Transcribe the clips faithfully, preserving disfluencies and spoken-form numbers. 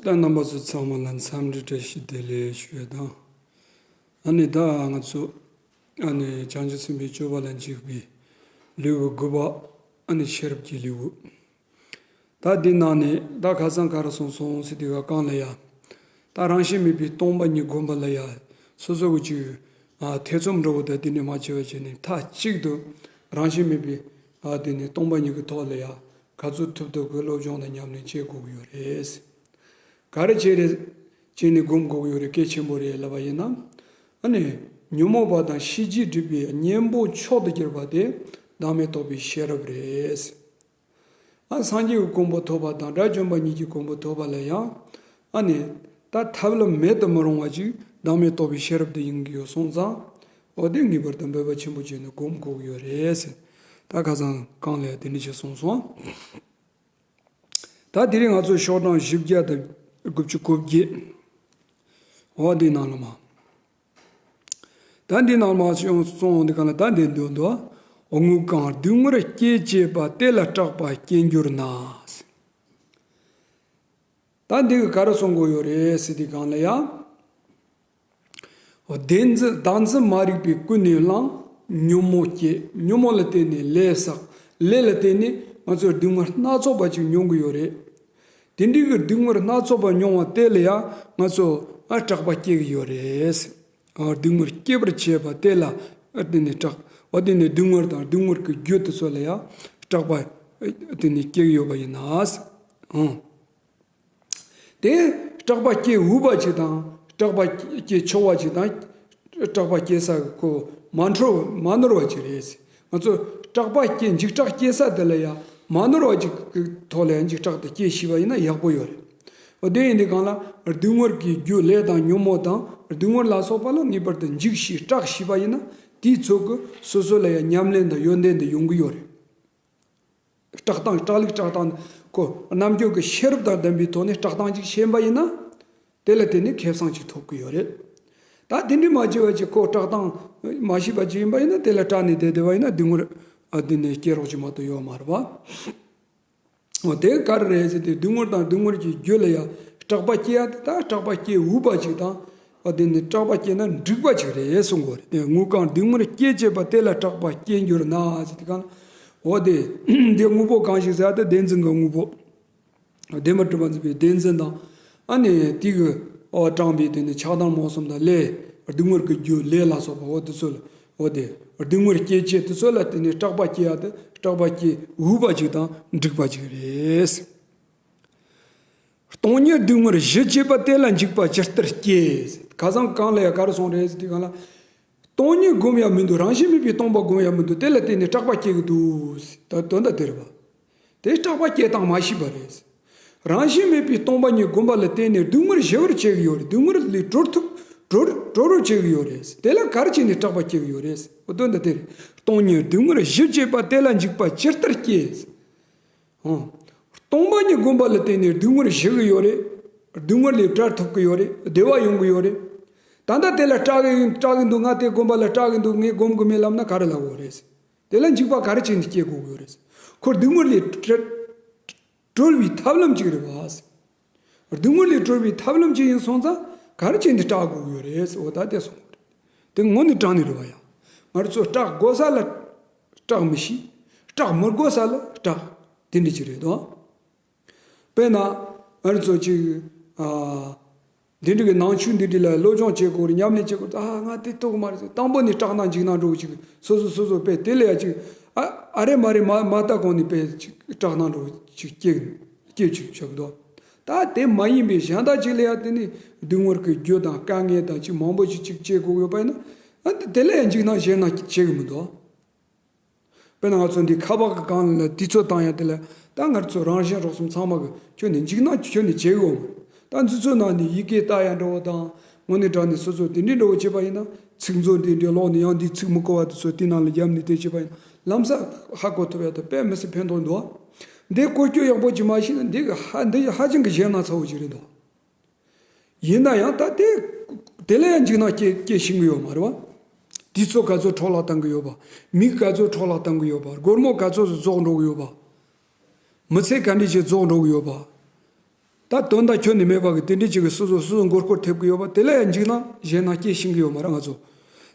ད་རྣམ་པ་ཚོ་ཚང་མ་ལ་འཚམས་འདྲི་བཀྲ་ཤིས་བདེ་ལེགས་ཞུ་ཡ་དང་། ཨ་ནི་ད་ང་ཚོ་ཨ་ནི་བྱང་ཆུབ་སེམས་དཔའི་སྤྱོད་པ་ལ་འཇུག་པའི་ལེའུ་དགུ་པ་ཨ་ནི་ཤེས་རབ་ཀྱི་ལེའུ། ད་འདི་ནང་ནས་ད་ཁ་སང་ག་རེ་གསུངས་སོང་ཟེར་དུས་ག་གང་ལ་ཡ། ད་རང་བཞིན་མེད་པའི་སྟོང་པ་ཉིད་སྒོམ་པ་ལ་ཡ། སོ་སོ་གི་ཅིག་ཨ་ཐེ་ཚོམ་འདྲ་བོ་དང་དེ་འདྲ་མ་བྱས་པ་བྱས་ནས་མཐའ་གཅིག་ཏུ་རང་བཞིན་མེད་པའི་ཨ་དེ་ནི་སྟོང་པ་ཉིད་ཀྱི་ཐོག་ལ་ཡ། ག་ཚོད་ཐུབ་ཐུབ་ཀྱི་སློབ་སྦྱོང་དང་ཉམས་ལེན་བྱེད་དགོས་ཀྱི་ཡོད་རེད། ག་རེ་བྱས་རེད། བྱས་ནས་སྒོམ་དགོས་ཀྱི་ཡོད་རེད། གལ་ཆེན་པོ་རེད་ལབ་པ་ཡིན་ན། ཨ་ནི། ཉོན་མོངས་པ་དང་ཤེས་བྱའི་སྒྲིབ་པའི་གཉེན་པོ་མཆོག་ཏུ་གྱུར་པ་དེ་བདག་མེད་རྟོགས་པའི་ཤེས་རབ་རེད། ཨ་སངས་རྒྱས་ཀྱི་གོ་འཕང་ཐོབ་པ་དང་དགྲ་བཅོམ་པ་ཉིད་ཀྱི་གོ་འཕང་ཐོབ་པ་ལ་ཡང་། ཨ་ནི། ད་ཐབས་ལམ་མེད་དུ་མི་རུང་བ་ཅིག་བདག་མེད་རྟོགས་པའི་ཤེས་རབ་དེ་ཡིན་གྱི་ཡོད་སོང་ཙང་། འོ་དེ་ངེས་པར་དུ་འབད་པ་ཆེན་པོ་བྱས་ནས་སྒོམ་དགོས་ཀྱི་ཡོད་རེད་ཟེར། ད་ཁ་སང་གང་ལས་དེ་འདྲ་ཞིག་གསུངས་སོང་། ད་དེ་རིང་ང་ཚོ་ཤོག་གྲངས་བཞི་བརྒྱ་དང་དགུ་བཅུ་གོ་བརྒྱད། འོ་དེའི་ནང་ལ་མ། ད་འདི་ནང་མ་བྱུང་སོང་འདི་ག་ལ་ད་འདི་འདོད་འདོད། དངོས་གང་སྡུག་བསྔལ་སྐྱེ་བྱེད་པ་དེ་ལ་སྐྲག་པ་སྐྱེ་འགྱུར་ན། ད་འདི་གི་ག་རེ་གསུང་དགོས་ཡོད་རེད་ཟེར་དུས་གང་ལ་ཡ། བདེན་འཛིན་བདག་འཛིན་མ་རིག་པས་ཀུན་ནས་བསླངས། ཉོན་མོངས་སྐྱེ། ཉོན་མོངས་ལ་བརྟེན་ནས་ལས་བསགས། ལས་ལ་བརྟེན་ནས་ང་ཚོར་སྡུག་བསྔལ་སྣ་ཚོགས་པ་ཅིག་མྱོང་གི་ཡོད་རེད། དེ་འདྲའི་གི་སྡུག་བསྔལ་སྣ་ཚོགས་པ་མྱོང་བ་དེ་ལ་ཡང་ང་ཚོ་ཨ་སྐྲག་པ་སྐྱེ་གི་ཡོད་རེད། ཨ་སྡུག་བསྔལ་སྐྱེ་བར་བྱེད་པ་དེ་ལ་ཨ་དེ་ནས་སྐྲག་འོ་དེ་ནས་སྡུག་བསྔལ་དང་སྡུག་བསྔལ་གྱི་རྒྱུ་དེ་ཚོ་ལ་ཡང་སྐྲག་པ་ཨ་དེ་ནས་སྐྱེ་གི་ཡོད་པ་ཡིན་ན། ཨང་། དེ་སྐྲག་པ་སྐྱེ་འོས་པ་ཅིག་དང་སྐྲག་པ་སྐྱེ་ཆོག་པ་ཅིག་དང་། སྐྲག་པ་སྐྱེ་ས་གི་ཁོ་མ་འཕྲོ་མ་ནོར་བ་ཅིག་རེད། ང་ཚོ་སྐྲག་པ་སྐྱེ་འཇིགས་སྐྲག་སྐྱེ་ས་དེ་ལ་ཡང་མ་ནོར་བ་ཅིག་གི་ཐོག་ལ་ཡང་འཇིགས་སྐྲག་དེ་སྐྱེ་ཤེས་པ་ཡིན་ན་ཡག་པོ་ཡོད་རེད། འོ་དེ་ཡིན་དུས་གང་ལ་སྡུག་བསྔལ་གྱི་རྒྱུ་ལས་དང་ཉོན་མོངས་དང་སྡུག་བསྔལ་ལ་སོགས་པ་ལ་ངེས་པར་དུ་འཇིགས་ཤེས་སྐྲག་ཤེས་པ་ཡིན་ན་དེའི་ཚོད་ཀྱི་སོ་སོ་ལ་ཡང་ཉམས་ལེན་དང་ཡོན་ཏན་དེ་ཡོང་གི་ཡོད་རེད། སྐྲག་སྟངས་སྐྲག་ལུགས་སྐྲག་སྟངས་ཁོ་རྣམ་འགྱུར་གྱི་ཤེས་རབ་དང་ལྡན་པའི་ཐོག་ནས་སྐྲག་སྟངས་ཅིག་ཤེས་པ་ཡིན་ན། དེ་ལ་བརྟེན་ནས་ཁེ་བཟང་ཅིག་ཐོབ་ཀྱི་ཡོད་རེད། ད་དེ་འདྲ་མ་བྱས་པ་ཅིག་ཁོ་སྐྲག་སྟངས་མ་ཤེས་པ་ཅིག་ཡིན་པ་ཡིན་ན་དེ་ལ་སྐྲག་ནས་བསྡད་བསྡད་པ་ཡིན་ན་སྡུག་བསྔལ་ཨ་དེ་ནས་སྐྱེ་རོགས་ཅིག་མ་གཏོགས་ཡོད་མ་རེད་པ། འོ་དེ་ག་རེ་རེད་ཟེར་དུས་སྡུག་བསྔལ་དང་སྡུག་བསྔལ་གྱི་རྒྱུ་ལ་ཡང་སྐྲག་པ་སྐྱེ་ཡ་དེ་ད་སྐྲག་པ་སྐྱེ་འོས་པ་ཅིག་དང་། འོ་དེ་ནི་སྐྲག་པ་སྐྱེས་ན་འགྲིག་པ་ཅིག་རེད་གསུང་གི་རེད། དེ་དངོས་གང་སྡུག་བསྔལ་སྐྱེ་བྱེད་པ་དེ་ལ་སྐྲག་པ་སྐྱེ་འགྱུར་ན་ཟེར་དུས་གང་། འོ་དེ་དེ་དངོས་པོ་གང་ཞིག་ཟེར་ཡ་དེ་བདེན་འཛིན་གྱི་དངོས་པོ། བདེན་པར་གྲུབ་པར་འཛིན་པའི་བདེན་འཛིན་དང་། ཨ་ནི་དེ་གི་འོ་དྲངས་པའི་དེ་ནི་ཆགས་སྡང་རྨོངས་གསུམ་དང་ལས་སྡུག་བསྔལ་གྱི་རྒྱུ་ལས་ལ་སོགས་པ་འོ་དེ་ཚོ་ལ་འོ་དེ་སྡུག་བསྔལ་སྐྱེ་བྱེད་དེ་ཚོ་ལ་དེ་ནི་སྐྲག་པ་སྐྱེ་ཡ་དེ་སྐྲག་པ་སྐྱེ་འོས་པ་ཅིག་དང་འགྲིག་པ་ཅིག་རེད། སྟོང་ཉིད་སྡུག་བསྔལ་གཞི་བྱེད་པ་དེ་ལ་འཇིགས་པ་ཇི་ལྟར་སྐྱེ། ཁ་སང་གང་ལ་ཡ་ག་རེ་གསུངས་རེད་ཟེར་དུས་གང་ལ། སྟོང་ཉིད་སྒོམ་ཡ་མི་འདུག་རང་བཞིན་མེད་པའི་སྟོང་པ་སྒོམ་ཡ་མི་འདུག་དེ་ལ་བརྟེན་ནས་སྐྲག་པ་སྐྱེ་གི་འདུག་ད་དོན་དག་དེ་རེད་པ། དེ་སྐྲག་པ་སྐྱེ་སྟངས་མ་ཤེས་པ་རེད། རང་བཞིན་མེད་པའི་སྟོང་པ་ཉིད་སྒོམ་པ་ལ་བརྟེན་ནས་སྡུག་བསྔལ་ཞི་བར་བྱེད་ཀྱི་ཡོད་རེད། སྡུག་བསྔལ་ལས་གྲོལ་ཐུབ་གྲོལ་གྲོལ་བར་བྱེད་ཀྱི་ཡོད་རེད། དེ་ལ་ག་རེ་བྱས་ནས་སྐྲག་པ་སྐྱེ་གི་ཡོད་རེད། འོ་དོན་དག་དེ་རེད། སྟོང་ཉིད་སྡུག་བསྔལ་གཞི་བྱེད་པ་དེ་ལ་འཇིགས་པ་ཇི་ལྟར་སྐྱེ། ཨང་། སྟོང་པ་ཉིད་སྒོམ་པ་ལ་བརྟེན་ནས་སྡུག་བསྔལ་ཞི་གི་ཡོད་རེད། སྡུག་བསྔལ་ལས་བྲལ་ཐུབ་ཀྱི་ཡོད་རེད། བདེ་བ་ཡོང་གི་ཡོད་རེད། ད་ལྟ་དེ་ལ་སྐྲག་གི་ཡིན་སྐྲག་གི་འདུག་ང་དེ་སྒོམ་པ་ལ་སྐྲག་གི་འདུག་ངས་སྒོམ་གི་མེད་ལབ་ན་ག་རེ་ལབ་དགོས་རེད། དེ་ལ་འཇིགས་པ་ག་རེ་བྱས་ནས་སྐྱེ་དགོས་ཀྱི་ཡོད་རེད། ཁོ་སྡུག་བསྔལ་ལས་བྲལ་གྲོལ་བའི་ཐབས་ལམ་ཅིག་རེད་བ། སྡུག་བསྔལ་ལས་གྲོལ་བའི་ཐབས་ལམ་ཅིག་ཡིན་སོང་ཙང་ག་རེ་བྱས་ནས་སྐྲག་དགོས་ཀྱི་ཡོད་རེད། འོ་ད་དེ་སོང་དེ་དངོས་གནས་དྲང་གནས་རེད་བ་ཡ། ང་རང་ཚོ་སྐྲག་དགོས་ས་ལ་སྐྲག་མི་ཤེས། སྐྲག་མི་དགོས་ས་ལ་སྐྲག་དེ་འདྲ་ཅིག་རེད་དོ། དཔེར་ན། ང་རང་ཚོ་ཅིག་ཨ། འདི་འདྲ་གི་ནང་ཆོས་འདི་འདྲ་ལ་སློབ་སྦྱོང་བྱེད་དགོས་རེད། ཉམས་ལེན་བྱེད་དགོས་རེད། ཨ་ང་དེ་ཐུབ་ཀྱི་མ་རེད་ཟེར། དང་པོ་ནས་སྐྲག་སྣང་འཇིགས་སྣང་འགྲོ་གི་ཅིག་སོ་སོ་སོ་སོ་དཔེ་དེ་ལ་ཡ་ཅིག་ཨ་ཨ་རེ་མ་རེ་མ་མ་ལྟ་གོང་ནས་དཔེ་ཅིག་སྐྲག་སྣང་འགྲོ་གི་ཅིག་སྐྱེ་སྐྱེ་བཅུག་བཞག་གི་འདུག་ད་དེ་མ་ཡིན་པའི་གཞན་དག་ཅིག་ལ་ཡ་དེ་ནི་སྡུག་བསྔལ་གྱི་རྒྱུ་དང་དཀའ་ངལ་དང་ཅིག་མང་པོ་ཅིག་ཅིག་སྐྱེ་དགོས་ཡོད་པ་ཡིན་ན། ཨ་དེ་ལ་ཡ་འཇིགས་སྣང་ཞེད་སྣང་བྱེད་ཀྱི་མི་འདུག་དཔེར་ན་ང་ཚོ་འདི་ཁ་པར་གི་སྒང་ལ་དུས་ཚོད་བཏང་ཡ་དེ་ལ་ད་ང་ཚོ་རང་གཞན་རོགས་གསུམ་ཚང་མ་གི་ཁྱོན་ནས་འཇིགས་སྣང་ཁྱོན་ནས་བྱེད་གི་ཡོད་མ་རེད། ད་འདི་ཚོའི་ནང་ནས་ཡི་གེ་ལྟ་ཡ་འདྲ་བོ་དང་དངོས་གནས་དྲང་གནས་སོ་སོ་དེ་འདྲའི་འདྲ་བོ་བྱེད་པ་ཡིན་ན་ཚིག་མཛོད་འདི་འདྲའི་ཀློག་ནས་ཡང་འདི་ཚིག་མི་གོ་བ་དེ་ཚོ་དེ་ནང་ལ་བརྒྱབ་ནས་དེ་བྱེད་པ་ཡིན་ན་ལམ་སང་ཧ་གོ་ཐུབ་ཡ་དེ་དཔེ་མི་སྲིད་ཕན་ཐོགས་འདུག་འདི་བཀོལ་སྤྱོད་ཡག་པོ་ཅིག་མ་ཤེས་ན་འདི་གི་ཧ་འདི་ཧ་ཅང་གི་ཞེད་སྣང་ཚ་བོ་ཅིག་རེད་འདུག་ཡིན་ན་ཡང་ད་དེ་དེ་ལ་ཡང་འཇིགས་སྣང་སྐྱེ་སྐྱེ་ཤེས་ཀྱི་ཡོད་མ་རེད་བ། དུས་ཚོད་ག་ཚོད་འཕྲོ་བརླག་བཏང་གི་ཡོད་པ། མི་ག་ཚོད་འཕྲོ་བརླག་བཏང་གི་ཡོད་པ། སྒོར་མོ་ག་ཚོད་རྫོགས་འགྲོ་གི་ཡོད་པ། མི་ཚེ་ག་འདྲ་ཞིག་རྫོགས་འགྲོ་གི་ཡོད་པ། ད་དོན་དག་ཁྱོན་ནས་མེད་པ་གི་དེ་འདྲའི་ཅིག་གི་སོ་སོ་སོ་སོ་མགོ་སྐོར་ཐེབས་གི་ཡོད་པ་དེ་ལ་ཡང་འཇིགས་སྣང་ཞེད་སྣང་སྐྱེ་ཤེས་གི་ཡོད་མ་རེད་ང་ཚོ།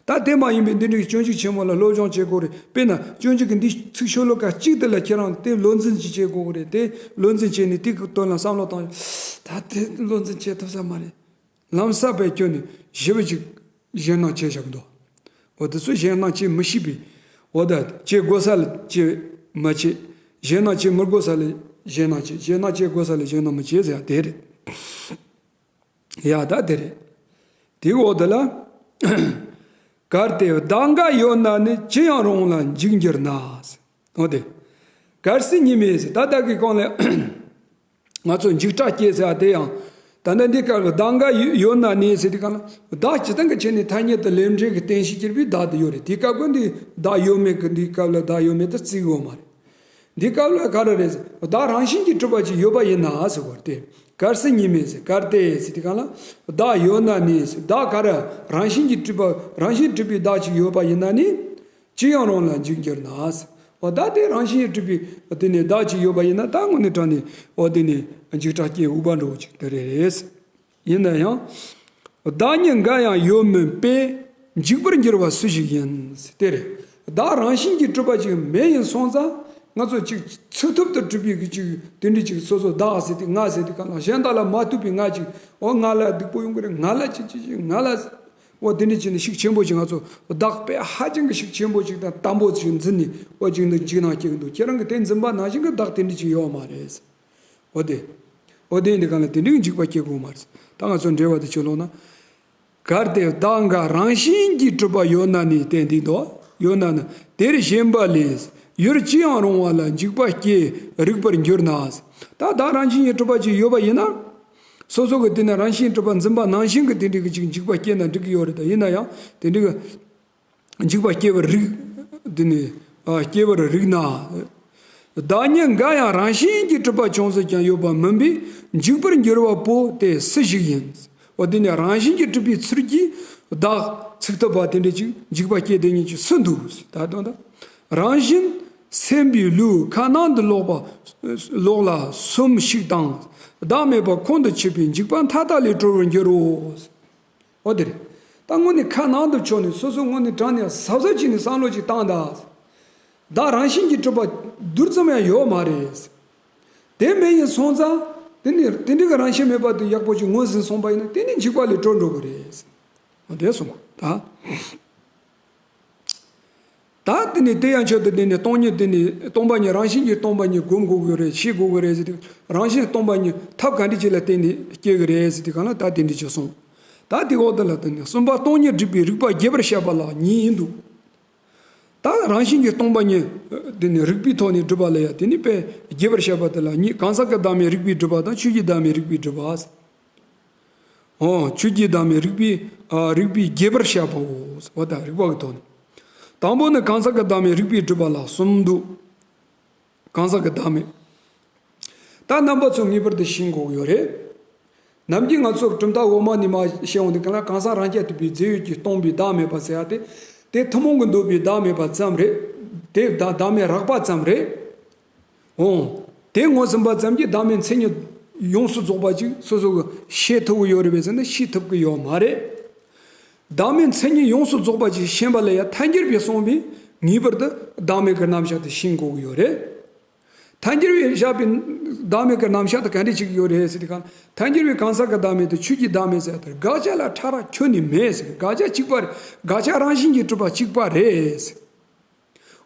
ད་དེ་མ་ཡིན་པའི་འདི་འདྲའི་སྤྱོད་འཇུག་ཆེན་མོ་ལ་སློབ་སྦྱོང་བྱེད་དགོས་རེད། དཔེར་ན་སྤྱོད་འཇུག་གི་འདི་ཚིག་ཤོ་ལོ་ཀ་གཅིག་དེ་ལ་ཁྱེད་རང་དེ་བློ་འཛིན་ཅིག་བྱེད་དགོས་རེད། དེ་བློ་འཛིན་བྱས་ནས་དེ་གི་དོན་ལ་བསམ་བློ་བཏང་། ད་དེ་བློ་འཛིན་བྱེད་ཐུབ་ས་མ་རེད། ལམ་སང་བས་ཁྱོད་ནི་ཞེ་པོ་ཅིག་ཞེད་སྣང་བྱས་བཞག་གི་འདུག་འོ་དེ་ཚོ་ཞེད་སྣང་བྱེད་མི་ཤེས་པའི། འོ་ད་བྱེད་དགོས་ས་ལ་བྱེད་མ་བྱེད། ཞེད་སྣང་བྱེད་མི་དགོས་ས་ལ་ཞེད་སྣང་བྱེད། ཞེད་སྣང་བྱེད་དགོས་ས་ལ་ཞེད་སྣང་མི་བྱེད་ཟེར་ཡ་དེ་རེད། ཡ་ད་དེ་རེད། དེའི་འོག་དེ་ལ། གལ་ཏེ་བདག་འགའ་ཡོད་ན་ནི། ཅི་ཡང་རུང་བ་ལ་འཇིགས་འགྱུར་ན། འོ་དེ། གལ་སྲིད་ཉིད་མེད་ཟེར་ད་ལྟ་གི་གོང་ལས། ང་ཚོ་འཇིགས་སྐྲག་སྐྱེས་ཟེར་བ་དེ་ཡང་། ད་ལྟ་འདི་སྐབས་ལ་བདག་འགའ་ཡོད་ན་ནི་ཟེར་དུས་གང་ལ་བདག་སྤྱི་བཏང་གི་ཆ་ནས་ཐ་སྙད་དུ་ལས་འབྲས་ཀྱི་རྟེན་གཞི་གྱུར་པའི་བདག་དེ་ཡོད་རེད། དེའི་སྐབས་ཀྱི་འདི་བདག་ཡོད་མེད་ཀྱི་འདིའི་སྐབས་ལ་བདག་ཡོད་མེད་དུ་བརྩི་གི་ཡོད་མ་རེད། འདིའི་སྐབས་ལ་ག་རེ་རེད་ཟེར་བདག་རང་བཞིན་གྱིས་གྲུབ་པ་ཅིག་ཡོད་པ་ཡིན་ན་ཟེར་བ་སྟེ། གལ་སྲིད་ཉིད་མེད་ཟེར་གལ་ཏེ་ཟེར་དུས་གང་ལ་བདག་ཡོད་ན་ནི་ཟེར་བདག་ག་རེ་རང་བཞིན་གྱིས་གྲུབ་པ་རང་བཞིན་གྲུབ་པའི་བདག་ཅིག་ཡོད་པ་ཡིན་ན་ནི། ཅི་ཡང་རུང་བ་ལ་འཇིགས་འགྱུར་ན། འོ་ད་དེ་རང་བཞིན་གྲུབ་པའི་དེ་ནས་བདག་ཅིག་ཡོད་པ་ཡིན་ན་ད་དངོས་གནས་དྲང་ནས་འོ་དེ་ནས་འཇིགས་སྐྲག་སྐྱེ་འུ་བ་འགྲོ་ཅིག་དེ་རེད། ཡིན་ན་ཡང་། བདག་ཉིད་འགའ་ཡང་ཡོད་མིན་པས། འཇིག་པར་འགྱུར་བ་སུ་ཞིག་ཡིན། དེ་རེད། བདག་རང་བཞིན་གྱིས་གྲུབ་པ་ཅིག་མེད་ཡིན་སོང་ཙང་ང་ཚོ་ཅིག་ཚུགས་ཐུབ་ཏུ་གྲུབ་པའི་གི་ཅིག་དེ་འདྲའི་ཅིག་སོ་སོ་བདག་ཟེར་ཏེ་ང་ཟེར་ཏེ་གང་ལ་གཞན་དག་ལ་མ་ཐུག་པའི་ང་ཅིག་འོ་ང་ལ་སྡུག་པོ་ཡོང་གི་རེད། ང་ལ་ཅི་ཅི་ཅི་ང་ལ། འོ་དེ་འདྲ་བྱས་ནས་ཤུགས་ཆེན་པོ་ཅིག་ང་ཚོ་བདག་དཔེ་ཧ་ཅང་གི་ཤུགས་ཆེན་པོ་ཅིག་དང་དམ་པོ་ཅིག་འཛིན་ནས་འོ་ཅིག་འདི་འཇིགས་སྣང་སྐྱེ་གི་འདུག་ཁྱེད་རང་གི་དེ་འཛིན་པ་ནང་བཞིན་གྱི་བདག་དེ་འདྲ་ཅིག་ཡོད་མ་རེད། འོ་དེ། འོ་དེ་འདི་གང་ལ་དེ་འདྲའི་འཇིགས་པ་སྐྱེ་དགོས་མ་རེད། ད་ང་ཚོ་འགྲེལ་བ་དེ་ཆོས་ལོག་ན། གལ་ཏེ་བདག་འགའ་རང་བཞིན་གྱིས་གྲུབ་པ་ཡོད་ན་ནི་དེ་འདི་འདུག་ཡོད་ན་ནི་དེར་ཞེན་པ་ལས་ཡུལ་ཅི་ཡང་རུང་བ་ལ་འཇིགས་པ་སྐྱེ་རིག་པར་འགྱུར་ན། ད་བདག་རང་བཞིན་གྱིས་གྲུབ་པ་ཅིག་ཡོད་པ་ཡིན་ན། སོ་སོ་གི་དེ་ནི་རང་བཞིན་གྲུབ་པ་འཛིན་པ་ནང་བཞིན་གྱི་དེ་འདྲའི་གི་ཅིག་འཇིགས་པ་སྐྱེས་ན་འགྲིག་གི་ཡོད་རེད། ད་ཡིན་ན་ཡང་དེ་འདྲའི་གི་འཇིགས་པ་སྐྱེ་བར་རིགས། དེ་ནི་ཨ་སྐྱེ་བར་རིགས་ན། བདག་ཉིད་འགའ་ཡང་རང་བཞིན་གྱིས་གྲུབ་པ་ཅུང་ཟད་ཀྱང་ཡོད་པ་མིན་པས་འཇིགས་པར་འགྱུར་བ་པོ་དེ་སུ་ཞིག་ཡིན། འོ་དེ་ནི་རང་བཞིན་གྱིས་གྲུབ་པའི་ཚུལ་གྱིས་བདག་ཚུགས་ཐུབ་པ་དེ་འདྲ་ཅིག་འཇིགས་པ་སྐྱེ་དེ་ཉིད་ཀྱི་སུ་འདུག་ད་དོན་དག་རང་བཞིན་སེམས་པའི་ལུས་ཁ་ནང་དུ་ལོག་པ་ལོག་ལ་གསུམ་ཞིག་དང་བདག་མེད་པ་ཁོང་དུ་ཆུད་པའི་འཇིགས་པ་མཐའ་དག་ལས་གྲོལ་བར་འགྱུར་རོ། འོ་དེ་རེད། ད་དངོས་གནས་ཁ་ནང་དུ་ཕྱོགས་ནས་སོ་སོ་དངོས་གནས་དྲང་ནས་གཟབ་གཟབ་བྱས་ནས་བསམ་བློ་ཅིག་བཏང་ད། བདག་རང་བཞིན་གྱིས་གྲུབ་པ་རྡུལ་ཙམ་ཡང་ཡོད་མ་རེད། དེ་མེད་ཡིན་སོང་ཙང་དེ་ནི་དེ་འདྲ་གི་རང་བཞིན་མེད་པ་དེ་ཡག་པོ་ཅིག་ངོས་ཟིན་སོང་པ་ཡིན་ན་དེ་ནི་འཇིགས་པ་ལས་གྲོལ་འགྲོ་གི་རེད། འོ་དེ་སོང་ད། ད་དེ་ནས་དེ་ཡང་ཆེད་དུ་དེ་ནས་སྟོང་ཉིད་དེ་ནས་སྟོང་པ་ཉིད་རང་བཞིན་གྱིས་སྟོང་པ་ཉིད་སྒོམ་དགོས་ཀྱི་རེད། ཤེས་དགོས་ཀྱི་རེད་ཟེར་དུས་རང་བཞིན་སྟོང་པ་ཉིད་ཐབས་ག་འདྲ་ཅིག་ལ་བརྟེན་ནས་སྐྱེ་གི་རེད་ཟེར་དུས་གང་ལ་ད་དེ་འདྲ་ཅིག་གསུངས། ད་དེ་འོག་དེ་ལ་དེ་ནས་གསུམ་པ་སྟོང་ཉིད་རིག་པའི་རིགས་པ་རྒྱས་པར་བཤད་པ་ལ་གཉིས་ཡིན་འདུག་ད་རང་བཞིན་གྱིས་སྟོང་པ་ཉིད་དེ་ནས་རིག་པའི་ཐོག་ནས་སྒྲུབ་པ་ལ་ཡང་དེ་ནི་དཔེ་རྒྱས་པར་བཤད་པ་དེ་ལ་གཉིས། གང་ཟག་གི་བདག་མེད་རིག་པའི་སྒྲུབ་པ་དང་ཆོས་ཀྱི་བདག་མེད་རིག་པའི་སྒྲུབ་པ། འོ། ཆོས་ཀྱི་བདག་མེད་རིག་པའི་ཨ་རིག་པའི་རྒྱས་པར་བཤད་པའོ། འོ་ད་རིགས་པ་གི་ཐོག་ནས། དང་པོ་ནི་གང་ཟག་གི་བདག་མེད་རིག་པའི་སྒྲུབ་པ་ལ་གསུམ་འདུག་གང་ཟག་གི་བདག་མེད། ད་རྣམ་པ་ཚོ་ངེས་པར་དུ་ཤེས་དགོས་ཀྱི་ཡོད་རེད། ནམ་རྒྱུན་ང་ཚོ་གྲུབ་མཐའ་འོག་མ་ནས་མར་བཤད་འོང་དུས་གང་ལ་གང་ཟག་རང་རྐྱ་ཐུབ་པའི་རྫས་ཡོད་ཀྱིས་སྟོང་པའི་བདག་མེད་པ་ཟེར་ཡ་དེ། དེ་ཐུན་མོང་གི་འདོད་པའི་བདག་མེད་པ་ཙམ་རེད། དེ་བདག་བདག་མེད་རགས་པ་ཙམ་རེད། འོང་། དེ་ངོས་ཟིན་པ་ཙམ་གྱིས་བདག་མེད་མཚན་ཉིད་ཡོངས་སུ་རྫོགས་པ་ཅིག་སོ་སོ་གི་ཤེས་ཐུབ་ཀྱི་ཡོད་རེད་པས་ཟེར་ན་ཤེས་ཐུབ་ཀྱི་ཡོད་མ་རེད། བདག་མེད་མཚན་ཉིད་ཡོངས་སུ་རྫོགས་པ་ཅིག་ཤེས་པ་ལ་ཡང་ཐལ་འགྱུར་བས་གསུངས་པའི་ངེས་པར་དུ་བདག་མེད་ཀྱི་རྣམ་གཞག་དེ་ཤེས་དགོས་ཀྱི་ཡོད་རེད། ཐལ་འགྱུར་བས་བཞག་པའི་བདག་མེད་ཀྱི་རྣམ་གཞག་དེ་ག་འདྲ་ཅིག་ཡོད་རེད་ཟེར་དུས་གང་ཐལ་འགྱུར་བས་གང་ཟག་གི་བདག་མེད་དང་ཆོས་ཀྱི་བདག་མེད་ཟེར་ཡ་དེར་དགག་བྱ་ལ་ཕྲ་རགས་ཁྱོན་ནས་མེད་ཟེར། དགག་བྱ་གཅིག་པ་རེད། དགག་བྱ་རང་བཞིན་གྱིས་གྲུབ་པ་གཅིག་པ་རེད་ཟེར།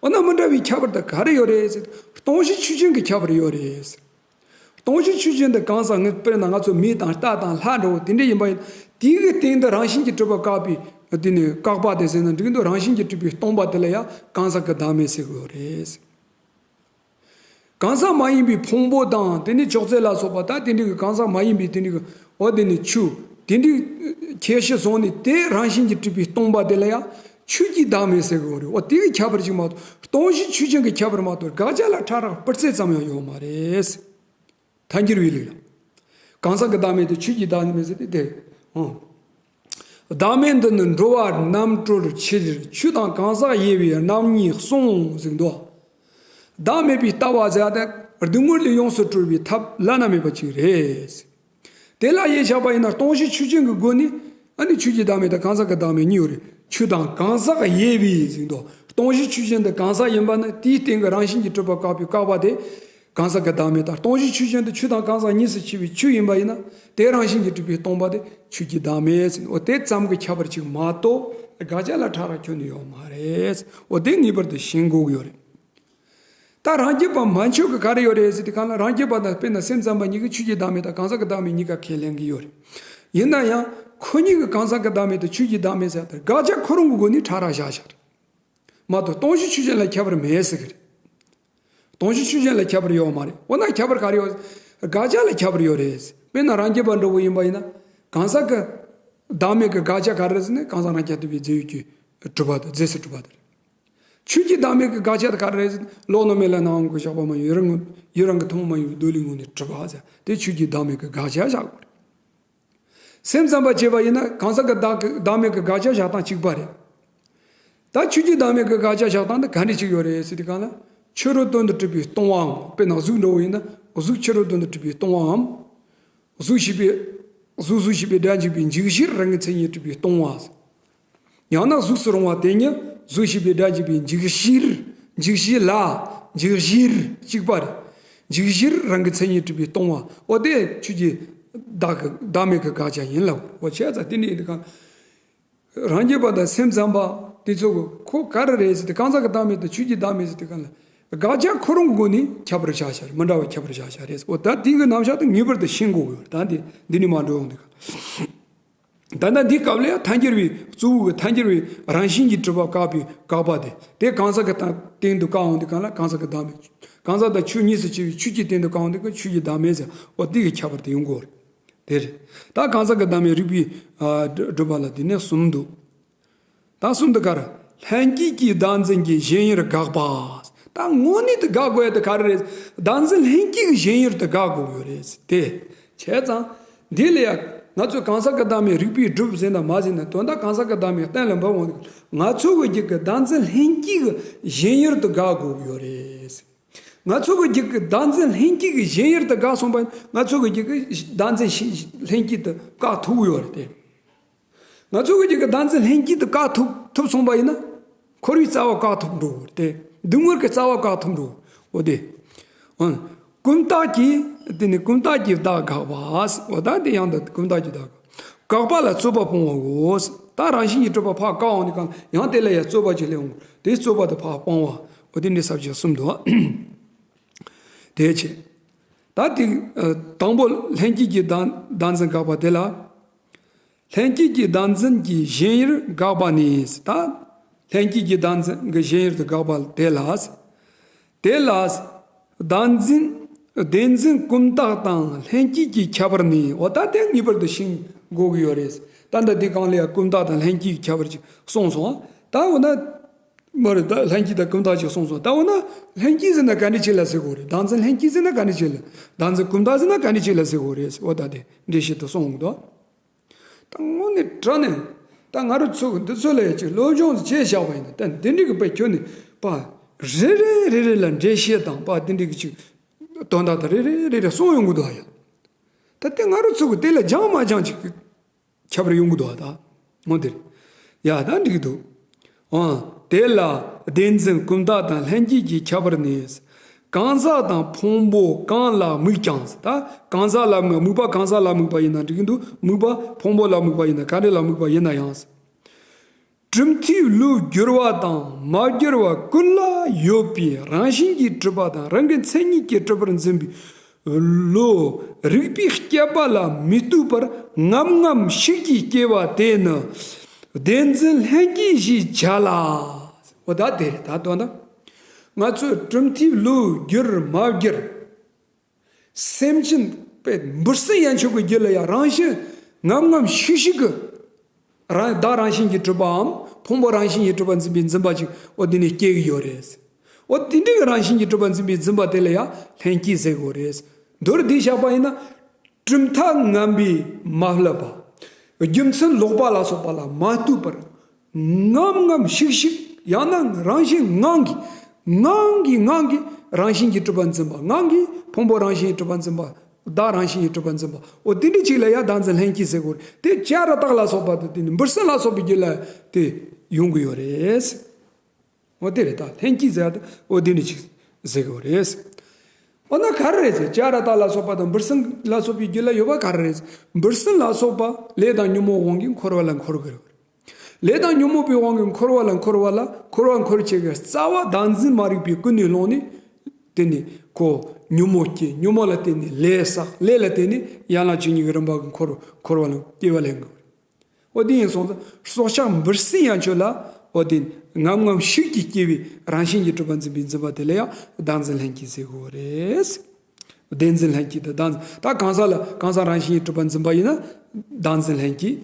འོ་ན་མི་འདྲ་བའི་ཁྱད་པར་དེ་ག་རེ་ཡོད་རེད་ཟེར། སྟོང་གཞི་ཆོས་ཅན་གྱི་ཁྱད་པར་ཡོད་རེད་ཟེར། སྟོང་གཞི་ཆོས་ཅན་དེ་གང་ཟག་ངས་དཔེར་ན་ང་ཚོ་མེ་དང་རྟ་དང་ལྷ་འདྲ་བོ་དེ་འདྲ་ཡིན་པ་ཡིན། དེའི་གི་སྟེང་དུ་རང་བཞིན་གྱིས་གྲུབ་པ་བཀག་པའི་དེ་ནི་བཀག་པ་དེ་ཟེར་ན་འགྲིག་འདུག་རང་བཞིན་གྱིས་གྲུབ་པའི་སྟོང་པ་དེ་ལ་ཡང་གང་ཟག་གི་བདག་མེད་ཟེར་གི་ཡོད་རེད་ཟེར། གང་ཟག་མ་ཡིན་པའི་ཕུང་པོ་དང་དེ་ནི་ཅོག་ཙེ་ལ་སོགས་པ་དང་དེ་འདྲ་གི་གང་ཟག་མ་ཡིན་པའི་དེ་འདྲ་གི་འོ་དེ་ནི་ཆུ་དེ་འདྲའི་ཁྱད་གཞི་བཟུང་ནས་དེ་རང་བཞིན་གྱིས་གྲུབ་པའི་སྟོང་པ་དེ་ལ་ཡང་ཆོས་ཀྱི་བདག་མེད་ཟེར་གི་ཡོད་རེད། འོ་དེ་གི་ཁྱད་པར་ཅིག་མ་གཏོགས་སྟོང་གཞི་ཆོས་ཅན་གྱི་ཁྱད་པར་མ་གཏོགས་དགག་བྱ་ལ་ཕྲ་རགས་སྤུ་རྩེ་ཙམ་ཡང་ཡོད་མ་རེད། ཐལ་འགྱུར་བའི་ལུགས་ལ། གང་ཟག་གི་བདག་མེད་དེ་ཆོས་ཀྱི་བདག་མེད་ཟེར་ཏེ་དེ། འོ། བདག་མེད་འདི་ནི་འགྲོ་བ་རྣམ་གྲོལ་ཕྱིར་ཆོས་དང་གང་ཟག་དབྱེ་བའི་རྣམ་གཉིས་གསུངས་ཟིན་ཏོ། བདག་མེད་པའི་ལྟ་བ་ཟེར་ཡ་དེ་སྡུག་བསྔལ་ལས་ཡོངས་སུ་གྲོལ་བའི་ཐབས་བླ་ན་མེད་པ་ཅིག་རེད། དེ་ལ་དབྱེ་བཞག་པ་ཡིན་ན་སྟོང་གཞི་ཆོས་ཅན་གྱི་སྒོ་ནས་ཨ་ནི་ཆོས་ཀྱི་བདག་མེད་དང་གང་ཟག་གི་བདག་མེད་གཉིས་ཡོད་རེད། ཆོས་དང་གང་ཟག་དབྱེ་བའི་ཟེར་དོ། སྟོང་གཞི་ཆོས་ཅན་དུ་གང་ཟག་ཡིན་པ་ནི་དེའི་སྟེང་གི་རང་བཞིན་གྱིས་གྲུབ་པ་བཀག་པའི་བཀག་པ་དེ་གང་ཟག་གི་བདག་མེད་དང་། སྟོང་གཞི་ཆོས་ཅན་དུ་ཆོས་དང་གང་ཟག་གཉིས་སུ་ཕྱེ་བའི་ཆོས་ཡིན་པ་ཡིན་ན་དེ་རང་བཞིན་གྱིས་གྲུབ་པའི་སྟོང་པ་དེ་ཆོས་ཀྱི་བདག་མེད་ཟེར། འོ་དེ་ཙམ་གྱི་ཁྱད་པར་ཅིག་མ་གཏོགས་དགག་བྱ་ལ་ཕྲ་རགས་ཁྱོན་ནས་ཡོད་མ་རེད། འོ་དེ་ངེས་པར་དུ་ཤེས་དགོས་ཀྱི་ཡོད་རེད། ད་རང་རྒྱུད་པ་མན་ཆད་ཀྱི་ག་རེ་ཡོད་རེད་ཟེར་དུས་སྒང་ལ། རང་རྒྱུད་པ་དང་དཔེར་ན་སེམས་ཙམ་པ་གཉིས་ཀྱིས་ཆོས་ཀྱི་བདག་མེད་དང་གང་ཟག་གི་བདག་མེད་གཉིས་ཀ་ཁས་ལེན་གྱི་ཡོད་རེད། ཡིན་ན་ཡང་ཁོ་གཉིས་ཀྱིས་གང་ཟག་གི་བདག་མེད་དང་ཆོས་ཀྱི་བདག་མེད་ཟེར་ཏེ་དགག་བྱ་ཁོ་རང་གི་སྒོ་ནས་ཕྲ་རགས་བཞག་བཞག་རེད་མ་གཏོགས། སྟོང་གཞི་ཆོས་ཅན་ལ་ཁྱད་པར་མེད་ཟེར་གྱི་རེད། སྟོང་གཞི་ཆོས་ཅན་ལ་ཁྱད་པར་ཡོད་མ་རེད། འོ་ན་ཁྱད་པར་ག་རེ་ཡོད། དགག་བྱ་ལ་ཁྱད་པར་ཡོད་རེད། དཔེར་ན་རང་རྒྱུད་པ་འདྲ་བོ་ཡིན་པ་ཡིན་ན་གང་ཟག་གི་བདག་མེད་ཀྱི་དགག་བྱ་ག་རེ་རེད་ཟེར་ན་གང་ཟག་རང་རྐྱ་ཐུབ་པའི་རྫས་ཡོད་ཀྱི་གྲུབ་པ་དང་རྫས་སུ་གྲུབ་པ་དེ་རེད། ཆོས་ཀྱི་བདག་མེད་ཀྱི་དགག་བྱ་དེ་ག་རེ་རེད་ཟེར་ན། ལོག་རྣམ་སྨིན་ལ་སྣང་བ་ཀུན་བཞག་པ་མ་ཡིན། ཡུལ་རང་ངོ་ཡུལ་རང་གི་ཐུན་མོང་མ་ཡིན་པའི་སྡོད་ལུས་ངོ་ནས་གྲུབ་པ་ཟེར། དེ་ཆོས་ཀྱི་བདག་མེད་ཀྱི་དགག་བྱ་བཞག་དགོས་རེད། སེམས་ཙམ་པ་བྱས་པ་ཡིན་ན་གང་ཟག་གི་བདག་གི་བདག་མེད་ཀྱི་དགག་བྱ་བཞག་སྟངས་གཅིག་པ་རེད། ད་ཆོས་ཀྱི་བདག་མེད་ཀྱི་དགག་བྱ་བཞག་སྟངས་དེ་ག་འདྲ་ཅིག་ཡོད་རེད་ཟེར་དུས་སྒང་ལ། ཕྱི་རོལ་དོན་དུ་གྲུབ་པའི་སྟོང་པའམ། དཔེར་ན་གཟུགས་འདྲ་བོ་ཡིན་ན་གཟུགས་ཕྱི་རོལ་དོན་དུ་གྲུབ་པའི་སྟོང་པའམ། གཟུགས་ཞེས་པའི་གཟུགས་གཟུགས་ཞེས་པའི་སྒྲ་འཇུག་པའི་འཇུག་གཞིར་རང་གི་མཚན་ཉིད་གྲུབ་པའི་སྟོང་པ། ཡང་ན་གཟུགས་སུ་རུང་བ་དེ་ཉིད་གཟུགས་ཞེས་པའི་སྒྲ་འཇུག་པའི་འཇུག་གཞིར། འཇུག་གཞི་ལ། འཇུག་གཞིར་གཅིག་པ་རེད། འཇུག་གཞིར་རང་གི་མཚན་ཉིད་གྲུབ་པའི་སྟོང་པ། འོ་དེ་ཆོས་ཀྱི་བདག་གི་བདག་མེད་ཀྱི་དགག་བྱ་ཡིན་ལ། འོ་བྱས་ཙང་དེ་འདྲ་ཡིན་དུས་སྒང་རང་རྒྱུད་པ་དང་སེམས་ཙམ་པ་དེ་ཚོ་གི་ཁོ་ག་རེ་རེད་ཟེར་ཏེ། གང་ཟག་གི་བདག་མེད་དང་ཆོས་ཀྱི་བདག་མེད་ཟེར་དུས་སྒང་ལ། དགག་བྱ་ཁོ་རང་གི་སྒོ་ནས་ཁྱད་པར་བཞག་བཞག་རེད། མི་འདྲ་བའི་ཁྱད་པར་བཞག་བཞག་རེད། འོ་ད་དེ་གི་རྣམ་གཞག་དེ་ངེས་པར་དུ་ཤེས་དགོས་ཀྱི་ཡོད་རེད། ད་འདི་འདི་ནས་མར་འགྲོ་ཡོང་དུས་སྒང་། ད་ལྟ་འདིའི་སྐབས་ལ་ཡང་ཐལ་འགྱུར་བའི་གཙོ་བོ་གི་ཐལ་འགྱུར་བའི་རང་བཞིན་གྱིས་གྲུབ་པ་བཀག་པའི་བཀག་པ་དེ། དེ་གང་ཟག་གི་སྟེང་དུ་བཀག་འོང་དུས་སྒང་ལ་གང་ཟག་གི་བདག་མེད། གང་ཟག་དང་ཆོས་གཉིས་སུ་ཕྱེ་བའི་ཆོས་ཀྱི་སྟེང་དུ་བཀག་འོང་དུས་སྒང་ཆོས་ཀྱི་བདག་མེད་ཟེར། འོ་དེ་གི་ཁྱད་པར་དེ་ཡོང་གི་ཡོད་རེད། དེ་རེད། ད་གང་ཟག་གི་བདག་མེད་རིགས་པས་ཨ་སྒྲུབ་པ་ལ་དེ་ནས་གསུམ་འདུག་ད་གསུམ་དུ་ག་རེ། ལྷན་སྐྱེས་ཀྱི་བདག་འཛིན་གྱི་ཞེན་ཡུལ་དགག་པ། ད་དངོས་གནས་དུ་དགག་དགོས་ཡ་དེ་ག་རེ་རེད། བདག་འཛིན་ལྷན་སྐྱེས་ཀྱི་ཞེན་ཡུལ་དུ་དགག་དགོས་ཡོད་རེད། དེ་བྱས་ཙང་འདི་ལ་ཡ་ང་ཚོས་གང་ཟག་གི་བདག་མེད་རིགས་པས་སྒྲུབ་ཟེར་ན་མ་ཟེར་ན། དོན་དག་གང་ཟག་གི་བདག་མེད་གཏན་ལ་འབེབས་འོང་དུས་ང་ཚོ་གི་རྒྱུད་ཀྱི་བདག་འཛིན་ལྷན་སྐྱེས་ཀྱི་ཞེན་ཡུལ་དུ་དགག་དགོས་ཀྱི་ཡོད་རེད། ང་ཚོ་གི་རྒྱུད་ཀྱི་བདག་འཛིན་ལྷན་སྐྱེས་ཀྱི་ཞེན་ཡུལ་དུ་དགག་སོང་བ་ཡིན་ན། ང་ཚོ་གི་རྒྱུད་ཀྱི་བདག་འཛིན་ལྷན་སྐྱེས་དུ་བཀག་ཐུབ་ཀྱི་ཡོད་རེད་དེ། ང་ཚོ་གི་རྒྱུད་ཀྱི་བདག་འཛིན་ལྷན་སྐྱེས་དུ་བཀག་ཐུབ་ཐུབ་སོང་བ་ཡིན་ན། འཁོར་བའི་རྩ་བ་བཀག་ཐུབ་འགྲོ་གི་རེད་དེ། སྡུག་བསྔལ་གྱི་རྩ་བ་བཀག་ཐུབ་འགྲོ། འོ་དེ། ཨང་། ཀུན་བཏགས་ཀྱི། དེ་ནི་ཀུན་བཏགས་ཀྱི་བདག་དགག་པ། འོ་ད་དེ་ཡང་ད་ཀུན་བཏགས་ཀྱི་བདག་དགག་པ་ལ་རྩོད་པ་སྤོང་བའོ། ད་རང་བཞིན་གྱིས་གྲུབ་པ་ཕར་བཀག་འོང་དུས་སྒང་ཡང་དེ་ལ་ཡང་རྩོད་པ་ཅིག་སླེབས་འོང་། དེ་རྩོད་པ་དེ་ཕར་སྤང་བ། འོ་དེ་འདྲའི་ས་བཅད་གསུམ་འདུག་དེ་བྱས། ད་དེ་ཨ་དང་པོ་ལྷན་སྐྱེས་ཀྱི་བདག་བདག་འཛིན་དགག་པ་དེ་ལ། ལྷན་སྐྱེས་ཀྱི་བདག་འཛིན་གྱི་ཞེན་ཡུལ་དགག་པ་ནི། ད་ལྷན་སྐྱེས་ཀྱི་བདག་འཛིན་གྱི་ཞེན་ཡུལ་དུ་དགག་པ་དེ་ལ། དེ་ལ་བདག་འཛིན་བདེན་འཛིན་ཀུན་བཏགས་དང་ལྷན་སྐྱེས་ཀྱི་ཁྱད་པར་ནི། འོ་ད་དེ་ངེས་པར་དུ་ཤེས་དགོས་ཀྱི་ཡོད་རེད། ད་ལྟ་འདི་སྒང་ལ་ཡང་ཀུན་བཏགས་དང་ལྷན་སྐྱེས་ཀྱི་ཁྱད་པར་ཅིག་གསུངས་སོང་། ད་འོ་ན། མ་རེད། ད་ལྷན་སྐྱེས་དང་ཀུན་བཏགས་ཅིག་གསུངས་སོང་། ད་འོ་ན་ལྷན་སྐྱེས་ཟེར་ན་ག་འདྲ་ཅིག་ལ་ཟེར་དགོས་རེད། བདག་འཛིན་ལྷན་སྐྱེས་ཟེར་ན་ག་འདྲ་ཅིག་ལ། བདག་འཛིན་ཀུན་བཏགས་ཟེར་ན་ག་འདྲ་ཅིག་ལ་ཟེར་དགོས་རེད། འོ་ད་དེ་འགྲེལ་བཤད་དུ་གསུངས་འདུག་ད་དངོས་གནས་དྲང་གནས་ད་ང་རང་ཚོ་འདི་ཚོ་ལ་ཡ་ཅིག་སློབ་སྦྱོང་བྱས་བཞག་པ་ཡིན་ན། ད་འདི་འདྲ་གི་དཔེ་ཁྱོན་ནས་པ་རེ་རེ་རེ་རེ་ལ་འགྲེལ་བཤད་དང་པ་འདི་འདྲ་གི་ཅིག་དོན་དག་ད་རེ་རེ་རེ་རེ་གསུངས་ཡོང་གི་འདུག་ཨ་ཡ། ད་དེ་ང་རང་ཚོ་གི་དེ་ལ་སྦྱང་མ་སྦྱང་ཅིག་གི་ཁྱད་པར་ཡོང་གི་འདུག་ཨ། ད་འོ་དེ་རེད། ཡ་ད་འགྲིག་གི་འདུག་ཨང་། དེ་ལ་བདེན་འཛིན་ཀུན་བཏགས་དང་ལྷན་སྐྱེས་ཀྱི་ཁྱད་པར་ནི། གང་ཟག་དང་ཕུང་པོ་གང་ལ་དམིགས་ཀྱང་། ད་གང་ཟག་ལ་དམིགས། དམིགས་པ་གང་ཟག་ལ་དམིགས་པ་ཡིན་ན་འགྲིག་གི་འདུག་དམིགས་པ་ཕུང་པོ་ལ་དམིགས་པ་ཡིན་ན། ག་འདྲ་ལ་དམིགས་པ་ཡིན་ན་ཡང་། གྲུབ་མཐས་བློ་བསྒྱུར་བ་དང་མ་བསྒྱུར་བ་ཀུན་ལ་ཡོད་པའི་རང་བཞིན་གྱིས་གྲུབ་པ་དང་རང་གི་མཚན་ཉིད་ཀྱིས་གྲུབ་པར་འཛིན་པའི་བློ། རིགས་པས་དཔྱད་པ་ལ་མི་ལྟོས་པར་ངམ་ངམ་ཤུགས་ཀྱིས་སྐྱེ་བ་དེ་ནི་བདེན་འཛིན་ལྷན་སྐྱེས་ཞེས་བྱ་ལ། འོ་ད་དེ་རེད། ད་དོན་དག་ང་ཚོས་གྲུབ་མཐས་བློ་བསྒྱུར་མ་བསྒྱུར། སེམས་ཅན་པའི་འབུ་སྲིན་ཡན་ཆོད་ཀྱི་རྒྱུད་ལ་ཡང་རང་བཞིན་ངམ་ངམ་ཤུགས་ཤུགས་ཀྱིས་རང་བདག་རང་བཞིན་གྱིས་གྲུབ་པའམ་ཕུང་པོ་རང་བཞིན་གྱིས་གྲུབ་པར་འཛིན་པའི་འཛིན་པ་ཅིག་འོ་དེ་ནི་སྐྱེ་གི་ཡོད་རེད། འོ་དེ་འདྲའི་རང་བཞིན་གྱིས་གྲུབ་པར་འཛིན་པའི་འཛིན་པ་དེ་ལ་ཡང་ལྷན་སྐྱེས་ཟེར་དགོས་རེད། མདོར་བསྡུས་བཞག་པ་ཡིན་ན། གྲུབ་མཐའ་ངན་པས་མ་བསླད་པ། རྒྱུ་མཚན་ལོག་པ་ལ་སོགས་པ་ལ་མ་ལྟོས་པར། ངམ་ངམ་ཤུགས་ཤུགས། ཡང་ན་རང་བཞིན་ངང་གིས། ངང་གིས་ངང་གིས་རང་བཞིན་གྱིས་གྲུབ་པར་འཛིན་པ། ངང་གིས་ཕུང་པོ་རང་བཞིན་གྱིས་གྲུབ་པར་འཛིན་པ། བདག་རང་བཞིན་གྱིས་གྲུབ་པར་འཛིན་པ། འོ་དེ་འདྲ་ཅིག་ལ་ཡང་བདག་འཛིན་ལྷན་སྐྱེས་ཟེར་དགོས་རེད། དེ་བྱ་ར་བཏགས་ལ་སོགས་པ་དང་དེ་ནི་འབུར་སིལ་ལ་སོགས་པའི་རྒྱུད་ལ་དེ་ཡོང་གི་ཡོད་རེད། འོ་དེ་རེད། ད་ལྷན་སྐྱེས་ཟེར་ཡ་དེ་འོ་དེ་འདྲ་ཅིག་ཟེར་གི་ཡོད་རེད། འོ་ན་ག་རེ་རེད་ཟེར། བྱ་ར་བཏགས་ལ་སོགས་པ་དང་འབུར་སིལ་ལ་སོགས་པའི་རྒྱུད་ལ་ཡོད་པ་ག་རེ་རེད་ཟེར། འབུར་སིལ་ལ་སོགས་པ་ལས་དང་ཉོན་མོངས་དབང་གིས་འཁོར་བ་ལ་འཁོར་གི་རེད། ལས་དང་ཉོན་མོངས་པའི་དབང་གིས་འཁོར་བ་ལ་འཁོར་བ་ལ་འཁོར་བ་འཁོར་བྱེད་ཀྱི་རྩ་བ་བདག་འཛིན་མ་རིག་པས་ཀུན་ནས་བསླངས་ནས། དེ་ནི་ཁོ་ཉོན་མོངས་སྐྱེ། ཉོན་མོངས་ལ་བརྟེན་ནས་ལས་བསགས། ལས་ལ་བརྟེན་ནས་ཡན་ལག་བཅུ་གཉིས་ཀྱི་རིམ་པ་གིས་འཁོར་འཁོར་བ་ལ་སྐྱེ་བ་ལེན་དགོས། འོ་དེ་ཡིན་སོང་ཙང་སྲོག་ཆགས་འབུར་སིལ་ཡན་ཆོད་ལ་འོ་དེ་ངམ་ངམ་ཤུགས་ཀྱིས་སྐྱེ་བའི་རང་བཞིན་གྱིས་གྲུབ་པར་འཛིན་པའི་འཛིན་པ་དེ་ལ་ཡང་བདག་འཛིན་ལྷན་སྐྱེས་ཟེར་དགོས་རེད། བདེན་འཛིན་ལྷན་སྐྱེས་དང་བདག་འཛིན། ད་གང་ཟག་ལ་གང་ཟག་རང་བཞིན་གྱིས་གྲུབ་པར་འཛིན་པ་ཡིན་ན་བདག་འཛིན་ལྷན་སྐྱེས།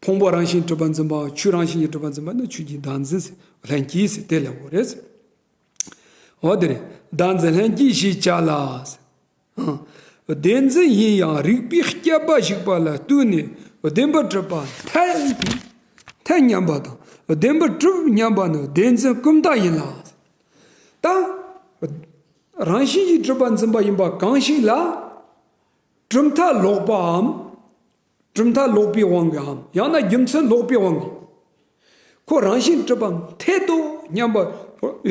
ཕུང་པོ་རང་བཞིན་གྲུབ་པར་འཛིན་པའམ་ཆོས་རང་བཞིན་གྱིས་གྲུབ་པར་འཛིན་པ་ནི་ཆོས་ཀྱི་བདག་འཛིན་ཟེར། ལྷན་སྐྱེས་ཟེར་དེ་ལ་གོ་རེད། འོ་དེ་རེད། བདག་འཛིན་ལྷན་སྐྱེས་ཞེས་བྱ་ལ། ཨང་། བདེན་འཛིན་ཡིན་ཡང་རིགས་པས་བསྐྱེད་པ་ཞིག་པ་ལ་ལྟོས་ནས་བདེན་པར་གྲུབ་པ་འཐད་འཐད་སྙམ་པ་དང་བདེན་པར་གྲུབ་སྙམ་པ་ནི་བདེན་འཛིན་ཀུན་བརྟགས་ཡིན་ལ། ད་རང་བཞིན་གྱིས་གྲུབ་པར་འཛིན་པ་ཡིན་པ་གང་ཞིག་ལ་གྲུབ་མཐའ་ལོག་པའམ། གྲུབ་མཐའ་ལོག་པའི་དབང་གིས་འམ། ཡང་ན་རྒྱུ་མཚན་ལོག་པའི་དབང་གིས། ཁོ་རང་བཞིན་གྲུབ་པ་འཐད་དོ་སྙམ་པ།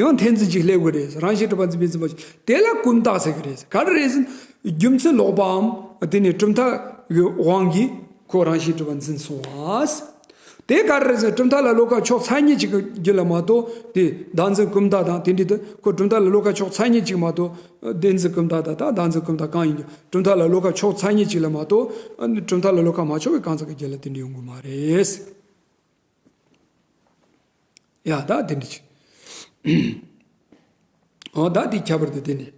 ཡང་འཐད་འཛིན་ཅིག་སླེབས་དགོས་རེད། རང་བཞིན་གྲུབ་པ་འཛིན་པའི་འཛིན་པ་ཅིག་དེ་ལ་ཀུན་བརྟགས་ཟེར་གི་རེད། ག་རེ་རེད་ཟེར་ན། རྒྱུ་མཚན་ལོག་པའམ། དེ་ནི་གྲུབ་མཐའ་གི་དབང་གིས་ཁོ་རང་བཞིན་གྲུབ་པ་འཛིན་སོང་བ། དེ་ག་རེ་རེད་ཟེར་ན། གྲུབ་མཐའ་ལ་བློ་ཁ་ཕྱོགས་མཚན་ཉིད་ཅིག་གི་རྒྱུད་ལ་མ་གཏོགས་དེ་བདག་འཛིན་ཀུན་བརྟགས་དང་དེ་འདྲ་དེ་ཁོ་གྲུབ་མཐའ་ལ་བློ་ཁ་ཕྱོགས་མཚན་ཉིད་ཅིག་མ་གཏོགས། བདེན་འཛིན་ཀུན་བརྟགས་དང་ད་བདག་འཛིན་ཀུན་བརྟགས་གང་ཡིན་ཀྱང་གྲུབ་མཐའ་ལ་བློ་ཁ་ཕྱོགས་མཚན་ཉིད་ཅིག་ལ་མ་གཏོགས། གྲུབ་མཐའ་ལ་བློ་ཁ་མ་ཕྱོགས་པའི་གང་ཟག་གི་རྒྱུད་ལ་དེ་འདྲ་ཡོང་གི་མ་རེད། ཡ་ད་དེ་འདྲ་ཅིག་འོ་ད་དེ་ཁྱད་པར་དེ་དེ་ནི།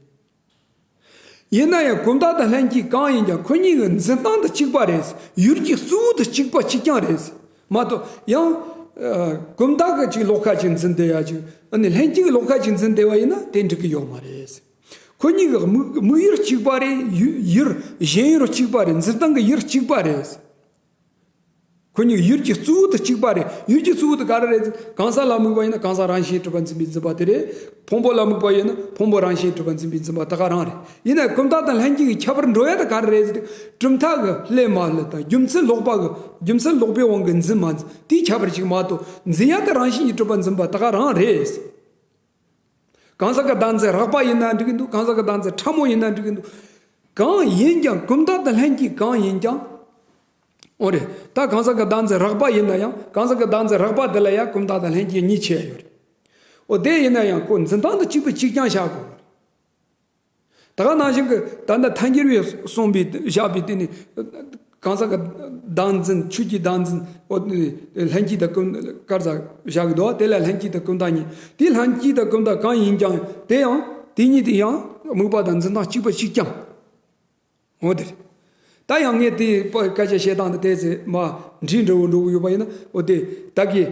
ཡིན་ན་ཡང་ཀུན་བརྟགས་དང་ལྷན་སྐྱེས་གང་ཡིན་ཀྱང་ཁོ་གཉིས་ཀྱི་འཛིན་སྟངས་དེ་གཅིག་པ་རེད། ཡུལ་གྱི་གཙོ་བོ་དེ་གཅིག་པ་གཅིག་རྐྱང་རེད། མ་གཏོགས་ཡང་། ཨ། ཀུན་བརྟགས་ཀྱིས་ཅིག་ལོགས་ཁ་ཅིག་འཛིན་བསྡད་ཡ་ཅིག་ཨ་ནི་ལྷན་སྐྱེས་ཀྱིས་ལོགས་ཁ་ཅིག་འཛིན་བསྡད་པ་ཡིན་ན་དེ་འགྲིག་གི་ཡོད་མ་རེད། ཁོ་གཉིས་ཀྱི་དམིགས་དམིགས་ཡུལ་གཅིག་པ་རེད། ཡུ་ཡུལ་ཞེན་ཡུལ་གཅིག་པ་རེད། འཛིན་སྟངས་ཀྱི་ཡུལ་གཅིག་པ་རེད། ཁོ་གཉིས་ཡུལ་གྱི་གཙོ་བོ་དེ་གཅིག་པ་རེད། ཡུལ་གྱི་གཙོ་བོ་དེ་ག་རེ་རེད། གང་ཟག་ལ་དམིགས་པ་ཡིན་ན་གང་ཟག་རང་བཞིན་གྲུབ་པ་འཛིན་པའི་འཛིན་པ་དེ་རེད། ཕུང་པོ་ལ་དམིགས་པ་ཡིན་ན་ཕུང་པོ་རང་བཞིན་གྲུབ་པ་འཛིན་པའི་འཛིན་པ་དེ་ག་རང་རེད། ཡིན་ན་ཀུན་བརྟགས་དང་ལྷན་སྐྱེས་ཀྱི་ཁྱད་པར་འགྲོ་ཡ་དེ་ག་རེ་རེད། གྲུབ་མཐའ་གི་བསླད་མ་བསླད་དང་རྒྱུ་མཚན་ལོག་པ་གི་རྒྱུ་མཚན་ལོག་པའི་དབང་གིས་འཛིན་མ་འཛིན་དེའི་ཁྱད་པར་ཅིག་མ་གཏོགས་འཛིན་ཡ་དེ་རང་བཞིན་གྱིས་གྲུབ་པ་འཛིན་པ་དེ་ག་རང་རེད། གང་ཟག་གི་བདག་འཛིན་རགས་པ་ཡིན་ན་འགྲིག་གི་འདུག་གང་ཟག་གི་བདག་འཛིན་ཕྲ་མོ་ཡིན་ན་འགྲིག་གི་འདུག་གང་ཡིན་ཀྱང་ཀུན་བརྟགས་དང་ལྷན་སྐྱེས་གང་ཡིན་ཀྱང་། འོ་རེད། ད་གང་ཟག་གི་བདག་འཛིན་རགས་པ་ཡིན་ན་ཡང་གང་ཟག་གི་བདག་འཛིན་རགས་པ་དེ་ལ་ཡང་ཀུན་བརྟགས་དང་ལྷན་སྐྱེས་གཉིས་ཕྱེ་ཡོད་རེད། འོ་དེ་ཡིན་ན་ཡང་ཁོ་འཛིན་སྟངས་དེ་གཅིག་པ་གཅིག་རྐྱང་བཞག་དགོས། ད་ག་ནང་བཞིན་གྱི་ད་ལྟ་ཐལ་འགྱུར་བས་གསུངས་པའི་བཞག་པའི་དེ་ནི། གང་ཟག་གི་བདག་འཛིན་ཆོས་ཀྱི་བདག་འཛིན་འོ་ལྷན་སྐྱེས་དང་ཀུན་དཀར་ཟ་བཞག་གི་འདུག་དེ་ལ་ལྷན་སྐྱེས་དང་ཀུན་བརྟགས་གཉིས། དེ་ལྷན་སྐྱེས་དང་ཀུན་བརྟགས་གང་ཡིན་ཀྱང་དེ་ཡང་དེ་གཉིས་དེ་ཡང་དམིགས་པ་དང་འཛིན་སྟངས་གཅིག་པ་གཅིག་རྐྱང་། འོ་དེ་རེད། ད་ཡང་ངས་དེ་སྐད་ཆ་བཤད་སྟངས་དེ་དེ་ཚེ་མ་འདྲིས་འདྲ་བོ་འགྲོ་གི་ཡོད་པ་ཡིན་ན་འོ་དེ་ད་གི་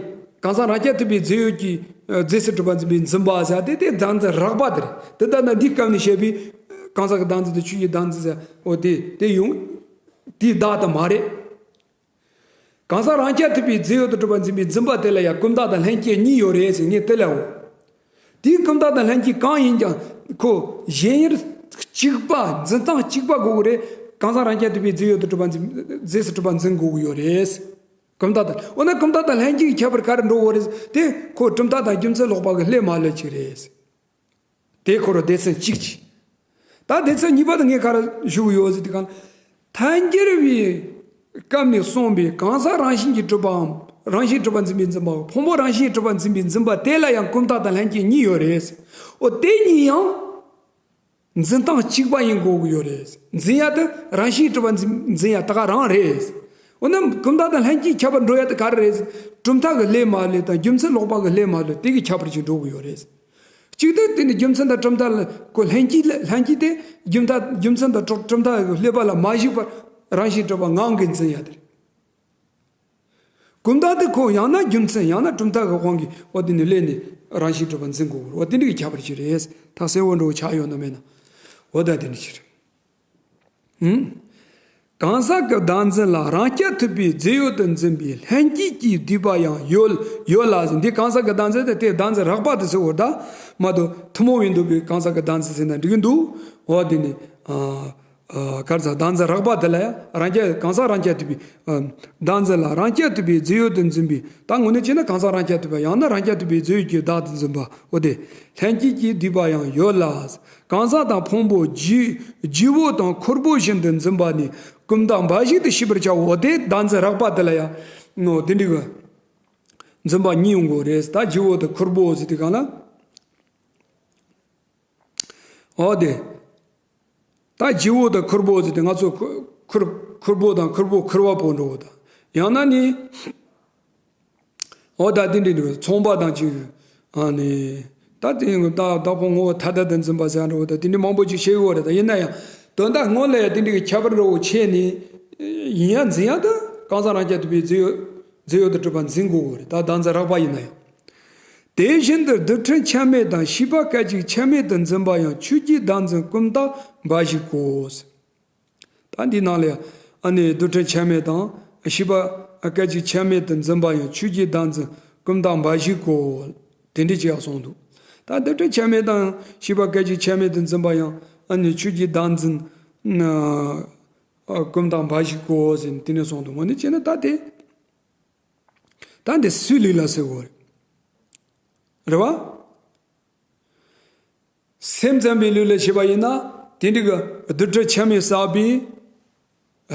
གང་ཟག་རང་རྐྱ་ཐུབ་པའི་རྫས་ཡོད་ཀྱི་རྫས་སུ་གྲུབ་པ་འཛིན་པའི་འཛིན་པ་ཟེར་དེ་དེ་བདག་འཛིན་རགས་པ་དེ་རེད། དེ་ལྟ་ན་འདིའི་སྐབས་ནས་བཤད་པའི་གང་ཟག་གི་བདག་འཛིན་དང་ཆོས་ཀྱི་བདག་འཛིན་ཟེར་འོ་དེ་དེ་ཡོང་དེའི་བདག་དེ་མ་རེད། གང་ཟག་རང་རྐྱ་ཐུབ་པའི་རྫས་ཡོད་དུ་གྲུབ་པ་འཛིན་པའི་འཛིན་པ་དེ་ལ་ཡང་ཀུན་བརྟགས་དང་ལྷན་སྐྱེས་གཉིས་ཡོད་རེད་ཟེར་ངས་དེ་ལའོ། དེའི་ཀུན་བརྟགས་དང་ལྷན་སྐྱེས་གང་ཡིན་ཀྱང་ཁོ་ཞེན་ཡུལ་གཅིག་པ་འཛིན་སྟངས་གཅིག་པ་དགོས་ཀྱི་རེད། གང་ཟག་རང་རྐྱ་ཐུབ་པའི་རྫས་ཡོད་དུ་གྲུབ་པ་འཛིན་རྫས་སུ་གྲུབ་པ་འཛིན་དགོས་ཀྱི་ཡོད་རེད། ཀུན་བརྟགས་དང་འོ་ན་ཀུན་བརྟགས་དང་ལྷན་སྐྱེས་ཀྱི་ཁྱད་པར་ག་རེ་འགྲོ་གི་རེད། དེ་ཁོ་གྲུབ་མཐའ་དང་རྒྱུ་མཚན་ལོག་པ་གི་བསླད་མ་བསླད་ཅིག་རེད། དེ་ཁོ་རང་སྡེ་ཚན་གཅིག་ཅིག་ད་སྡེ་ཚན་གཉིས་པ་དེ་ངས་ག་རེ་ཞུ་གི་ཡོད་ཟེར་དུས་གང་། ཐལ་འགྱུར་བའི་སྐབས་ནས་གསུངས་པའི་གང་ཟག་རང་བཞིན་གྱིས་གྲུབ་པའམ་རང་བཞིན་གྲུབ་པ་འཛིན་པའི་འཛིན་པའམ་ཕུང་པོ་རང་བཞིན་གྱིས་གྲུབ་པ་འཛིན་པའི་འཛིན་པ་དེ་ལ་ཡང་ཀུན་བརྟགས་དང་ལྷན་སྐྱེས་གཉིས་ཡོད་རེད། འོ་དེ་གཉིས་ཡང་འཛིན་སྟངས་གཅིག་པ་ཡིན་དགོས་ཀྱི་ཡོད་རེད། འཛིན་ཡ་དེ་རང་བཞིན་གྱིས་གྲུབ་པ་འཛིན་འཛིན་ཡ་དེ་ག་རང་རེད། འོ་ན་ཀུན་བརྟགས་དང་ལྷན་སྐྱེས་ཁྱད་པར་འགྲོ་ཡ་དེ་ག་རེ་རེད། གྲུབ་མཐའ་གི་བསླད་མ་བསླད་དང་རྒྱུ་མཚན་ལོག་པ་གི་བསླད་མ་བསླད་དེ་གི་ཁྱད་པར་ཅིག་འགྲོ་གི་ཡོད་རེད། གཅིག་ཏུ་དེ་ནི་རྒྱུ་མཚན་དང་གྲུབ་མཐའ་ལ་གོ་ལྷན་སྐྱེས་ལ་ལྷན་སྐྱེས་དེ་རྒྱུ་མཐའ་རྒྱུ་མཚན་དང་གྲུབ་གྲུབ་མཐའ་བསླད་པ་ལ་མ་གཞིགས་པར་རང་བཞིན་གྲུབ་པ་ངང་གིས་འཛིན་ཡ་དེ་རེད། ཀུན་བརྟགས་དེ་ཁོ་ཡང་ན་རྒྱུ་མཚན་ཡང་ན་གྲུབ་མཐའ་གི་དབང་གིས་འོ་དེ་ནི་བསླད་ནས་རང་བཞིན་གྲུབ་པ་འཛིན་དགོས་རེད། འོ་དེ་འདྲ་གི་ཁྱད་པར་ཅིག་རེད། ཐག་གསལ་བོ་འགྲོ་ཆགས་ཡོད་ན་མེད་ན། འོ་ད་དེ་འདྲ་ཅིག་རེད། ཧུམ། གང་ཟག་གི་བདག་འཛིན་ལ་རང་རྐྱ་ཐུབ་པའི་རྫས་ཡོད་དུ་འཛིན་པའི་ལྷན་སྐྱེས་ཀྱི་སྡིག་པ་ཡང་ཡོད་ཡོད་ལ་ཟེར། འདི་གང་ཟག་གི་བདག་འཛིན་དེ་དེ་བདག་འཛིན་རགས་པ་དེ་ཟེར་བ་ད་མ་གཏོགས་ཐུན་མོང་བའི་འདུག་པའི་གང་ཟག་གི་བདག་འཛིན་ཟེར་ན་འགྲིག་གི་འདུག་འོ་དེ་ནི་ཨ་ གར་ས་བདག་འཛིན་རགས་པ་དེ་ལ་ཡང་རང་རྐྱ་གང་ཟག་རང་རྐྱ་ཐུབ་པའི་བདག་འཛིན་ལ་རང་རྐྱ་ཐུབ་པའི་རྫས་ཡོད་དུ་འཛིན་པའི། ད་དངོས་གནས་བྱས་ན་གང་ཟག་རང་རྐྱ་ཐུབ་པ་ཡང་ན་རང་རྐྱ་ཐུབ་པའི་རྫས་ཡོད་ཀྱི་བདག་ཏུ་འཛིན་པ་འོ་དེ་ལྷན་སྐྱེས་ཀྱིས་བསྡུས་པ་ཡང་ཡོད་ལ། གང་ཟག་དང་ཕུང་པོ་བརྗིད་བརྗིད་པོ་དང་ཁུར་པོ་བཞིན་དུ་འཛིན་པ་ནི་ཀུན་བཏགས་འབའ་ཞིག་ཏུ་ཤེས་པར་བྱའོ། འོ་དེ་བདག་འཛིན་རགས་པ་དེ་ལ་ཡང་ནོ་དེ་འདྲ་གི་འཛིན་པ་གཉིས་ཡོང་གི་རེད། ད་བརྗིད་པོ་དང་ཁུར་པོ་ཟེར་དུས་གང་ལ། འོ་དེ། ད་བརྗིད་པོ་དང་ཁུར་པོ་ཟེར་ཏེ་ང་ཚོ་ཁུ- ཁུར- ཁུར་པོ་དང་ཁུར་པོ་ཁུར་བ་པོ་འགྲོ་བ་དང་ཡང་ན་ནི། འོ་ད་དེ་འདྲ་འདྲ་ཚོང་པ་དང་གཅིག་ཨ་ནི། ད་དེ་ད་བདག་ཕུང་ངོ་བོ་ཐ་དད་དུ་འཛིན་པ་ཟེར་འགྲོ་བ་དང་དེ་འདྲ་མང་པོ་ཅིག་བཤད་ཡོད་རེད། ད་ཡིན་ན་ཡང་དོན་དག་སྔོན་ལ་ཡང་དེ་འདྲ་གི་ཁྱད་པར་འདྲ་བོ་ཕྱེ་ནས་ཡིན་ཡང་འཛིན་ཡང་ད་གང་ཟག་རང་རྐྱ་ཐུབ་པའི་རྫས་ཡོད་རྫས་ཡོད་དུ་གྲུབ་པ་འཛིན་དགོས་རེད། ད་བདག་འཛིན་རགས་པ་ཡིན་ན་ཡང་། དེ་བཞིན་དུ་རྡུལ་ཕྲན་ཆ་མེད་དང་ཤེས་པ་སྐད་ཅིག་ཆ་མེད་དུ་འཛིན་པ་ཡང་ཆོས་ཀྱི་བདག་འཛིན་ཀུན་བཏགས་འབའ་ཞིག་གོ། ད་འདི་ནང་ལ་ཨ་ནི་རྡུལ་ཕྲན་ཆ་མེད་དང་ཤེས་པ་སྐད་ཅིག་ཆ་མེད་དུ་འཛིན་པ་ཡང་ཆོས་ཀྱི་བདག་འཛིན་ཀུན་བཏགས་འབའ་ཞིག་གོ། དེ་འདྲ་ཅིག་ཡང་གསུངས་འདུག་ད་རྡུལ་ཕྲན་ཆ་མེད་དང་ཤེས་པ་སྐད་ཅིག་ཆ་མེད་དུ་འཛིན་པ་ཡང་ཨ་ནི་ཆོས་ཀྱི་བདག་འཛིན་ཀུན་བཏགས་འབའ་ཞིག་གོ་ཟེར་ནས་དེ་འདྲ་གསུངས་འདུག་དངོས་གནས་བྱས་ན་ད་དེ། ད་འདི་སུའི་ལུགས་ལ་ཟེར་དགོས་རེད། རེད་བ། སེམས་ཙམ་པའི་ལུགས་ལ་བྱས་པ་ཡིན་ན་དེ་འདྲ་གི་རྡུལ་ཕྲན་ཆ་མེད་བསགས་པའི་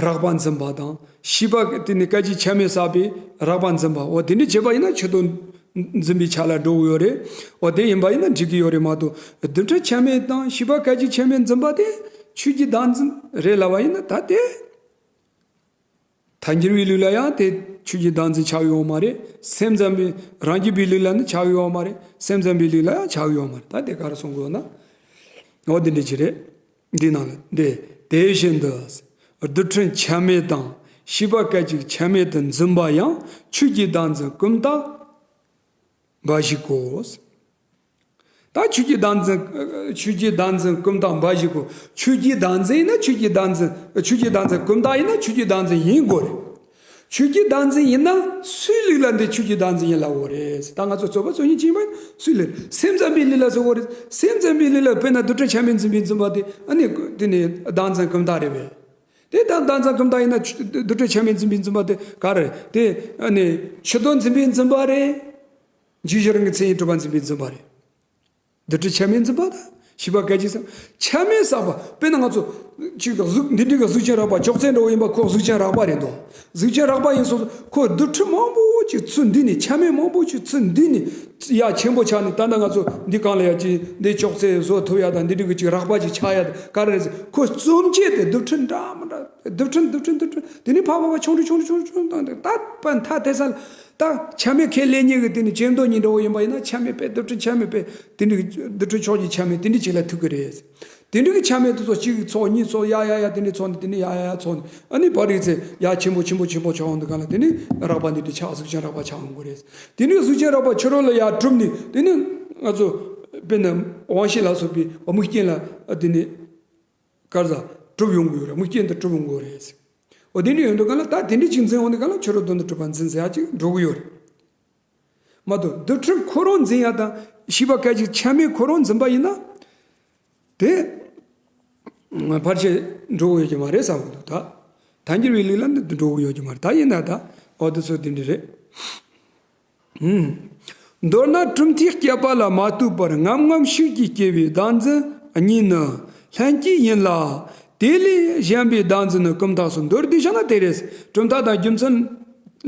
རགས་པ་འཛིན་པ་དང་ཤེས་པ་དེ་ནི་སྐད་ཅིག་ཆ་མེད་བསགས་པའི་རགས་པ་འཛིན་པ། འོ་དེ་འདྲ་བྱས་པ་ཡིན་ན་ཆོས་དོན་འཛིན་པའི་ཆ་ལ་འགྲོ་གི་ཡོད་རེད། འོ་དེ་ཡིན་པ་ཡིན་ན་འགྲིག་གི་ཡོད་རེད་མ་གཏོགས་རྡུལ་ཕྲན་ཆ་མེད་དང་ཤེས་པ་སྐད་ཅིག་ཆ་མེད་འཛིན་པ་དེ་ཆོས་ཀྱི་བདག་འཛིན་རེད་ལབ་པ་ཡིན་ན་ད་དེ། ཐལ་འགྱུར་བའི་ལུགས་ལ་ཡང་དེ་ཆོས་ཀྱི་བདག་འཛིན་ཆགས་ཡོད་མ་རེད། སེམས་ཙམ་པའི་རང་རྒྱུད་པའི་ལུགས་ལ་ནི་ཆགས་ཡོད་མ་རེད། སེམས་ཙམ་པའི་ལུགས་ལ་ཡང་ཆགས་ཡོད་མ་རེད། ད་དེ་ག་རེ་གསུང་དགོས་ན། འོ་དེ་འདྲ་ཅིག་རེད། འདི་ནང་ལ་འདི་དེ་བཞིན་དུ་རྡུལ་ཕྲན་ཆ་མེད་དང་ཤེས་པ་སྐད་ཅིག་ཆ་མེད་དུ་འཛིན་པ་ཡང་ཆོས་ཀྱི་བདག་འཛིན་ཀུན་བཏགས་འབའ་ཞིག་གོ། ད་ཆོས་ཀྱི་བདག་འཛིན། ཆོས་ཀྱི་བདག་འཛིན་ཀུན་བཏགས་འབའ་ཞིག་གོ། ཆོས་ཀྱི་བདག་འཛིན་ཡིན་ན་ཆོས་ཀྱི་བདག་འཛིན། ཆོས་ཀྱི་བདག་འཛིན་ཀུན་བཏགས་ཡིན་ན་ཆོས་ཀྱི་བདག་འཛིན་ཡིན་དགོས་རེད། ཆོས་ཀྱི་བདག་འཛིན་ཡིན་ན་སུའི་ལུགས་ལ་འདི་ཆོས་ཀྱི་བདག་འཛིན་ཡིན་ལབ་དགོས་རེད། ད་ང་ཚོ་རྩོད་པ་རྩོད་ཉེས་ཅིག་ཡིན་པ་སུའི་ལུགས། སེམས་ཙམ་པའི་ལུགས་ལ་ཟེར་དགོས་རེད། སེམས་ཙམ་པའི་ལུགས་ལ་དཔེར་ན་རྡུལ་ཕྲན་ཆ་མེད་འཛིན་པའི་འཛིན་པ་དེ་ཨ་ནི་དེ་ནི་བདག་འཛིན་ཀུན་བཏགས་རེད་པས། དེ་ལྟར་བདག་འཛིན་ཀུན་བཏགས་ཡིན་ན་ཆོས- རྡུལ་ཕྲན་ཆ་མེད་འཛིན་པའི་འཛིན་པ་དེ་ག་རེ་རེད། དེ་ཨ་ནི་ཆོས་དོན་འཛིན་པའི་འཛིན་པ་རེད། རྗེས་ཤུལ་རང་གི་མཚན་ཉིད་གྲུབ་པ་འཛིན་པའི་འཛིན་པ་རེད། རྡུལ་ཕྲན་ཆ་མེད་འཛིན་པ་དང་ཤེས་པ་སྐད་ཅིག་ཙམ། ཆ་མེད་བསགས་པ། དཔེར་ན་ང་ཚོ་གཅིག་གཟུགས་འདི་འདྲའི་གི་གཟུགས་ཅན་རགས་པ་ཅོག་ཙེ་འདྲ་བོ་ཡིན་པ་ཁོ་གཟུགས་ཅན་རགས་པ་རེད་འདུག་གཟུགས་ཅན་རགས་པ་ཡིན་སོང་ཙང་ཁོ་རྡུལ་ཕྲན་མང་པོ་ཅིག་ཚུར་འདུས་ནས་ཆ་མེད་མང་པོ་ཅིག་ཚུར་འདུས་ནས་ཡ་ཆེན་པོ་ཆགས་ནས། ད་ལྟ་ང་ཚོ་འདི་གང་ལ་ཡ་ཅིག་འདི་ཅོག་ཙེ་བཟོ་ཐུབ་ཡ་དང་འདི་འདྲའི་གི་ཅིག་རགས་པ་ཅིག་ཆགས་ཡ་དང་ག་རེ་རེད་ཟེར། ཁོ་རྩོམ་བྱེད་དེ་རྡུལ་ཕྲན་འདྲ་མི་འདྲ་རྡུལ་ཕྲན་རྡུལ་ཕྲན་རྡུལ་ཕྲན་དེ་ནས་ཕར་ཕར་ཕར་ཆུང་དུ་ཆུང་དུ་ཆུང་དུ་ཆུང་དུ་བཏང་སྟེ་ད་པ་མཐའ་དེ་ས་ལ། ད་ཆ་མེད་ཁས་ལེན་མཁན་གྱི་དེ་ནི་ཇེ་མདོ་ཉིད་འདྲ་བོ་ཡིན་པ་ཡིན་ན་ཆ་མེད་པའི་རྡུལ་ཕྲན་ཆ་མེད་པའི་དེ་འདྲའི་རྡུལ་ཕྲན་ཕྱོགས་ཀྱི་ཆ་མེད་དེ་འདྲའི་ཅིག་ལ་ཐུག་གི་རེད། དེ་འདྲའི་གི་ཆ་མེད་དེ་ཚོ་གཅིག་ཚོགས་གཉིས་ཚོགས་ཡ་ཡ་ཡ་དེ་འདྲའི་ཚོགས་ནས་དེ་འདྲའི་ཡ་ཡ་ཡ་ཚོགས་ནས་ཨ་ནི་བར་རིག་ཚེ་ཡ་ཆེན་པོ་ཆེན་པོ་ཆེན་པོ་ཆགས་འོང་དུས་གང་ལ་དེ་ནི་རགས་པ་འདི་འདྲའི་ཆགས་གཟུགས་ཅན་རགས་པ་ཆགས་འོང་གི་རེད། དེ་ནི་གཟུགས་ཅན་རགས་པ་ཕྱི་རོལ་ལ་ཡ་གྲུབ་ནས་དེ་ནི་ང་ཚོ་དཔེར་ན་དབང་ཤེས་ལ་སོགས་པའི་དམིགས་རྐྱེན་ལ་དེ་ནི། ག་རེ་ཟ། གྲུབ་ཡོང་གི་ཡོད་རེད། དམིགས་རྐྱེན་དུ་གྲུབ་ཡོང་གི་ཡོད་རེད། འོ་དེ་འདྲ་ཡོང་དུས་གང་ལ་ད་དེ་འདྲ་ཅིག་འཛིན་འོང་དུས་གང་ལ་ཕྱི་རོལ་དོན་དུ་གྲུབ་པ་འཛིན་ཟེར་ཡ་ཅིག་འགྲོ་གི་ཡོད་རེད། མ་གཏོགས་རྡུལ་ཕྲན་ཁོ་རང་འཛིན་ཡ་དང་ཤེས་པ་སྐད་ཅིག་ཆ་མེད་ཁོ་རང་འཛིན་པ་ཡིན་ན། དེ་ཕལ་ཆེར་འགྲོ་གི་ཡོད་ཀྱི་མ་རེད་བསམ་གི་འདུག་ད་ཐལ་འགྱུར་བའི་ལུགས་ལ་འདི་འགྲོ་གི་ཡོད་ཀྱི་མ་རེད། ད་ཡིན་ན་ད་འོ་དེ་ཚོ་དེ་འདྲ་རེད། མདོར་ན་གྲུབ་མཐས་སྐྱེད་པ་ལ་མ་ལྟོས་པར་ངམ་ངམ་ཤུགས་ཀྱིས་སྐྱེ་བའི་བདག་འཛིན་གཉིས་ནི་ལྷན་སྐྱེས་ཡིན་ལ། དེ་ལས་གཞན་པའི་བདག་འཛིན་ནི་ཀུན་བཏགས་སོ། མདོར་བསྡུས་བྱས་ན་དེ་རེད། གྲུབ་མཐའ་དང་རྒྱུ་མཚན་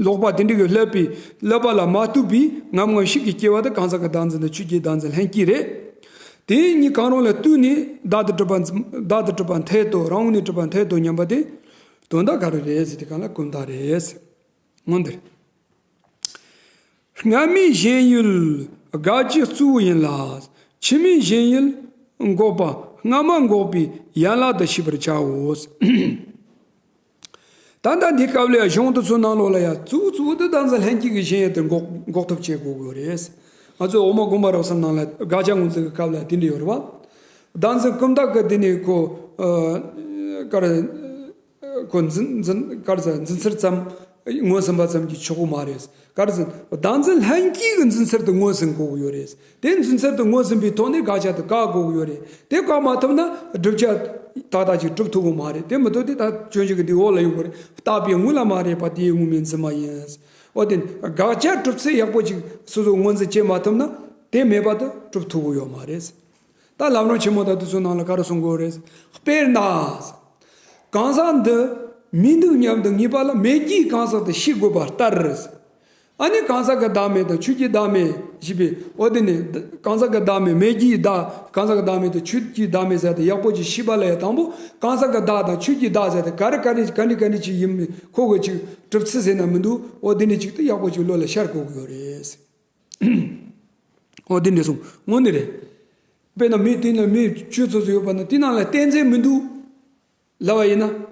ལོག་པ་དེ་འདྲ་གི་སླད་པའི་སླད་པ་ལ་མ་ལྟོས་པའི་ངམ་ངམ་ཤུགས་ཀྱིས་སྐྱེ་བ་དེ་གང་ཟག་གི་བདག་འཛིན་དང་ཆོས་ཀྱི་བདག་འཛིན་ལྷན་སྐྱེས་རེད། དེ་གཉིས་གང་རུང་ལ་ལྟོས་ནས་བདག་ཏུ་གྲུབ་པ་བདག་ཏུ་གྲུབ་པ་འཐད་དོ། རང་ངོས་ནས་གྲུབ་པ་འཐད་དོ་སྙམ་པ་དེ་དོན་དག་ག་རེ་རེད་ཟེར་དུས་གང་ལ་ཀུན་བཏགས་རེད། འོན་ཏེ། སྔ་མའི་ཞེན་ཡུལ་དགག་བྱའི་གཙོ་བོ་ཡིན་ལ། ཕྱི་མའི་ཞེན་ཡུལ་འགོག་པ་སྔ་མ་འགོག་པའི་ཡན་ལག་ཏུ་ཤེས་པར་བྱའོ། ད་ལྟ་འདི་སྐབས་ལ་ཡང་གཞུང་དེ་ཚོའི་ནང་ལོགས་ལ་ཡང་གཙོ་བོ་གཙོ་བོ་དེ་བདག་འཛིན་ལྷན་སྐྱེས་ཀྱི་ཞེན་ཡུལ་དེ་འགོག་འགོག་ཐབས་བྱེད་དགོས་ཀྱི་རེད། ང་ཚོས་འོག་མ་དགོངས་པ་རབ་གསལ་ནང་ལ་དགག་བྱ་ངོས་འཛིན་གྱི་སྐབས་ལ་དེ་འདྲ་ཡོད་རེད་བ། བདག་འཛིན་ཀུན་བཏགས་ཀྱི་དེ་ནི་ཁོ། ཨ། ག་རེ། ཁོ་འཛིན་འཛིན་ག་རེ་ཟེར། འཛིན་ཚུལ་ཙམ་ངོས་ཟིན་པ་ཙམ་གྱིས་ཆོག་གི་མ་རེད། ག་རེ་ཟེར། བདག་འཛིན་ལྷན་སྐྱེས་ཀྱི་འཛིན་ཚུལ་དེ་ངོས་ཟིན་དགོས་ཀྱི་ཡོད་རེད། དེ་འཛིན་ཚུལ་དེ་ངོས་ཟིན་པའི་ཐོག་ནས་དགག་བྱ་དེ་བཀག་དགོས་ཀྱི་ཡོད་རེད། དེ་བཀག་མ་ཐུབ་ན་བསྒྲུབ་བྱ་ཏག་ཏག་ཅིག་གྲུབ་ཐུབ་ཀྱི་མ་རེད། དེ་མི་ཐུབ་དེ་ད་སྤྱོད་འཇུག་གི་འདི་འོག་ལ་ཡོད་པ་རེད། བརྟགས་པའི་དངོས་ལ་མ་རེག་པ་དེའི་དངོས་མེད་འཛིན་མ་ཡིན། འོ་དེ་དགག་བྱ་གྲུབ་ཚུལ་ཡག་པོ་ཅིག་སོ་སོ་ངོས་འཛིན་བྱེད་མ་ཐུབ་ན་དེ་མེད་པ་དེ་གྲུབ་ཐུབ་ཀྱི་ཡོད་མ་རེད། ད་ལམ་རིམ་ཆེན་མོ་དང་དེ་ཚོའི་ནང་ལ་ག་རེ་གསུང་གི་ཡོད་རེད། དཔེར་ན། གང་ཟག་འདི་མི་འདུག་སྙམ་དུ་ངེས་པ་ལ་མེད་ཀྱི་གང་ཟག་དེ་ཤེས་དགོས་པ་ལྟར། ཨ་ནི་གང་ཟག་གི་བདག་མེད་དང་ཆོས་ཀྱི་བདག་མེད་ཞེས་པའི་འོ་དེ་ནི་གང་ཟག་གི་བདག་མེད་མེད་ཀྱི་བདག་གང་ཟག་གི་བདག་མེད་དང་ཆོས་ཀྱི་བདག་མེད་ཟེར་ཏེ་ཡག་པོ་ཅིག་ཤེས་པ་ལ་ཡང་དང་པོ་གང་ཟག་གི་བདག་དང་ཆོས་ཀྱི་བདག་ཟེར་ཏེ་ག་རེ་ག་རེ་ག་འདྲ་ག་འདྲ་ཅིག་ཡིན་མིན་ཁོ་གི་ཅིག་གྲུབ་ཚུལ་ཟེར་ན་མི་འདུག་འོ་དེ་ནི་ཅིག་ཏུ་ཡག་པོ་ཅིག་བློ་ལ་ཤར་དགོས་ཀྱི་ཡོད་རེད། འོ་དེ་འདྲ་སོང་དངོས་གནས་རེད། དཔེར་ན་མི་དེ་ན་མི་བཅུ་ཙམ་ཙམ་ཡོད་པ་ན་དེ་ནང་ལ་གཏན་ཚིགས་མི་འདུག་ལབ་པ་ཡིན་ན།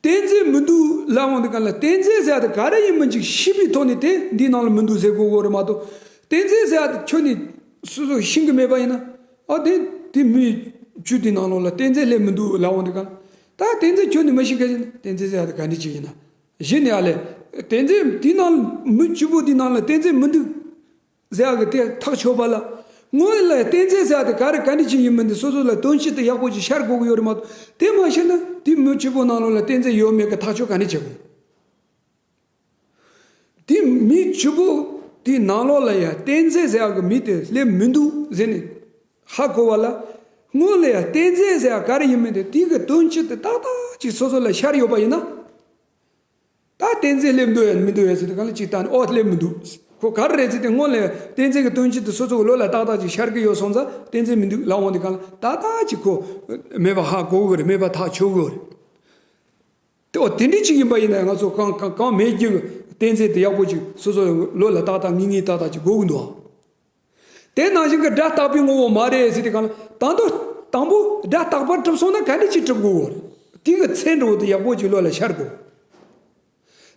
གཏན་ཚིགས་མི་འདུག་ལབ་འོང་དུས་གང་ལ་གཏན་ཚིགས་ཟེར་ཡ་དེ་ག་རེ་ཡིན་མིན་ཅིག་ཤེས་པའི་ཐོག་ནས་དེ་འདི་ནང་ལ་མི་འདུག་ཟེར་དགོས་དགོས་རེད་མ་གཏོགས། གཏན་ཚིགས་ཟེར་ཡ་དེ་ཁྱོན་ནས་སོ་སོ་ཤེས་ཀྱི་མེད་པ་ཡིན་ན། ཨ་དེ་དེ་མི་བཅུ་དེ་ནང་ལོགས་ལ་གཏན་ཚིགས་སླེབས་མི་འདུག་ལབ་འོང་དུས་གང་ལ། ད་གཏན་ཚིགས་ཁྱོན་ནས་མི་ཤེས་མཁན་ཞིག་ན་གཏན་ཚིགས་ཟེར་ཡ་དེ་ག་འདྲ་ཅིག་ཡིན་ན། གཞི་ནས་ཨ་ལས། གཏན་ཚིགས་དེ་ནང་མི་བཅུ་པོ་དེ་ནང་ལ་གཏན་ཚིགས་མི་འདུག་ཟེར་ཡག་གི་དེ་ཐག་ཆོད་པ་ལ། སྔོན་ལ་གཏན་ཚིགས་ཟེར་ཡག་དེ་ག་རེ་ག་འདྲ་ཅིག་ཡིན་མིན་དེ་སོ་སོ་ལ་དོན་སྤྱི་དེ་ཡག་པོ་ཅིག་ཤར་དགོས་ཀྱི་ཡོད་རེད་མ་གཏོགས། དེ་མ་ཤེས་ན་དེ་མི་བཅུ་པོ་ནང་ལོགས་ལ་གཏན་ཚིགས་ཡོད་མེད་ཀྱི་ཐག་གཅོད་ག་འདྲ་བྱེད་དགོས། དེ་མི་བཅུ་པོ་དེ་ནང་ལོགས་ལ་ཡང་གཏན་ཚིགས་ཟེར་ཡག་གི་མི་དེ་སླེབས་མི་འདུག་ཟེར་ནས་ཧ་གོ་བ་ལ། སྔོན་ལ་ཡང་གཏན་ཚིགས་ཟེར་ཡག་ག་རེ་ཡིན་མིན་དེ་དེ་གི་དོན་སྤྱི་དེ་ཏག་ཏག་ཅིག་སོ་སོ་ལ་ཤར་ཡོད་པ་ཡིན་ན། ད་གཏན་ཚིགས་སླེབས་འདུག་ཡང་མི་འདུག་ཡང་ཟེར་དུས་གང་ལ་ཅིག་ལྟ་ནས་ཨོ་སླེབས་མི་འདུག་ཁོ་ག་རེ་རེད་ཟེར་དུས་སྔོན་ལ་གཏན་ཚིགས་ཀྱི་དོན་སྤྱི་དེ་སོ་སོ་གི་བློ་ལ་ཏག་ཏག་ཅིག་ཤར་གི་ཡོད་སོང་ཙང་གཏན་ཚིགས་མི་འདུག་ལབ་འོང་དུས་གང་ལ་ཏག་ཏག་ཅིག་ཁོ་མེད་པ་ཧ་གོ་གི་རེད། མེད་པ་ཐག་ཆོད་གི་རེད། དེ་ཨོ་དེ་འདྲ་ཅིག་ཡིན་པ་ཡིན་ན་ང་ཚོ་གང་གང་གང་མེད་རྒྱུ་གི་གཏན་ཚིགས་དེ་ཡག་པོ་ཅིག་སོ་སོ་བློ་ལ་ཏག་ཏག་ངེས་ངེས་ཏག་ཏག་ཅིག་གོ་གི་འདུག་ཨ། དེ་ནང་བཞིན་གྱི་སྒྲ་རྟག་པའི་ངོ་བོ་མ་རེད་ཟེར་དུས་གང་ལ་དང་དུ་དང་པོ་སྒྲ་རྟག་པར་གྲུབ་སོང་ན་ག་འདྲ་ཅིག་གྲུབ་དགོས་རེད། དེ་གི་ཚེ་འགྲོ་བོ་དེ་ཡག་པོ་ཅིག་བློ་ལ་ཤར་དགོས།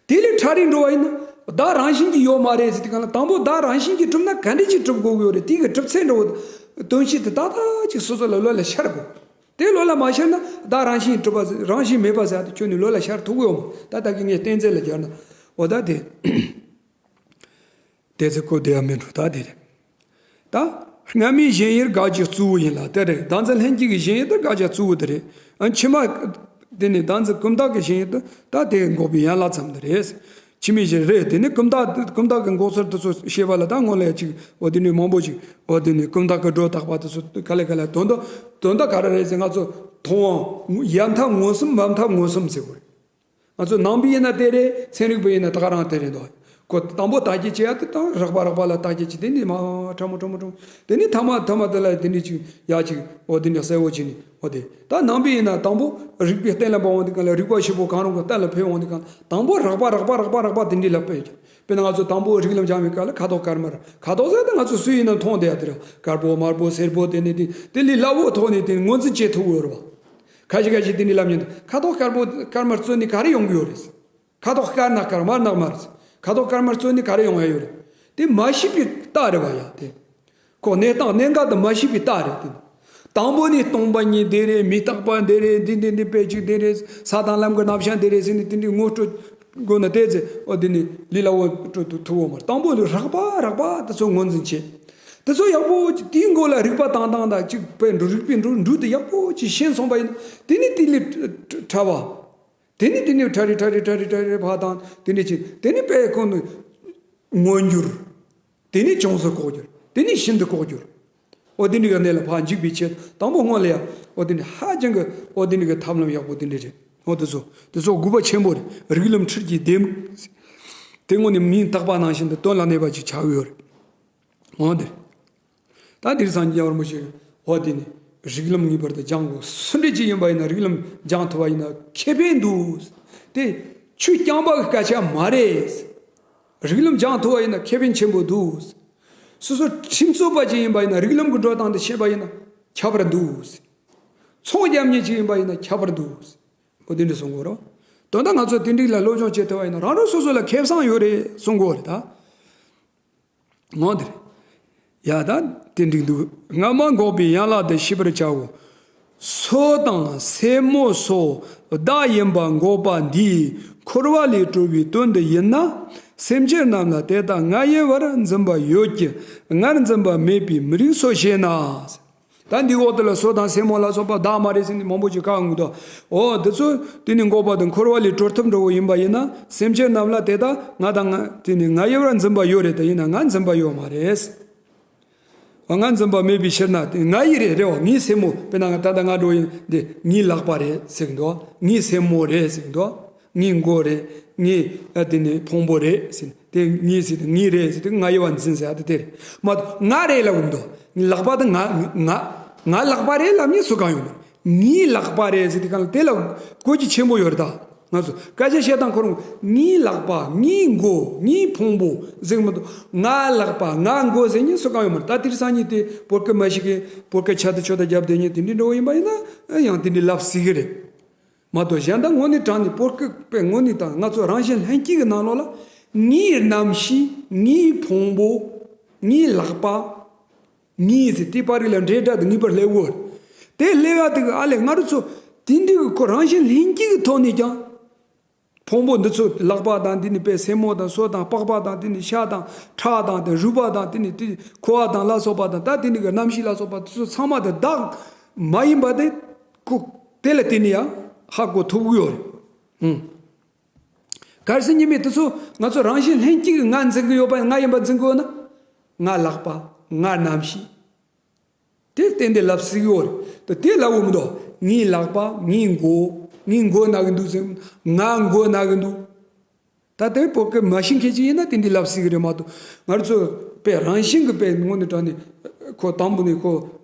དེ་ལས་ཕྲ་རིགས་འགྲོ་བ་ཡིན་ན་བདག་རང་བཞིན་གྱིས་ཡོད་མ་རེད་ཟེར་དུས་གང་ལ་དང་པོ་བདག་རང་བཞིན་གྱིས་གྲུབ་ན་ག་འདྲ་ཅིག་གྲུབ་དགོས་ཀྱི་ཡོད་རེད། དེ་གི་གྲུབ་ཚེ་འགྲོ་བོ་དོན་སྤྱི་དེ་ཏག་ཏག་ཅིག་སོ་སོ་ལ་བློ་ལ་ཤར་དགོས། དེ་བློ་ལ་མ་ཤར་ན་བདག་རང་བཞིན་གྲུབ་པ་རང་བཞིན་མེད་པ་ཟེར་ཡ་དེ་ཁྱོན་ནས་བློ་ལ་ཤར་ཐུབ་ཀྱི་ཡོད་མ་ད་ད་གི་ངས་གཏན་ཚིགས་ལ་སྦྱར་ན་འོ་ད་དེ། དེ་ཚེ་ཁོ་བདེ་བ་མེད་འགྲོ་ད་དེ་རེད། ད་སྔ་མའི་གཞན་དབྱེར་དགག་བྱ་གཙོ་བོ་ཡིན་ལ་དེ་རེད། བདག་འཛིན་ལྷན་སྐྱེས་ཀྱི་གཞན་དབྱེར་དེ་དགག་བྱ་གཙོ་བོ་དེ་རེད། ཨ་ཕྱི་མ་དེ་ནི་བདག་འཛིན་ཀུན་བརྟགས་ཀྱི་གཞན་དབྱེར་དེ་ད་དེ་འགོག་པའི་ཡན་ལག་ཙམ་དེ་རེད། ཕྱི་མའི་གཞན་རེད། དེ་ནི་ཀུན་བརྟགས་ཀུན་བརྟགས་ཀྱི་འགོག་ཚུལ་དེ་ཚོ་བཤད་པ་ལ་ད་སྔོན་ལ་ཡ་ཅིག་འོ་དེ་ནི་མང་པོ་ཅིག་འོ་དེ་ནི་ཀུན་བརྟགས་ཀྱི་སྒྲོ་བཏགས་པ་དེ་ཚོ་ག་ལེ་ག་ལེ་དོན་དག་དོན་དག་ག་རེ་རེད་ཟེར་ང་ཚོ་མཐོང་བ་ཡལ་འཐབ་མངོན་སུམ་མལ་འཐབ་མངོན་སུམ་ཟེར་དགོས་རེད། ང་ཚོ་ནང་པ་ཡིན་ན་དེ་རེད། ཚན་རིག་པ་ཡིན་ན་ད་ག་རང་དེ་རེད་འདུག་ཁོ་དང་པོ་བརྟག་དཔྱད་བྱེད་ཡ་དེ་དང་རགས་པ་རགས་པ་ལ་བརྟག་དཔྱད་བྱེད་དེ་ནི་མ་ཕྲ་མོ་ཕྲ་མོ་ཕྲ་མོ་དེ་ནི་ཐ་མ་ཐ་མ་དེ་ལ་དེ་ནི་ཅིག་ཡ་ཅིག་འོ་དེ་ནི་གསལ་བོ་བྱེད་ནི་འོ་དེ་ད་ནང་པ་ཡིན་ན་དང་པོ་རིགས་པའི་སྟེང་ལ་འབབ་འོང་དེ་ག་ལ་རིགས་པ་བཞི་པོ་གང་རུང་གི་གཏན་ལ་ཕེབས་འོང་དེ་ག་དང་པོ་རགས་པ་རགས་པ་རགས་པ་རགས་པ་དེ་འདྲི་ལ་ཕེབས་ཀྱི་དཔེར་ན་ང་ཚོ་དང་པོ་རིགས་ལམ་སྦྱང་བའི་སྐབས་ལ་ཁ་དོག་དཀར་དམར་ཁ་དོག་ཟེར་ཏེ་ང་ཚོ་སུ་ཡིན་ན་མཐོང་བསྡད་ཡ་དེ་རེད། དཀར་པོ་དམར་པོ་སེར་པོ་དེ་ནི་དེ་དེ་ལས་སླ་བོ་ཐོག་ནས་དེ་ངོས་འཛིན་བྱེད་ཐུབ་ཡོད་རེད་བ། ཁ་ཤས་ཁ་ཤས་དེ་འདྲ་ལབ་མཁན་དེ་ཁ་དོག་དཀར་པོ་དཀར་དམར་བརྩོན་ནས་ག་རེ་ཡོང་གི་ཡོད་རེད། ཁ་དོག་དཀར་ན་དཀར་དམར་ན་དམར། ཁ་དོག་དཀར་དམར་བརྩོན་ནས་ག་རེ་ཡོང་ཡ་ཡོད་རེད། དེ་མ་ཤེས་པའི་རྟགས་རེད་བ་ཡ་དེ། ཁོ་གནས་སྟངས་གནད་འགག་དེ་མ་ཤེས་པའི་རྟགས་རེད་དེ། དང་པོ་ནས་སྟོང་པ་ཉིད་དེ་རེད། མི་རྟག་པ་དེ་རེད། འདི་འདི་འདི་དཔེ་གཅིག་དེ་རེད། ས་དང་ལམ་གྱི་རྣམ་གཞག་དེ་རེད་ཟེར་ནས་དེ་འདྲའི་ངོ་སྤྲོད་དགོས་ན་དེ་ཚེ་ཨོ་དེ་ནི་ལས་སླ་བོ་སྤྲོད་ཐུབ་ཐུབ་བོ་མ་རེད། དང་པོ་ལས་རགས་པ་རགས་པ་དེ་ཚོ་ངོས་འཛིན་བྱེད། དེ་ཚོ་ཡག་པོ་དེའི་མགོ་ལ་རིག་པ་བཏང་བཏང་དང་གཅིག་པའི་འབྲུ་རིག་པའི་འབྲུ་འབྲུ་དེ་ཡག་པོ་ཅིག་ཤེས་སོང་པ་ཡིན་ན་དེ་ནི་དེ་ལས་ཕྲ་བ། དེ་ནི་དེ་ནི་ཕྲ་རེ་ཕྲ་རེ་ཕྲ་རེ་ཕྲ་རེ་ཕ་དང་དེ་ནི་ཅི་དེ་ནི་པའི་ཁོང་ནི་མངོན་འགྱུར། དེ་ནི་ཅུང་ཟད་ལྐོག་གྱུར། དེ་ནི་ཤིན་ཏུ་ལྐོག་གྱུར། འོ་དེ་འདྲ་གི་གནས་ལ་ཕར་འཇུག་པའི་ཆེད་དང་པོ་སྔོན་ལ་ཡ་འོ་དེ་ནི་ཧ་ཅང་གི་འོ་དེ་འདྲ་གི་ཐབས་ལམ་ཡག་པོ་དེ་འདྲ་རེད། འོ་དེ་ཚོ་དེ་ཚོ་དགོས་པ་ཆེན་པོ་རེད། རིགས་ལམ་ཁྲིད་ཀྱི་ལྡེ་མིག་དེ་དངོས་ནི་མིང་བཏགས་པ་ནང་བཞིན་དུ་དོན་ལ་གནས་པ་ཅིག་ཆགས་ཡོད་རེད། འོ་དེ་ད་དེར་སངས་རྒྱས་བར་མོ་ཞིག་འོ་དེ་ནི་རིགས་ལམ་ངེས་པར་དུ་སྦྱང་དགོས། སུ་འདྲ་ཅིག་ཡིན་པ་ཡིན་ན་རིགས་ལམ་སྦྱང་ཐུབ་པ་ཡིན་ན་ཁེ་ཕན་འདུག་དེ་ཆོས་རྐྱང་པ་གི་སྐད་ཆ་མ་རེད། རིགས་ལམ་སྦྱང་ཐུབ་པ་ཡིན་ན་ཁེ་ཕན་ཆེན་པོ་འདུག་སོ་སོ་ཁྲིམས་རྩོད་པ་ཅིག་ཡིན་པ་ཡིན་ན་རིགས་ལམ་གྱི་འགྲོ་སྟངས་དེ་ཤེས་པ་ཡིན་ན་ཁྱད་པར་འདུག་ཚོང་རྒྱག་མཁན་ཅིག་ཡིན་པ་ཡིན་ན་ཁྱད་པར་འདུག་འོ་དེ་འདྲ་གསུང་གི་ཡོད་རེད། དོན་དག་ང་ཚོ་དེ་འདྲ་ལ་སློབ་སྦྱོང་བྱེད་ཐུབ་པ་ཡིན་ན་རང་རང་སོ་སོ་ལ་ཁེ་བཟང་ཡོད་རེད་གསུང་གི་ཡོད་རེད་ད། འོ་དེ་རེད། ཡ་ད་དེ་འགྲིག་འདུག་སྔ་མ་འགོག་པའི་ཡན་ལག་དེ་ཤེས་པར་བྱའོ། སོ་དང་སེན་མོ་སོགས་བདག་ཡིན་པ་འགོག་པ་འདིས་འཁོར་བ་ལས་གྲོལ་བའི་དོན་དུ་ཡིན་ན། སེམས་ཅན་རྣམས་ལ་དེ་དག་ང་ཡི་བར་འཛིན་པ་ཡོད་ཀྱི། ངར་འཛིན་པ་མེད་པའི་མི་རིགས་སོ་ཞེ་ན། ད་འདི་འོག་ཏུ་ལ་སོ་དང་སེན་མོ་ལ་སོགས་པ་བདག་མ་རེད་ཟེར་ནས་མང་པོ་ཅིག་བཀག་འོང་གི་འདུག་འོ་འདི་ཚོ་དེ་ནི་འགོག་པ་དང་འཁོར་བ་ལས་གྲོལ་ཐབས་འགྲོ་བོ་ཡིན་པ་ཡིན་ན། སེམས་ཅན་རྣམས་ལ་དེ་དག་ང་དང་ང་དེ་ནི་ང་ཡི་བར་འཛིན་པ་ཡོད་རེད། དེ་ཡིན་ན་ང་འཛིན་པ་ཡོད་མ་རེད། འོ་ང་འཛིན་པ་མེད་པའི་ཕྱིར་ན། དེ་ང་ཡི་རེད། རེད་བ། ངའི་སེན་མོ། དཔེར་ན་ང་ད་ལྟ་ང་འགྲོ་ཡིན། འདི་ངའི་ལག་པ་རེད་ཟེར་གི་འདུག་ངའི་སེན་མོ་རེད་ཟེར་གི་འདུག་ངའི་མགོ་རེད། ངའི་ཨ་དེ་ནི་ཕུང་པོ་རེད་ཟེར། དེ་ངའི་ཟེར་དེ་ངའི་རེད་ཟེར་དེ་ང་ཡི་བ་འཛིན་ཟེར་ཡ་དེ་དེ་རེད་མ་གཏོགས། ང་རེད་ལབ་གི་མི་འདུག་ངའི་ལག་པ་དེ་ང་ང་ང་ལག་པ་རེད་ལབ་མཁན་སུ་གང་ཡོད་མ་རེད། ངའི་ལག་པ་རེད་ཟེར་དེ་གང་ལ་དེ་ལ་གོ་རྒྱུ་ཆེན་པོ་ཡོད་རེད་ད། ང་ཚོ་སྐད་ཆ་བཤད་སྟངས་ཁོ་རང་ངའི་ལག་པ། ངའི་མགོ། ངའི་ཕུང་པོ་ཟེར་གི་མི་འདུག་ང་ལག་པ། ང་མགོ་ཟེར་མཁན་སུ་གང་ཡོད་མ་རེད། ད་དེང་སང་ཉིན་དེ་བོད་སྐད་མ་ཤེས་མཁན། བོད་སྐད་ཆ་དེ་ཆོ་ད་རྒྱབ་བསྡད་མཁན་དེ་འདྲ་འགྲོ་བ་ཡིན་པ་ཡིན་ན་ཡང་དེ་འདྲའི་ལབ་སྲིད་གི་རེད་མ་གཏོགས། གཞན་དག་དངོས་གནས་དྲང་གནས་བོད་སྐད་པའི་ངོས་ནས་དང་ང་ཚོ་རང་བཞིན་ལྷན་སྐྱེས་ཀྱི་ནང་ལོགས་ལ་ངའི་རྣམ་ཤེས། ངའི་ཕུང་པོ། ངའི་ལག་པ། ངའི་ཟེར་དེ་པར་རིས་ལ་འབྲེལ་སྒྲ་དེ་ངེས་པར་སླེབས་ཡོད། དེ་སླེབས་ཡ་དེ་གི་ཨ་ལས་ང་རང་ཚོ་དེ་འདྲའི་གི་ཁོ་རང་བཞིན་ལྷན་སྐྱེས་ཀྱི་ཐོག་ནས་ཀྱང་ཕུང་པོ་འདི་ཚོ། ལག་པ་དང་དེ་ནི་པའི་སེན་མོ་དང་སོ་དང་པགས་པ་དང་དེ་ནི་ཤ་དང་ཁྲག་དང་དེ་རུས་པ་དང་དེ་ནི་དེ་ཁུ་བ་དང་ལ་སོགས་པ་དང་། ད་དེ་ནི་གི་རྣམ་ཤེས་ལ་སོགས་པ་དེ་ཚོ་ཚང་མ་དེ་བདག་མ་ཡིན་པ་དེ་ཁོ་དེ་ལ་བརྟེན་ནས་ཡང་ཧ་གོ་ཐུབ་ཀྱི་ཡོད་རེད། ཧུམ། གལ་སྲིད་ཉི་མས་དེ་ཚོ་ང་ཚོ་རང་བཞིན་ལྷན་སྐྱེས་ཀྱི་ང་འཛིན་གྱི་ཡོད་པ། ང་ཡིན་པ་འཛིན་གྱི་ཡོད་ན། ང་ལག་པ། ང་རྣམ་ཤེས། དེ་གཏན་གཏན་ལབ་སྲིད་ཀྱི་ཡོད་རེད། དེ་དེ་ལབ་འོ་མི་འདུག་ངའི་ལག་པ། ངའི་མགོ། ངའི་མགོ་ན་གི་འདུག་ཟེར། ང་མགོ་ན་གི་འདུག་ད་དེ་བོད་སྐད་མ་ཤེས་མཁན་ཅིག་ཡིན་ན་དེ་འདྲའི་ལབ་སྲིད་ཀྱི་རེད་མ་གཏོགས། ང་ཚོ་དཔེ་རང་བཞིན་གྱི་དཔེ་དངོས་གནས་དྲང་གནས་ཁོ་དང་པོ་ནས་ཁོ་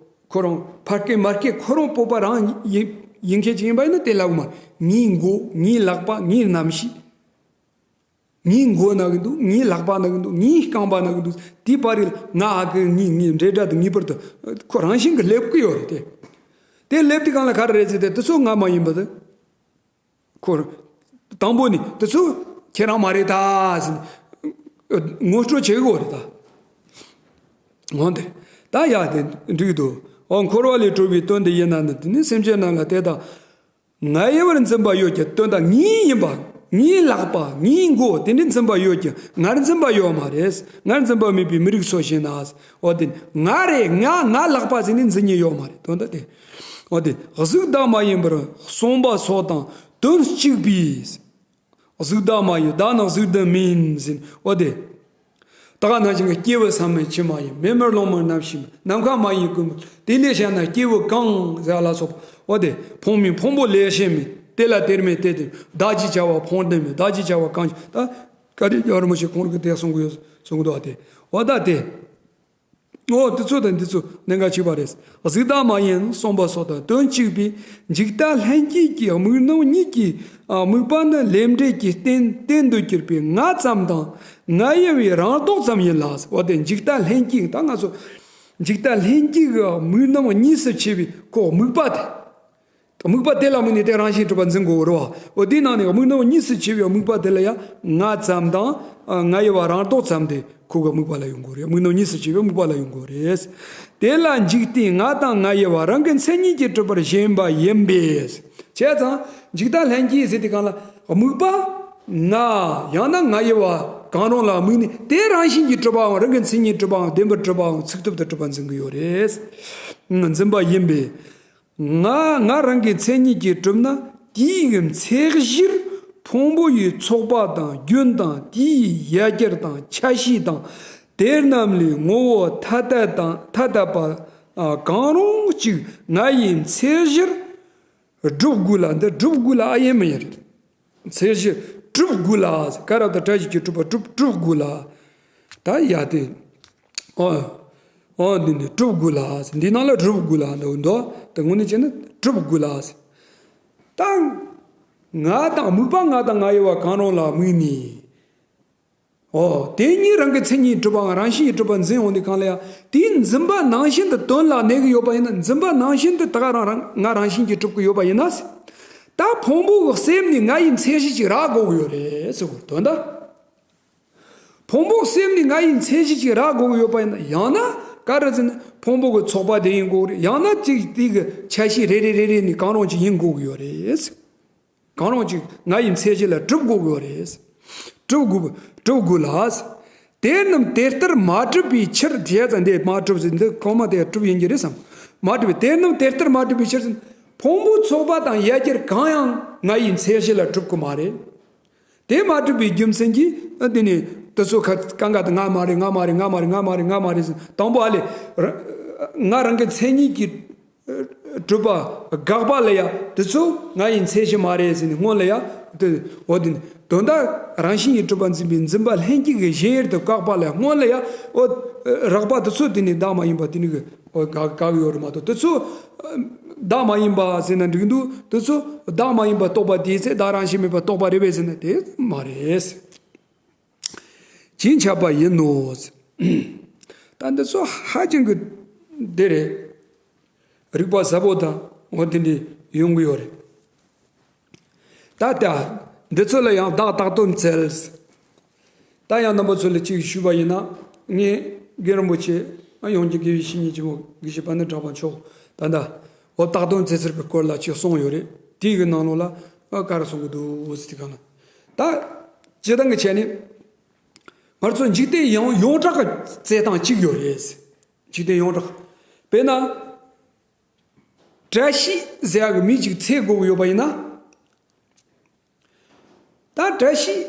ཁོ་རང་ཕ་སྐད་མ་སྐད་ཁོ་རང་སྤོབས་པ་རང་ཡིན་ཡིན་མཁན་ཅིག་ཡིན་པ་ཡིན་ན་དེ་ལབ་མ། ངའི་མགོ། ངའི་ལག་པ། ངའི་རྣམ་ཤེས། ངའི་མགོ་ན་གི་འདུག་ངའི་ལག་པ་ན་གི་འདུག་ངའི་རྐང་པ་ན་གི་འདུག་དེའི་བར་རིལ་ང་ཨ་ཀི་ངའི་ངའི་འབྲེལ་སྒྲ་དེ་ངེས་པར་དུ་ཁོ་རང་བཞིན་གྱི་སླེབས་ཀྱི་ཡོད་རེད་དེ། དེ་སླེབས་དུས་གང་ལ་ག་རེ་རེད་ཟེར་ཏེ། དེ་ཚོ་ང་མ་ཡིན་པ་དེ། ཁོ་དང་པོ་ནས་དེ་ཚོ་ཁྱེད་རང་མ་རེད་ད་ཟེར་ནས་ངོ་སྤྲོད་བྱེད་དགོས་རེད་ད། འོན་ཏེ་ད་ཡ་དེ་འགྲིག་འདུག་འོ་འཁོར་བ་ལས་གྲོལ་བའི་དོན་དུ་ཡིན་ན་ནི། དེ་ནི་སེམས་ཅན་རྣམས་ལ་དེ་དག་ང་ཡི་བར་འཛིན་པ་ཡོད་ཀྱི། དོན་དག་ངའི་ཡིན་པ། ངའི་ལག་པ། ངའི་མགོ་དེ་འདྲའི་འཛིན་པ་ཡོད་ཀྱི། ངར་འཛིན་པ་ཡོད་མ་རེད། ངར་འཛིན་པ་མེད་པའི་མི་རིགས་སོ་ཞེ་ན། འོ་དེ་ང་རེད། ང་ང་ལག་པ་ཟེར་ནས་འཛིན་ཉེན་ཡོད་མ་རེད། དོན་དག་དེ། འོ་དེ་གཟུགས་བདག་མ་ཡིན་པར་གསུངས་པ་སོགས་དང་དོན་གཅིག་པས། གཟུགས་བདག་མ་ཡིན། བདག་ནི་གཟུགས་འདི་མིན་ཟེར། འོ་དེ། ད་ག་ནང་བཞིན་གྱི་སྐྱེས་བུ་ཟ་མ་མཆིས་མ་ཡིན། མེ་མར་རློང་མར་རྣམ་ཤེས་མིན། ནམ་མཁའ་མ་ཡིན་ཀུན། དེ་ལས་བྱས་ན་སྐྱེས་བུ་གང་ཟེར་ལ་སོགས་པ། འོ་དེ་ཕུང་མིན་ཕུང་པོ་ལས་བྱེད་མིན། དེ་ལ་དེར་མེད་དེ་དེ། བདག་ཅེས་བྱ་བ་ཕུང་ལྡན་མིན། བདག་ཅེས་བྱ་བ་གང་ཞིག་ད་བཀའ་དྲིན་རྒྱལ་བ་རིན་པོ་ཆེ་ཁོང་རང་གིས་དེ་གསུང་གི་ཡོད། གསུང་གི་འདུག་བ་དེ། འོ་ད་དེ། འོ་དེ་ཚོ་དང་འདི་ཚོ་གནད་འགག་གཅིག་པ་རེད། གཟུགས་བདག་མ་ཡིན་གསུངས་པ་སོགས་དང་དོན་གཅིག་པས། འཇིག་ལྟ་ལྷན་སྐྱེས་ཀྱི་དམིགས་རྣམ་གཉིས་ཀྱི་ཨ་དམིགས་པ་ནི་ལས་འབྲས་ཀྱི་རྟེན་རྟེན་དུ་གྱུར་པའི་ང་ཙམ་དང་ང་ཡི་བའི་རང་ལྡོག་ཙམ་ཡིན་ལ། འོ་དེ་འཇིག་ལྟ་ལྷན་སྐྱེས། ད་ང་ཚོ་འཇིག་ལྟ་ལྷན་སྐྱེས་ཀྱི་དམིགས་རྣམ་གཉིས་སུ་ཕྱེ་བའི་ཁོ་དམིགས་པ་དེ། དམིགས་པ་དེ་ལ་དམིགས་ནས་དེ་རང་བཞིན་གྲུབ་པ་འཛིན་དགོས་རེད་བ། འོ་དེའི་ནང་ནས་དམིགས་རྣམ་གཉིས་སུ་ཕྱེ་བའི་དམིགས་པ་དེ་ལ་ཡང་ང་ཙམ་དང་ང་ཡི་བ་རང་ལྡོག་ཙམ་དེ་ཁོ་གི་དམིགས་པ་ལ་ཡོང་དགོས་རེད། དམིགས་རྣམ་གཉིས་སུ་ཕྱེ་བའི་དམིགས་པ་ལ་ཡོང་དགོས་རེད། དེ་ལ་འཇིག་རྟེན་ང་དང་ང་ཡི་བ་རང་གི་མཚན་ཉིད་ཀྱིས་གྲུབ་པར་ཞེན་པ་ཡིན་པས། བྱས་ཙང་འཇིག་ལྟ་ལྷན་སྐྱེས་ཟེར་དུས་གང་ལ་དམིགས་པ་ང་ཡང་ན་ང་ཡི་བ་གང་རུང་ལ་དམིགས་ནས་དེ་རང་བཞིན་གྱིས་གྲུབ་པའམ་རང་གི་མཚན་ཉིད་གྲུབ་པའམ་བདེན་པར་གྲུབ་པའམ་ཚུགས་ཐུབ་ཏུ་གྲུབ་པ་འཛིན་གྱི་ཡོད་རེད། འཛིན་པ་ཡིན་པས། ང་ང་རང་གི་མཚན་ཉིད་ཀྱིས་གྲུབ་ན། དེའི་མཚན་གཞིར་ཕུང་པོ་ཡི་ཚོགས་པ་དང་རྒྱུན་དང་། དེའི་ཡ་གྱལ་དང་ཆ་ཤས་དང་། དེ་རྣམས་ལས་ངོ་བོ་ཐ་དད་དང་ཐ་དད་པ་གང་རུང་གཅིག་ང་ཡི་མཚན་གཞིར་སྒྲུབ་དགོས་ལ། འདི་སྒྲུབ་དགོས་ལ་ཨ་ཡེ་མི་ཡེ་རེད། མཚན་གཞི་གྲུབ་དགོས་ལ། ཀ་ར་བཏགས་གྲ་ཞབས་ཀྱུ་གྲུབ་པ་གྲུབ་གྲུབ་དགོས་ལ། ད་ཡ་དེ། ཨོ། ཨོ་འདི་ནི་གྲུབ་དགོས་ལ། འདི་ནང་ལ་སྒྲུབ་དགོས་ལ་འདུག་འདུག་དེ་དངོས་གནས་བྱས་ན་གྲུབ་དགོས་ལ། ད་ང་དང་དམིགས་པ་ང་དང་ང་ཡི་བ་གང་རུང་ལ་དམིགས་ནས། ཨོ། དེ་ཉིད་རང་གི་མཚན་ཉིད་གྲུབ་པའམ་རང་བཞིན་གྱིས་གྲུབ་པ་འཛིན་འོང་དུས་གང་ལ་ཡང་དེའི་འཛིན་པ་ནང་བཞིན་དུ་དོན་ལ་གནས་ཀྱི་ཡོད་པ་ཡིན་ན། འཛིན་པ་ནང་བཞིན་དུ་ད་ག་རང་རང་ང་རང་བཞིན་གྱིས་གྲུབ་ཀྱི་ཡོད་པ་ཡིན་ན། ད་ཕུང་པོ་གི་སེམས་ནས་ང་ཡི་མཚན་གཞི་ཅིག་རག་དགོས་ཀྱི་ཡོད་རེད་ཟེར་གོ་དོན་དག་ཕུང་པོ་གི་སེམས་ནས་ང་ཡི་མཚན་གཞི་ཅིག་རག་དགོས་ཀྱི་ཡོད་པ་ཡིན་ན། ཡང་ན་ ག་རེ་ཟེར་ན་ཕུང་པོ་གི་ཚོགས་པ་དེ་ཡིན་དགོས་རེད། ཡང་ན་ཅིག་དེ་གི་ཆ་ཤས་རེ་རེ་རེ་རེ་ནས་གང་རུང་ཅིག་ཡིན་དགོས་ཀྱི་ཡོད་རེད། གང་རུང་ཅིག་ང་ཡི་མཚན་གཞི་ལ་གྲུབ་དགོས་ཀྱི་ཡོད་རེད། གྲུབ་དགོས་གྲུབ་དགོས་ལ། དེ་རྣམས་དེ་ལྟར་མ་གྲུབ་པའི་ཕྱིར། དེ་ཙམ་འདི་མ་གྲུབ་ཟེར། འདི་གོང་མ་དེ་གྲུབ་ཡིན་གྱི་རེད་བསམ། མ་གྲུབ་པའི་དེ་རྣམས་དེ་ལྟར་མ་གྲུབ་པའི་ཕྱིར་ཟེར། ཕུང་པོའི་ཚོགས་པ་དང་ཡ་གྱལ་གང་ཡང་ང་ཡི་མཚན་གཞི་ལ་གྲུབ་ཀྱི་མ་རེད། དེ་མ་གྲུབ་པའི་རྒྱུ་མཚན་གྱིས་ཨ་དེ་ནི་དེ་ཚོ་ཁ་གང་ག་དེ་ང་མ་རེད། ང་མ་རེད། ང་མ་རེད། ང་མ་རེད། ང་མ་རེད་ཟེར། དང་པོ་ཨ་ལས་ར་ང་རང་གི་མཚན་ཉིད་ཀྱིས་གྲུབ་པ་དགག་པ་ལ་ཡ་དེ་ཚོ་ང་ཡི་མཚན་གཞི་མ་རེད་ཟེར་ནས་སྔོན་ལ་ཡ་དེ་འོ་དེ་ནི་དོན་དག་རང་བཞིན་གྱིས་གྲུབ་པ་འཛིན་པའི་འཛིན་པ་ལྷན་སྐྱེས་ཀྱི་གཞན་དབྱེར་དུ་བཀག་པ་ལ་ཡ་སྔོན་ལ་ཡ་འོ་རགས་པ་དེ་ཚོ་དེ་ནི་བདག་མ་ཡིན་པ་དེ་ནི་གི་འོ་དགག་དགག་ཡོད་རེད་མ་གཏོགས། དེ་ཚོ་བདག་མ་ཡིན་པ་ཟེར་ན་འགྲིག་འདུག་དེ་ཚོ་བདག་མ་ཡིན་པ་རྟོགས་པ་དེའི་ཚེ་བདག་རང་བཞིན་མེད་པར་རྟོགས་པ་རེད་པས་ཟེར་ན་དེ་མ་རེད། ཇི་སྙེད་ཁྱབ་པ་ཡིན་ནོ། ད་འདི་ཚོ་ཧ་ཅང་གི་འདི་རེད། རིག་པ་ཟབ་པོ་དང་འོ་དེ་འདྲ་ཡོང་གི་ཡོད་རེད། ད་ལྟ་འདི་ཚོ་ལ་ཡང་བདག་བཏགས་དོན་བཙལ། ད་ཡང་རྣམ་པ་ཚོ་ལ་གཅིག་ཞུས་པ་ཡིན་ན། ངས་རྒན་རིན་པོ་ཆེ་ཡོངས་ཀྱི་དགེ་བའི་བཤེས་གཉེན་ཆེན་མོ་དགེ་བཤེས་པཎྜི་ཏ་གྲགས་པ་མཆོག་ད་ལྟ་འོ་བཏགས་དོན་བཙལ་ཟེར་གྱི་སྐོར་ལ་ཅིག་གསུངས་ཡོད་རེད། དེའི་གི་ནང་ལོགས་ལ་ཨ་ག་རེ་གསུང་གི་འདུག་ཟེར་དུས་སྒང་ལ། ད་སྤྱིར་བཏང་གི་ཆ་ནས་ང་ཚོ་འཇིག་རྟེན་ཡོངས་ཡོངས་གྲགས་ཀྱི་བཙལ་སྟངས་གཅིག་ཡོད་རེད། འཇིག་རྟེན་ཡོངས་གྲགས། དཔེར་ན། བཀྲ་ཤིས་ཟེར་ཡག་གི་མི་གཅིག་འཚོལ་དགོས་ཀྱི་ཡོད་པ་ཡིན་ན། ད་བཀྲ་ཤིས་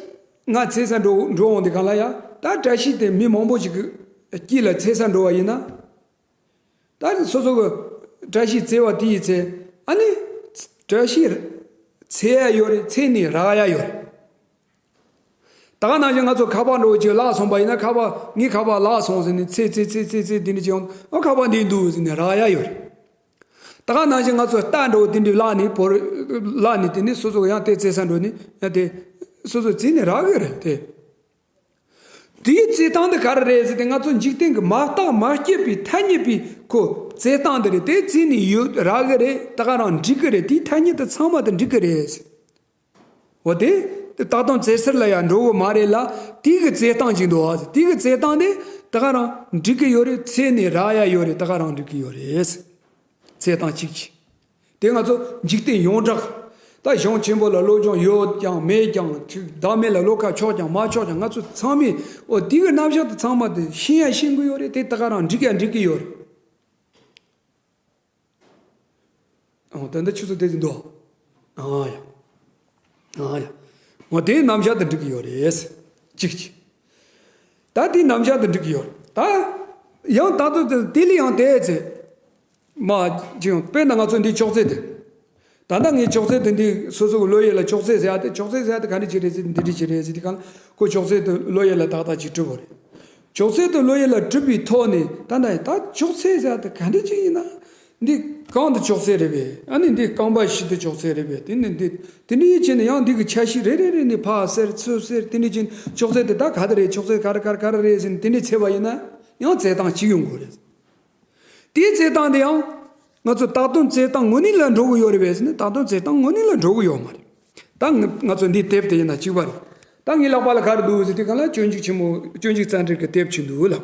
ང་འཚོལ་ས་འགྲོ་འགྲོ་འོང་དུས་སྒང་ལ་ཡ། ད་བཀྲ་ཤིས་དེ་མི་མང་པོ་ཞིག་གི་དཀྱིལ་ལ་འཚོལ་ས་འགྲོ་བ་ཡིན་ན། ད་སོ་སོ་གི་བཀྲ་ཤིས་བཙལ་བ་དེ་ཡི་ཚེ་ཨ་ནི་བཀྲ་ཤིས་འཚོལ་ཡ་ཡོད་རེད། འཚོལ་ནས་རག་ཡ་ཡོད་རེད། ད་ག་ནང་བཞིན་ང་ཚོ་ཁ་པར་འདྲ་བོ་ཅིག་བརླག་སོང་པ་ཡིན་ན། ཁ་པར་ངའི་ཁ་པར་བརླག་སོང་ཟེར་ནས་འཚོལ་འཚོལ་འཚོལ་འཚོལ་འཚོལ་དེ་འདྲ་ཅིག་ཡོང་། ཨ་ཁ་པར་འདི་འདུག་ཟེར་ནས་རག་ཡ་ཡོད་རེད། ད་ག་ནང་བཞིན་ང་ཚོ་རྟ་འདྲ་བོ་དེ་འདྲ་བརླག་ནས་བོར་བརླག་ནས་དེ་ནས་སོ་སོ་ཡང་དེ་བཙལ་ས་འགྲོ་ནས་ཡང་དེ་སོ་སོ་བཙལ་ནས་རག་གི་རེད་དེ། དེའི་བཙལ་སྟངས་དེ་ག་རེ་རེད་ཟེར་ཏེ། ང་ཚོ་འཇིག་རྟེན་གྱི་མ་བརྟགས་མ་དཔྱད་པའི་ཐ་སྙད་པའི་ཁོ་བཙལ་སྟངས་དེ་རེད། དེ་བཙལ་ནས་ཡོད་རག་གི་རེད། ད་ག་རང་འགྲིག་གི་རེད། དེའི་ཐ་སྙད་དེ་ཚང་མ་དེ་འགྲིག་གི་རེད། འོ་དེ་དེ་བཏགས་དོན་བཙལ་ཟེར་ལ་ཡང་འགྲོ་གི་མ་རེད་ལ། དེའི་གི་བཙལ་སྟངས་ཅིག་འདུག་ཨ། དེའི་གི་བཙལ་སྟངས་དེ་ད་ག་རང་འགྲིག་གི་ཡོད་རེད། འཚོལ་ནས་རག་ཡ་ཡོད་རེད། ད་ག་རང་འགྲིག་གི་ཡོད་རེད། བཙལ་སྟངས་གཅིག་གཅིག་དེ་ང་ཚོ་འཇིག་རྟེན་ཡོངས་གྲགས། ད་གཞུང་ཆེན་པོ་ལ་བློ་སྦྱོང་ཡོད་ཀྱང་མེད་ཀྱང་། ཆོས་བདག་མེད་ལ་བློ་ཁ་ཕྱོགས་ཀྱང་མ་ཕྱོགས་ཀྱང་། ང་ཚོ་ཚང་མས་འོ་དེ་གི་རྣམ་གཞག་དེ་ཚང་མ་དེ་ཤེས་ཡ་ཤེས་གི་ཡོད་རེད། དེ་ད་ག་རང་འགྲིག་ཡ་འགྲིག་གི་ཡོད་རེད། ཨོ་ད་འདི་ཆུ་ཚོད་དེ་ཟིན་འདུག་ཨ་ཡ། ཨ་ཡ། འོ་དེའི་རྣམ་གཞག་དེ་འགྲིག་གི་ཡོད་རེད། གཅིག་གཅིག་ད་དེའི་རྣམ་གཞག་དེ་འགྲིག་གི་ཡོད་རེད། ད་ཡང་ད་དུང་དེ་དེ་ལས་ཡང་དེ་ཚེ། མ་ཅིག་དཔེར་ན་ང་ཚོ་འདི་ཅོག་ཙེ་དེ། ད་ལྟ་ངས་ཅོག་ཙེ་དེ་འདི་སོ་སོ་གི་བློ་ཡུལ་ལ་ཅོག་ཙེ་ཟེར་ཡ་དེ། ཅོག་ཙེ་ཟེར་ཡ་དེ་ག་འདྲ་ཅིག་རེད་ཟེར། འདི་འདྲ་ཅིག་རེད་ཟེར། དེ་ག་ལ་ཁོ་ཅོག་ཙེ་དེ་བློ་ཡུལ་ལ་ཏག་ཏག་ཅིག་གྲུབ་པ་རེད། ཅོག་ཙེ་དེ་བློ་ཡུལ་ལ་གྲུབ་པའི་ཐོག་ནས་ད་ལྟ་ད་ཅོག་ཙེ་ཟེར་ཡ་དེ་ག་འདྲ་ཅིག་ཡིན་ན། འདི་གང་དུ་ཅོག་ཙེ་རེད་པས། ཨ་ནི་འདི་རྐང་པ་བཞི་དུ་ཅོག་ཙེ་རེད་པས། དེ་ནི་འདི་དེ་འདྲ་བྱས་ནས་ཡང་འདི་གི་ཆ་ཤས་རེ་རེ་རེ་ནས་ཕར་སེལ་ཚུར་སེལ། དེ་འདྲ་བྱས་ནས་ཅོག་ཙེ་དེ་ད་ག་དེ་རེད། ཅོག་ཙེ་ག་རེ་ག་རེ་ག་རེ་རེད་ཟེར་ནས་དེ་འདྲ་འཚོལ་བ་ཡིན་ན་ཡང་འཚོལ་སྟངས་གཅིག་ཡོང་དགོས་རེད། དེའི་བཙལ་སྟངས་དེ་ཡང་ང་ཚོ་བཏགས་དོན་བཙལ་སྟངས་དངོས་གནས་ལ་འགྲོ་གི་ཡོད་རེད་པས་ཟེར་ན། བཏགས་དོན་བཙལ་སྟངས་དངོས་གནས་ལ་འགྲོ་གི་ཡོད་མ་རེད། ད་ང་ང་ཚོ་འདི་དེབ་དེ་ཡིན་ན་གཅིག་པ་རེད། ད་ངའི་ལག་པ་ལ་ག་རེ་འདུག་ཟེར་དུས་སྒང་ལ་སྤྱོད་འཇུག་ཆེན་མོ། སྤྱོད་འཇུག་རྩ་འགྲེལ་གྱི་དེབ་ཅིག་འདུག་ལབ།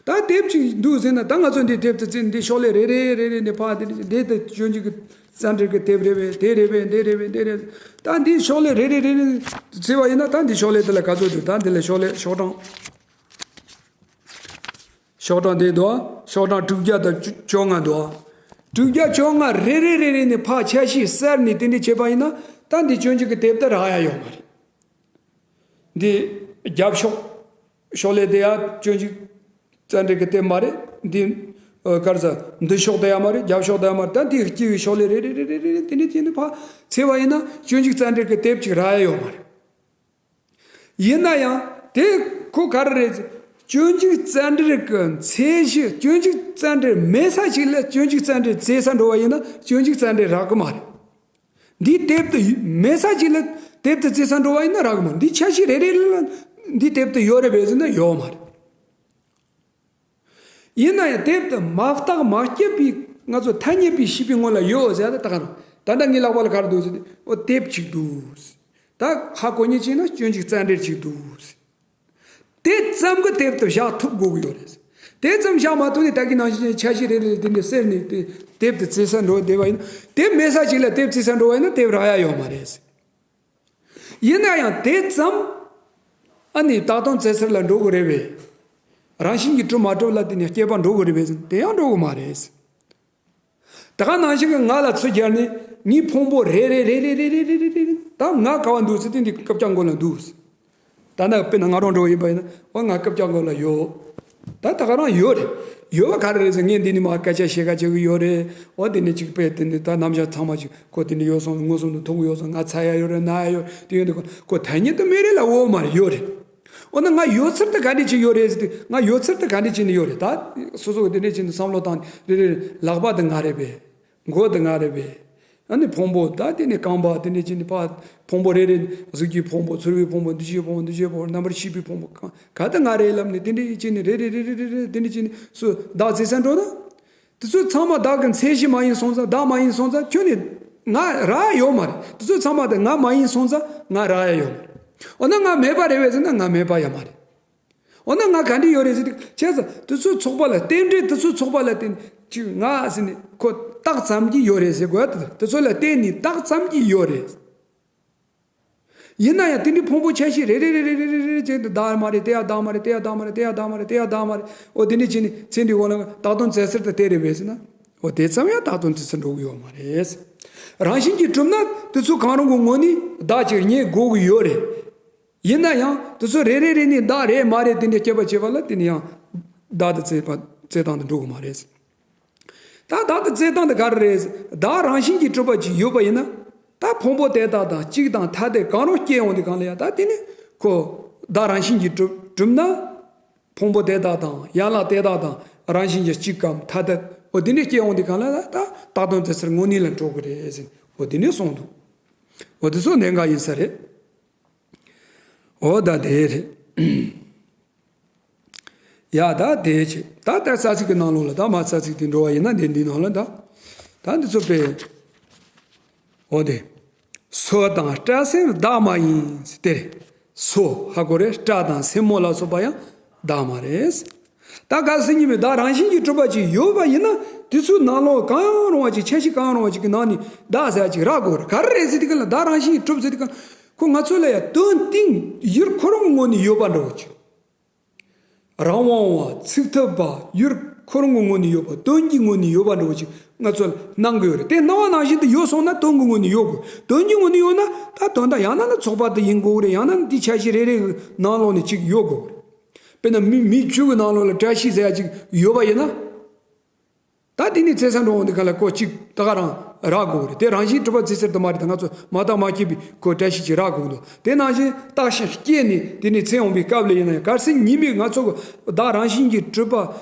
ད་དེབ་ཅིག་འདུག་ཟེར་ན། ད་ང་ཚོ་འདི་དེབ་དེ་བཙལ། འདི་ཤོག་ལྷེ་རེ་རེ་རེ་རེ་ནས་ཕར་དེ་འདི་དེ་སྤྱོད་འཇུག་གི་རྩ་འགྲེལ་གྱི་དེབ་རེ་བས། དེ་རེ་བས། འདི་རེ་བས། འདི་རེ་བས། ད་འདི་ཤོག་ལྷེ་རེ་རེ་རེ་རེ་བཙལ་བ་ཡིན་ན། ད་འདི་ཤོག་ལྷེ་དེ་ལ་ག་ཚོད་འདུག་ད་འདི་ལ་ཤོག་ལྷེ་ཤོག་གྲངས། ཤོག་གྲངས་འདི་འདུག་ཤོག་གྲངས་དྲུག་བརྒྱ་དང་བཅོ་ལྔ་འདུག་དྲུག་བརྒྱ་བཅོ་ལྔ་རེ་རེ་རེ་རེ་ནས་ཕར་ཆ་ཤས་བསལ་ནས་དེ་འདྲ་བྱས་པ་ཡིན་ན། ད་འདི་སྤྱོད་འཇུག་གི་དེབ་དེ་རག་ཡ་ཡོད་མ་རེད། འདི་རྒྱབ་ཤོག་ཤོག་ལྷེ་དེ་ཡང་སྤྱོད་འཇུག་རྩ་འགྲེལ་གྱི་དེབ་མ་རེད། འདི་ཨ་ག་རེ་ཟེར། འདི་ཤོག་དེ་ཡང་མ་རེད། རྒྱབ་ཤོག་དེ་ཡང་མ་རེད། ད་འདི་སྐྱེ་བའི་ཤོག་ལྷེ་རེ་རེ་རེ་རེ་རེ་དེ་འདྲ་བྱས་ནས་ཕར་འཚོལ་བ་ཡིན་ན། སྤྱོད་འཇུག་རྩ་འགྲེལ་གྱི་དེབ་ཅིག་རག་ཡ་ཡོད་མ་རེད། ཡིན་ན་ཡང་དེ་ཁོ་ག་རེ་རེད། སྤྱོད་འཇུག་རྩ་འགྲེལ་གྱི་མཚན་གཞི། སྤྱོད་འཇུག་རྩ་འགྲེལ་མེད་ས་ཞིག་ལ་སྤྱོད་འཇུག་རྩ་འགྲེལ་བཙལ་ས་འགྲོ་བ་ཡིན་ན། སྤྱོད་འཇུག་རྩ་འགྲེལ་རག་གི་མ་རེད། འདིའི་དེབ་དེ་མེད་ས་ཞིག་ལ་དེབ་དེ་བཙལ་ས་འགྲོ་བ་ཡིན་ན་རག་གི་མ་རེད། འདིའི་ཆ་ཤས་རེ་རེ་ལ་འདིའི་དེབ་དེ་ཡོད་རེད་པས་ཟེར་ན་ཡོད་མ་རེད། ཡིན་ན་ཡང་དེབ་དེ་མ་བརྟགས་མ་དཔྱད་པའི་ང་ཚོ་ཐ་སྙད་པའི་ཤེས་པའི་ངོ་ལ་ཡོད་ཟེར་ཡ་དེ། ད་ག་རང་ད་ལྟ་ངའི་ལག་པ་ལ་ག་རེ་འདུག་ཟེར་ཏེ། འོ་དེབ་ཅིག་འདུག་ད་ཧ་གོ་མཁན་བྱས་ན་སྤྱོད་འཇུག་རྩ་འགྲེལ་ཅིག་འདུག་དེ་ཙམ་གྱིས་དེབ་དེ་བཞག་ཐུབ་དགོས་ཀྱི་ཡོད་རེད། དེ་ཙམ་བཞག་མ་ཐུབ་ནས་ད་གིན་ནང་བཞིན་ཆ་ཤས་རེ་རེ་དེ་འདྲ་བསྲེས་ནས་དེ་དེབ་དེ་བཙལ་ས་འགྲོ་བསྡད་པ་ཡིན་ན། དེབ་མེད་ས་ཞིག་ལ་དེབ་བཙལ་ས་འགྲོ་བ་ཡིན་ན་དེབ་རག་ཡ་ཡོད་མ་རེད། ཡིན་ན་ཡང་དེ་ཙམ་ཨ་ནི་བཏགས་དོན་བཙལ་ས་ལ་འགྲོ་གི་རེད་པས། རང་བཞིན་གྱིས་གྲུབ་མ་གྲུབ་ལ་དེ་ནས་སྐྱེས་པ་འགྲོ་གི་རེད་པས་ཟེར་ན་དེ་ཡང་འགྲོ་གི་མ་རེད། ད་ག་ནང་བཞིན་གྱི་ང་ལ་ཚུར་སྦྱར་ནས་ངའི་ཕུང་པོ་རེ་རེ་རེ་རེ་ད་ང་ག་བ་འདུག་ཟེར་དེ་འདི་རྐུབ་བཀྱག་མགོ་ལ་འདུག་ཟེར། ད་ནི་དཔེར་ན་ང་རང་འདྲ་བོ་ཡིན་པ་ཡིན་ན་འོ་ང་རྐུབ་བཀྱག་མགོ་ལ་ཡོད། ད་ད་ག་རང་ཡོད་རེད། ཡོད་པ་ག་རེ་རེད་ཟེར། ངས་འདི་ནས་མར་སྐད་ཆ་བཤད་ག་བྱེད་གི་ཡོད་རེད། འོ་དེ་ནས་ཅིག་དཔེ་དེ་འདི་ད་རྣམ་གཞག་ཚང་མ་ཅིག་ཁོ་དེ་འདྲ་ཡོད་སོང་། མངོན་སུམ་དུ་མཐོང་གི་ཡོད་སོང་། ང་ཚ་ཡ་ཡོད་རེད། ན་ཡ་ཡོད་རེད། དེ་ཡོད་འདུག་ཁོ་ཐ་སྙད་དུ་མེད་རེད་ལ་འོ་མ་རེད། ཡོད་རེད། འོ་ན་ང་ཡོད་ཚུལ་དེ་ག་འདྲ་ཅིག་ཡོད་རེད་ཟེར་དུས། ང་ཡོད་ཚུལ་དེ་ག་འདྲ་ཅིག་ནས་ཡོད་རེད། ད་སོ་སོ་གི་དེ་འདྲ་ཅིག་ནས་བསམ་བློ་བཏང་རེ་རེ་རེ། ལག་པ་དེ་ང་རེད་པས། མགོ་དེ་ང་རེད་པས། ཨ་ནི་ཕུང་པོ་ད་དེ་ནས་རྐང་པ་དེ་འདྲ་ཅིག་ནས་ཕར་ཕུང་པོ་རེ་རེ། གཟུགས་ཀྱི་ཕུང་པོ། ཚོར་བའི་ཕུང་པོ། འདུ་ཤེས་ཕུང་པོ། འདུ་བྱེད་ཕུང་པོ། རྣམ་པར་ཤེས་པའི་ཕུང་པོ་གང་ག་དེ་ང་རེད་ལབ་ནས་དེ་འདྲ་ཅིག་ནས་རེ་རེ་རེ་རེ་རེ་དེ་འདྲ་ཅིག་ནས་སུ་བདག་བཙལ་ས་འགྲོ་ན། དེ་ཚོ་ཚང་མ་བདག་གི་མཚན་གཞི་མ་ཡིན་སོང་ཙང་། བདག་མ་ཡིན་སོང་ཙང་ཁྱོན་ནས་ང་རག་ཡ་ཡོད་མ་རེད། དེ་ཚོ་ཚང་མ་དེ་ང་མ་ཡིན་སོང་ཙང་ང་རག་ཡ་ཡོད་མ་རེད། འོ་ན་ང་མེད་པ་རེད་པས་ཟེར་ན་ང་མེད་པ་ཡང་མ་རེད། འོ་ན་ང་ག་འདྲ་ཡོད་རེད་ཟེར་དུས། བྱས་ཙང་དེ་ཚོའི་ཚོགས་པ་ལ། རྟེན་འབྲེལ་དེ་ཚོའི་ཚོགས་པ་ལ་བརྟེན་ཅིག་ང་ཟེར་ནས་ཁོ་བཏགས་ཙམ་གྱིས་ཡོད་རེད་ཟེར་དགོས་ཡ། དེ་དེ་ཚོ་ལ་བརྟེན་ནས་བཏགས་ཙམ་གྱིས་ཡོད་རེད། ཡིན་ན་ཡང་དེ་འདྲའི་ཕུང་པོ་ཆ་ཤས་རེ་རེ་རེ་རེ་ཅན་དུ་བདག་མ་རེད། དེ་ཡང་བདག་མ་རེད། དེ་ཡང་བདག་མ་རེད། དེ་ཡང་བདག་མ་རེད། དེ་ཡང་བདག་མ་རེད། འོ་དེ་འདྲ་བྱས་ནས་ཚེ་འདིའི་འོག་ལ་བཏགས་དོན་བཙལ་ས་དེ་རེད་པས་ཟེར་ན། འོ་དེ་ཙམ་ཡང་བཏགས་དོན་བཙལ་ས་འགྲོ་གི་ཡོད་མ་རེད། རང་བཞིན་གྱིས་གྲུབ་ན་དེ་ཚོ་གང་རུང་གི་ངོ་ནས་བདག་ཅིག་རྙེད་དགོས་ཀྱི་ཡོད་རེད། ཡིན་ན་ཡང་དེ་ཚོ་རེ་རེ་རེ་ནས་བདག་རེད་མ་རེད་དེ་འདྲ་དཔྱད་པ་བྱེད་པ་ལ་དེ་ནི་ཡང་བདག་ཏུ་བཙལ་བ་བཙལ་སྟངས་དེ་འགྲོ་གི་མ་རེད། ད་བདག་ཏུ་བཙལ་སྟངས་དེ་ག་རེ་རེད། བདག་རང་བཞིན་གྱིས་གྲུབ་པ་ཅིག་ཡོད་པ་ཡིན་ན། ད་ཕུང་པོ་དེ་དག་དང་གཅིག་དང་ཐ་དད་གང་རུང་སྐྱེ་འོང་དུས་གང་ལ་ཡང་ད་དེ་ནི་ཁོ་བདག་རང་བཞིན་གྱིས་གྲུབ་གྲུབ་ན། ཕུང་པོ་དེ་དག་དང་ཡན་ལག་དེ་དག་དང་རང་བཞིན་གྱིས་གཅིག་གམ་ཐ་དད། འོ་དེ་ནི་སྐྱེ་འོང་དུས་གང་ལ་ད་བཏགས་དོན་བཙལ་སར་དངོས་གནས་ལ་འགྲོ་གི་རེད་ཟེར། འོ་དེ་ནི་གསུངས་འདུག་འོ་དེ་ཚོ་གནད་འགག་ཡིན་ས་རེད། འོ་ད་དེ་རེད། ཡ་ད་དེ་བྱས། ད་ལྟ་རྩ་ཚིག་གི་ནང་ལོགས་ལ། ད་མ་རྩ་ཚིག་དེ་འགྲོ་བ་ཡིན་ན་དེ་འདི་ནང་ལ་ད། ད་འདི་ཚོ་དཔེ། འོ་དེ། སོ་དང་སྐྲ་སེན་བདག་མ་ཡིན་ཟེར་དེ་རེད། སོ་ཧ་གོ་རེད། སྐྲ་དང་སེན་མོ་ལ་སོགས་པ་ཡང་བདག་མ་རེད། ད་གལ་སྲིད་ཉིད་མེད་བདག་རང་བཞིན་གྱིས་གྲུབ་པ་ཅིག་ཡོད་པ་ཡིན་ན། དེ་ཚོའི་ནང་ལོགས་གང་ཡང་རུང་བ་ཅིག་ཆ་ཤས་གང་ཡང་རུང་བ་ཅིག་གི་ནང་ནས་བདག་ཟེར་ཡ་ཅིག་རག་དགོས་རེད། ག་རེ་རེད་ཟེར་དུས་ག་ལ་བདག་རང་བཞིན་གྱིས་གྲུབ་ཟེར་དུས་ག་ལ་ཁོ་ང་ཚོ་ལ་ཡ་དོན་གཏིང་ཡུལ་ཁོ་རང་གི་ངོས་ནས་ཡོད་པ་འདྲ་བོ་ཅིག་རང་དབང་བ། ཚུགས་ཐུབ་པ། ཡུལ་ཁོ་རང་གི་ངོས་ནས་ཡོད་པ། དོན་གྱི་ངོས་ནས་ཡོད་པ་འདྲ་བོ་ཅིག་ང་ཚོ་ལ་སྣང་གི་ཡོད་རེད། དེ་སྣང་བ་ནང་བཞིན་དུ་ཡོད་སོང་ན་དོན་གྱི་ངོས་ནས་ཡོད་དགོས། དོན་གྱི་ངོས་ནས་ཡོད་ན་ད་དོན་དག་ཡང་ན་ནི་ཚོགས་པ་དེ་ཡིན་དགོས་རེད། ཡང་ན་ནི་དེའི་ཆ་ཤས་རེ་རེ་གི་ནང་ལོགས་ནས་ཅིག་ཡོད་དགོས་རེད། དཔེར་ན་མི་མིའི་ཆོས་ཀྱི་ནང་ལོགས་ལ་བཀྲ་ཤིས་ཟེར་ཡ་ཅིག་ཡོད་པ་ཡིན་ན། ད་དེ་ནི་བཙལ་ས་འགྲོ་འོང་དུས་ག་ལ་ཁོ་གཅིག་ད་ག་རང་རག་དགོས་རེད། དེ་རང་བཞིན་གྲུབ་པ་བཙལ་ས་དེ་མ་རེད། ད་ང་ཚོ་མ་བརྟགས་མ་དཔྱད་པའི་ཁོ་བཀྲ་ཤིས་ཅིག་རག་དགོས་འདུག་དེ་ནང་བཞིན་བརྟགས་ཤིང་དཔྱད་ནས་དེ་ནས་འཚོལ་འོང་པའི་སྐབས་ལ་ཡིན་ན་ཡང་། གལ་སྲིད་ཉིད་མེད་ང་ཚོ་གི་བདག་རང་བཞིན་གྱིས་གྲུབ་པ་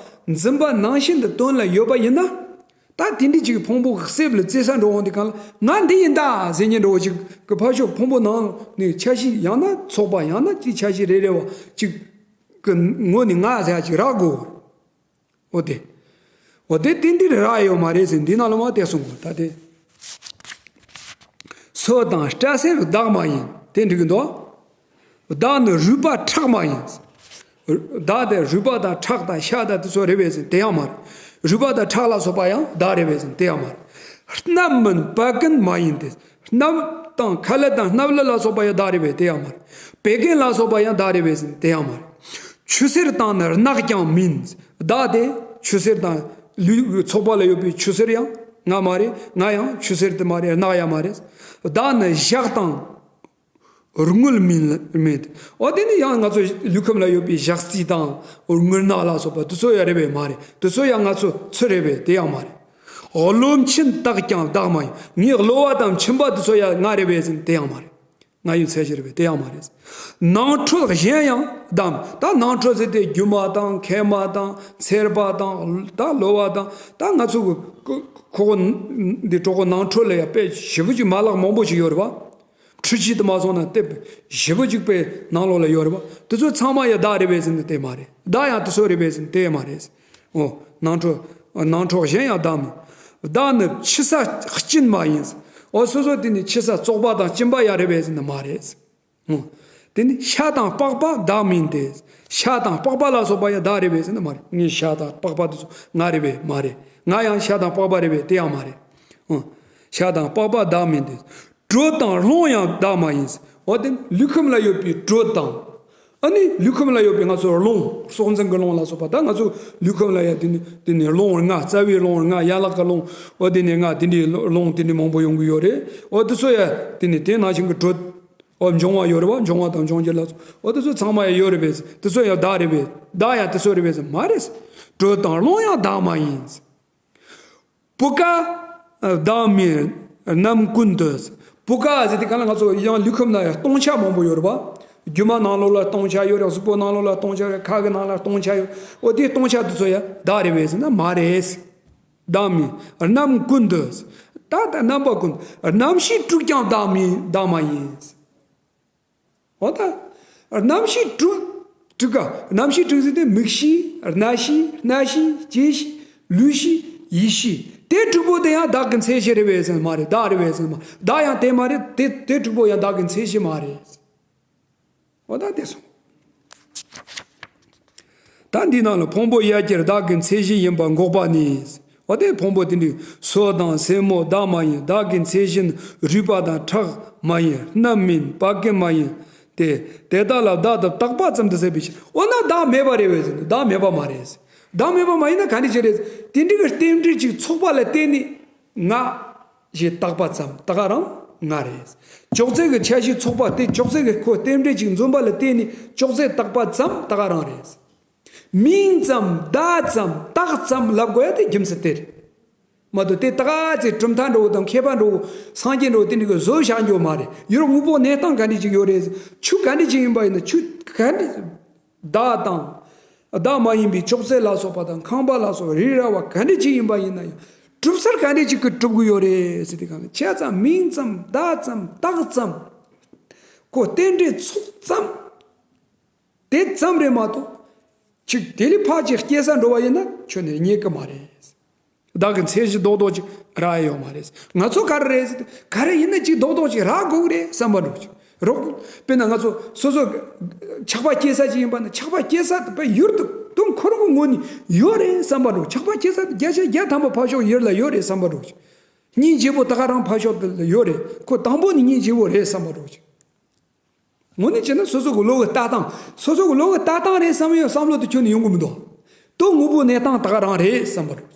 འཛིན་པ་ནང་བཞིན་དུ་དོན་ལ་ཡོད་པ་ཡིན་ན། ད་དེ་འདྲ་ཅིག་ཕུང་པོ་གི་གསེབ་ལ་བཙལ་ས་འགྲོ་འོང་དུས་ག་ལ་ང་འདི་ཡིན་ད་ཟེར་མཁན་འདྲ་བོ་ཅིག་གི་ཕར་ཕྱོགས་ཕུང་པོ་ནང་ནས་ཆ་ཤས། ཡང་ན་ཚོགས་པ། ཡང་ན་དེའི་ཆ་ཤས་རེ་རེ་བ་ཅིག་གི་ངོས་ནས་ང་ཟེར་ཡ་ཅིག་རག་དགོས། འོ་དེ། འོ་དེ་ཏན་ཏན་རག་ཡོད་མ་རེད་ཟེར། འདི་ནང་ལ་མ་དེ་གསུངས་པ་ད་དེ། སོ་དང་སྐྲ་སེན་བདག་མ་ཡིན། དེ་འགྲིག་གི་འདུག་བདག་ནི་རུས་པ་ཁྲག་མ་ཡིན། བདག་དེ་རུས་པ་དང་ཁྲག་དང་ཤ་དང་དེ་ཚོ་རེད་པས་ཟེར་དེ་ཡང་མ་རེད། རུས་པ་དང་ཁྲག་ལ་སོགས་པ་ཡང་བདག་རེད་པས་ཟེར་དེ་ཡང་མ་རེད། སྣབས་མིན་བད་ཀན་མ་ཡིན་ཏེ། སྣབས་དང་ཁ་ལུད་དང་སྣབས་ལུད་ལ་སོགས་པ་ཡང་བདག་རེད་པས་དེ་ཡང་མ་རེད། བད་ཀན་ལ་སོགས་པ་ཡང་བདག་རེད་པས་ཟེར་དེ་ཡང་མ་རེད། ཆུ་སེར་དང་ནི་རྣག་ཀྱང་མིན། བདག་དེ་ཆུ་སེར་དང་ལུས་ཚོགས་པ་ལ་ཡོད་པའི་ཆུ་སེར་ཡང་ང་མ་རེད། ང་ཡང་ཆུ་སེར་དེ་མ་རེད། རྣག་ཡང་མ་རེད། བདག་ནི་ཞག་དང་རྔུལ་མིན་མེད། འོ་དེ་ནི་ཡང་ང་ཚོ་ལུས་ཁམས་ལ་ཡོད་པའི་ཞག་རྩི་དང་རྔུལ་ནག་ལ་སོགས་པ་དེ་ཚོ་ཡང་རེད་པས་མ་རེད། དེ་ཚོ་ཡང་ང་ཚོ་ཚུར་རེད་པས་དེ་ཡང་མ་རེད། གློ་མཆིན་དག་ཀྱང་བདག་མ་ཡིན། ངའི་གློ་བ་དང་མཆིན་པ་དེ་ཚོ་ཡང་ང་རེད་པས་ཟེར་ན་དེ་ཡང་མ་རེད། ང་ཡི་མཚན་གཞི་རེད་པས་དེ་ཡང་མ་རེད། ནང་ཁྲོལ་གཞན་ཡང་བདག་མ་ཡིན། ད་ནང་ཁྲོལ་ཟེར་དེ་རྒྱུ་མ་དང་མཁལ་མ་དང་མཚེར་པ་དང་ད་གློ་བ་དང་། ད་ང་ཚོ་གི་ཁོ་ཁོ་འདི་གྲོགས་པོ་ནང་ཁྲོལ་ལ་ཡང་དཔེ་ཞེ་པོ་ཅིག་མ་ལག་མང་པོ་ཞིག་ཡོད་རེད་པ། འཕྲུལ་ཆས་དུ་མ་སོང་ན་དེ་ཞེ་པོ་ཅིག་དཔེ་ནང་ལོགས་ལ་ཡོད་རེད་པ། དེ་ཚོ་ཚང་མ་ཡང་བདག་རེད་པས་ཟེར་ན་དེ་མ་རེད། བདག་ཡང་དེ་ཚོ་རེད་པས་ཟེར་ན་དེ་མ་རེད། འོ། ནང་ཁྲོལ། ནང་ཁྲོལ་གཞན་ཡང་བདག་མིན། བདག་ནི་ཕྱི་ས་གཅིན་མ་ཡིན། འོ་སོ་སོ་དེ་ནི་ཕྱི་ས་བཙོག་པ་དང་གཅིན་པ་ཡང་རེད་པས་ཟེར་ན་མ་རེད། འོ། དེ་ནི་ཤ་དང་པགས་པ་བདག་མིན་ཏེ། ཤ་དང་པགས་པ་ལ་སོགས་པ་ཡང་བདག་རེད་པས་ཟེར་ན་མ་རེད། ངའི་ཤ་དང་པགས་པ་དེ་ཚོ་ང་རེད་པས་མ་རེད། ང་ཡང་ཤ་དང་པགས་པ་རེད་པས་དེ་ཡང་མ་རེད། ཨང་། ཤ་དང་པགས་པ་བདག་མིན་ཏེ། དྲོད་དང་རླུང་ཡང་བདག་མ་ཡིན། འོ་དེ་ལུས་ཁམས་ལ་ཡོད་པའི་དྲོད་དང་། ཨ་ནི་ལུས་ཁམས་ལ་ཡོད་པའི་ང་ཚོ་རླུང་སྲོག་འཛིན་གྱི་རླུང་ལ་སོགས་པ་ད་ང་ཚོ་ལུས་ཁམས་ལ་ཡང་དེ་ནི་དེ་ནི་རླུང་ལྔ་རྩ་བའི་རླུང་ལྔ་ཡན་ལག་གི་རླུང་འོ་དེ་ནི་ལྔ་དེ་འདྲའི་རླུང་དེ་འདྲའི་མང་པོ་ཡོང་གི་ཡོད་རེད། འོ་དེ་ཚོ་ཡང་དེ་ནི་དེ་ནང་བཞིན་གྱི་དྲོད། འོ་འབྱུང་བ་ཡོད་རེད་བ། འབྱུང་བ་དང་འབྱུང་འགྱུར་ལ་སོགས། འོ་དེ་ཚོ་ཚང་མ་ཡང་ཡོད་རེད་པས། དེ་ཚོ་ཡང་བདག་རེད་པས། བདག་ཡང་དེ་ཚོ་རེད་པས་མ་རེད། དྲོད་དང་རླུང་ཡང་བདག་མ་ཡིན། བུ་ག་བདག་མིན་རྣམ་ཀུན་ཏུ། བུ་ག་ཟེར་དེ་ག་ལ་ང་ཚོ་ཡང་ལུས་ཁམས་ན་ཡང་སྟོང་ཆ་མང་པོ་ཡོད་རེད་བ། རྒྱུ་མ་ནང་ལོགས་ལ་སྟོང་ཆ་ཡོད་རེད། གཟུགས་པོ་ནང་ལོགས་ལ་སྟོང་ཆ་ཡོད། ཁ་གི་ནང་ལ་སྟོང་ཆ་ཡོད། འོ་དེ་སྟོང་ཆ་དེ་ཚོ་ཡང་བདག་རེད་པས་ཟེར་ན་མ་རེད། བདག་མིན་རྣམ་ཀུན་ཏུ། ད་ལྟ་རྣམ་པ་ཀུན་ཏུ། རྣམ་ཤེས་དྲུག་ཀྱང་བདག་མིན་བདག་མ་ཡིན། འོ་ད། རྣམ་ཤེས་དྲུག་དྲུག་ག་རྣམ་ཤེས་དྲུག་ཟེར་དེ་མིག་ཤེས། རྣ་ཤེས། སྣ་ཤེས། ལྕེ་ཤེས། ལུས་ཤེས། ཡིད་ཤེས། དེ་དྲུག་པོ་དེ་ཡང་བདག་གི་མཚན་གཞི་རེད་པས་ཟེར་མ་རེད། བདག་རེད་པས་ཟེར་མ། བདག་ཡང་དེ་མ་རེད། དེ་དེ་དྲུག་པོ་ཡང་བདག་གི་མཚན་གཞི་མ་རེད། འོ་ད་དེ་སོང་། ད་འདི་ནང་ལ་ཕུང་པོ་ཡ་གྱལ་བདག་གི་མཚན་གཞི་ཡིན་པ་འགོག་པ་ནི། འོ་དེ་ཕུང་པོ་དེ་འདྲའི་སོ་དང་སེན་མོ་བདག་མ་ཡིན། བདག་གི་མཚན་གཞི་ནི་རུས་པ་དང་ཁྲག་མ་ཡིན། སྣབས་མིན། བད་ཀན་མ་ཡིན། དེ་དེ་དག་ལ་བདག་ཏུ་བཏགས་པ་ཙམ་དུ་ཟད་པའི་ཕྱིར། འོ་ན་བདག་མེད་པ་རེད་པས་ཟེར་ན་བདག་མེད་པ་མ་རེད། བདག་མེད་པ་མ་ཡིན་ན་ག་འདྲ་ཅིག་རེད། དེ་འདྲའི་གི་རྟེན་འབྲེལ་ཅིག་ཚོགས་པ་ལ་བརྟེན་ནས་ང་ཞེས་བཏགས་པ་ཙམ་ད་ག་རང་ང་རེད། ཅོག་ཙེ་གི་ཆ་ཤས་ཚོགས་པ་དེ་ཅོག་ཙེ་གི་ཁོ་རྟེན་འབྲེལ་ཅིག་འཛོམས་པ་ལ་བརྟེན་ནས་ཅོག་ཙེ་བཏགས་པ་ཙམ་ད་ག་རང་རེད། མིང་ཙམ་བརྡ་ཙམ་རྟགས་ཙམ་ལབ་དགོས་ཡ་དེ་རྒྱུ་མཚན་དེ་རེད། མ་གཏོགས་དེ་ད་ག་ཚོད་གྲུབ་མཐའ་འདྲ་བོ་དང་མཁས་པ་འདྲ་བོ་སངས་རྒྱས་འདྲ་བོ་དེ་འདྲ་གི་བཟོས་བཞག་རྒྱུ་མ་རེད། ཡུལ་དངོས་པོ་གནས་སྟངས་ག་འདྲ་ཅིག་ཡོད་རེད། ཆུ་ག་འདྲ་ཅིག་ཡིན་པ་ཡིན་ན་ཆུ་ག་འདྲ། བདག་དང་། བདག་མ་ཡིན་པའི་ཅོག་ཙེ་ལ་སོགས་པ་དང་ཁང་པ་ལ་སོགས་པ་རི་ར་བ་ག་འདྲ་ཅིག་ཡིན་པ་ཡིན་ན་ཡང་གྲུབ་ཚུལ་ག་འདྲ་ཅིག་གིས་གྲུབ་ཀྱི་ཡོད་རེད་ཟེར་དེ་གང་ལ་ཆ་ཙམ་མིང་ཙམ་བརྡ་ཙམ་རྟགས་ཙམ་ཁོ་རྟེན་འབྲེལ་ཚོགས་ཙམ། དེ་ཙམ་རེད་མ་གཏོགས། ཅིག་དེ་ལས་ཕར་ཅིག་སྐྱེ་ས་འགྲོ་བ་ཡིན་ན་ཁྱོན་ནས་རྙེད་ཀྱི་མ་རེད། བདག་གི་མཚན་གཞི་རྡོག་རྡོག་ཅིག་རག་ཡོད་མ་རེད། ང་ཚོ་ག་རེ་རེད་ཟེར་ཏེ་ག་རེ་ཡིན་ན་ཅིག་རྡོག་རྡོག་ཅིག་རག་དགོས་རེད་བསམ་པ་འདྲ་ཅིག་རོགས། དཔེར་ན་ང་ཚོ་སོ་སོ་ཆགས་པ་སྐྱེ་ས་ཅིག་ཡིན་པ་ན་ཆགས་པ་སྐྱེ་ས་དེ་དཔེ་ཡུལ་དུ་དོན་ཁོ་རང་གི་ངོས་ནས་ཡོད་རེད་བསམ་པ་འདྲ། ཆགས་པ་སྐྱེ་ས་དེ་བརྒྱ་ཆ་བརྒྱ་ཐམ་པ་ཕར་ཕྱོགས་ཡུལ་ལ་ཡོད་རེད་བསམ་པ་འདྲ་ཅིག་སྙིང་རྗེ་པོ་ད་ག་རང་ཕར་ཕྱོགས་དེ་ལ་ཡོད་རེད། ཁོ་དང་པོ་ནི་སྙིང་རྗེ་པོ་རེད་བསམ་པ་འདྲ་ཅིག་དངོས་གནས་བྱས་ན་སོ་སོ་གི་བློ་གི་ལྟ་སྟངས། སོ་སོ་གི་བློ་གི་ལྟ་སྟངས་རེད་བསམ་ཡང་བསམ་བློ་དེ་ཁྱོན་ནས་ཡོང་གི་མི་འདུག་དོན་དངོས་པོ་གནས་སྟངས་ད་ག་རང་རེད་བསམ་པ་འདྲ།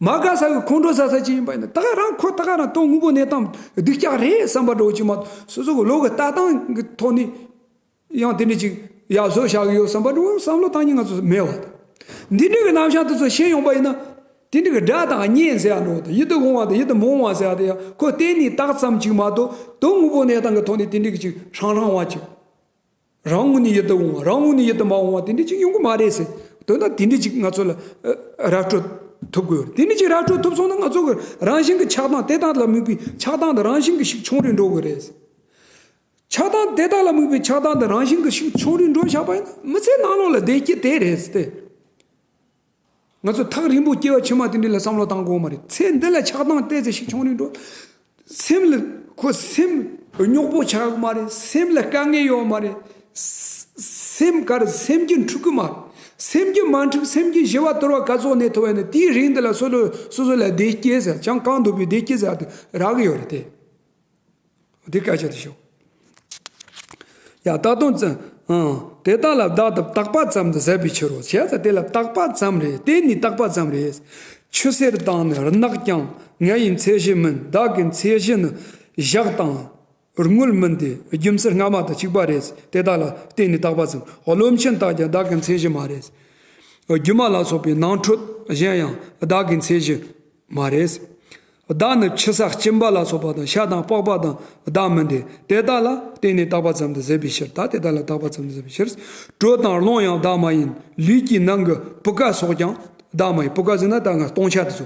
མ་དགའ་ས་གི་ཁོང་ཁྲོ་ཟ་ས་ཅིག་ཡིན་པ་ཡིན་ན་ད་ག་རང་ཁོ་ད་ག་རང་དོན་དངོས་པོ་གནས་སྟངས་སྡུག་ཅག་རེད་བསམ་པ་འདྲ་ཅིག་མ་གཏོགས་སོ་སོ་གི་བློ་གི་ལྟ་སྟངས་ཀྱི་ཐོག་ནས་ཡང་དེ་འདྲ་ཅིག་ཡག་བཟོ་བཞག་གི་ཡོད་བསམ་པ་འདྲ་བསམ་བློ་བཏང་མཁན་ང་ཚོ་མེད་པ་དང་། འདི་འདྲ་གི་རྣམ་གཞག་དེ་ཚོ་ཤེས་ཡོང་པ་ཡིན་ན། དེ་འདྲ་གི་དགྲ་དང་གཉེན་ཟེར་ཡ་འགྲོ་དང་ཡིད་དུ་འོང་བ་དང་ཡིད་དུ་མི་འོང་བ་ཟེར་ཡ་དེ་ཡང་ཁོ་བརྟེན་ནས་རྟགས་ཙམ་ཅིག་མ་གཏོགས་དོན་དངོས་པོ་གནས་སྟངས་ཀྱི་ཐོག་ནས་དེ་འདྲ་གི་ཅིག་ཧྲང་ཧྲང་བ་ཅིག་རང་ངོས་ནས་ཡིད་དུ་འོང་བ་རང་ངོས་ནས་ཡིད་དུ་མ་འོང་བ་དེ་འདྲ་ཅིག་ཡོང་གི་མ་རེད་ཟེར། དོན་དག་དེ་འདྲ་ཅིག་ང་ཚོ་ལ་ར་སྤྲོད་ཐུབ་དགོས་རེད། དེ་འདྲ་ཅིག་ར་སྤྲོད་ཐུབ་སོང་ན་ང་ཚོ་གི་རང་བཞིན་གྱི་ཆགས་སྡང་དེ་དག་ལ་དམིགས་པའི་ཆགས་སྡང་དེ་རང་བཞིན་གྱི་ཤུགས་ཆུང་རུ་འགྲོ་གི་རེད། ཆགས་སྡང་དེ་དག་ལ་དམིགས་པའི་ཆགས་སྡང་དེ་རང་བཞིན་གྱི་ཤུགས་ཆུང་རུ་འགྲོ་བཞག་པ་ཡིན་ན་མི་ཚེ་ནང་ལོགས་ལ་བདེ་སྐྱིད་དེ་རེད་ཟེར་ཏེ། ང་ཚོ་ཐག་རིང་པོ་སྐྱེ་བ་ཕྱི་མ་དེ་འདྲ་ལ་བསམ་བློ་བཏང་དགོས་མ་རེད། ཚེ་འདི་ལ་ཆགས་སྡང་དེ་ཚོ་ཤུགས་ཆུང་རུ་འགྲོ། སེམས་ལ་ཁོ་སེམས་རྙོག་པོ་ཆགས་ཀྱི་མ་རེད། སེམས་ལ་དཀའ་ངལ་ཡོད་མ་རེད། སེམས་ག་རེ་སེམས་རྒྱུད་འཁྲུག་གི་མ་རེད། སེམས་རྒྱུད་མ་འཁྲུག་སེམས་རྒྱུད་ཞི་བ་དུལ་བ་ག་ཚོད་གནས་ཐུབ་པ་ཡིན་ན་དེའི་རིང་འདི་ལ་སོ་སོ་སོ་སོ་ལ་བདེ་སྐྱིད་ཟེར་བྱང་གང་འདུག་པའི་བདེ་སྐྱིད་ཟེར་དེ་རག་གི་ཡོད་རེད་དེ། འདི་སྐད་ཆ་དེ་ཤོད། ཡ་ད་དུང་ཙི། ཨང་། དེ་དག་ལ་བདག་ཏུ་བཏགས་པ་ཙམ་དུ་ཟད་པའི་ཕྱིར་རོ། བྱས་ཙང་དེ་ལ་བཏགས་པ་ཙམ་རེད། དེ་ནི་བཏགས་པ་ཙམ་རེད། ཆུ་སེར་དང་ནི་རྣག་ཀྱང་ངའི་མཚན་གཞི་མིན། བདག་གི་མཚན་གཞི་ནི་ཞག་དང་། དངུལ་མིན་ཏེ་སྒྱུ་འཕྲུལ་སྔ་མ་དང་གཅིག་པ་རེད། དེ་དག་ལ་བརྟེན་ནས་བཏགས་པ་ཙམ། རློམ་ཆེན་དག་ཀྱང་བདག་གི་མཚན་གཞི་མ་རེད། སྒྱུ་མ་ལ་སོགས་པའི་ནང་ཁྲོལ་གཞན་ཡང་བདག་གི་མཚན་གཞི་མ་རེད། བདག་ནི་ཆུ་ས་གཅིན་པ་ལ་སོགས་པ་དང་ཤ་དང་པགས་པ་དང་བདག་མིན་ཏེ། དེ་དག་ལ་བརྟེན་ནས་བཏགས་པ་ཙམ་དུ་ཟད་པའི་ཕྱིར། ད་དེ་དག་ལ་བཏགས་པ་ཙམ་དུ་ཟད་པའི་ཕྱིར། དྲོད་དང་རླུང་ཡང་བདག་མ་ཡིན། ལུས་ཀྱི་ནང་གི་བུ་ག་སོགས་ཀྱང་བདག་མ་ཡིན། བུ་ག་ཟེར་ན་ད་ང་སྟོང་ཆ་དེ་ཚོ།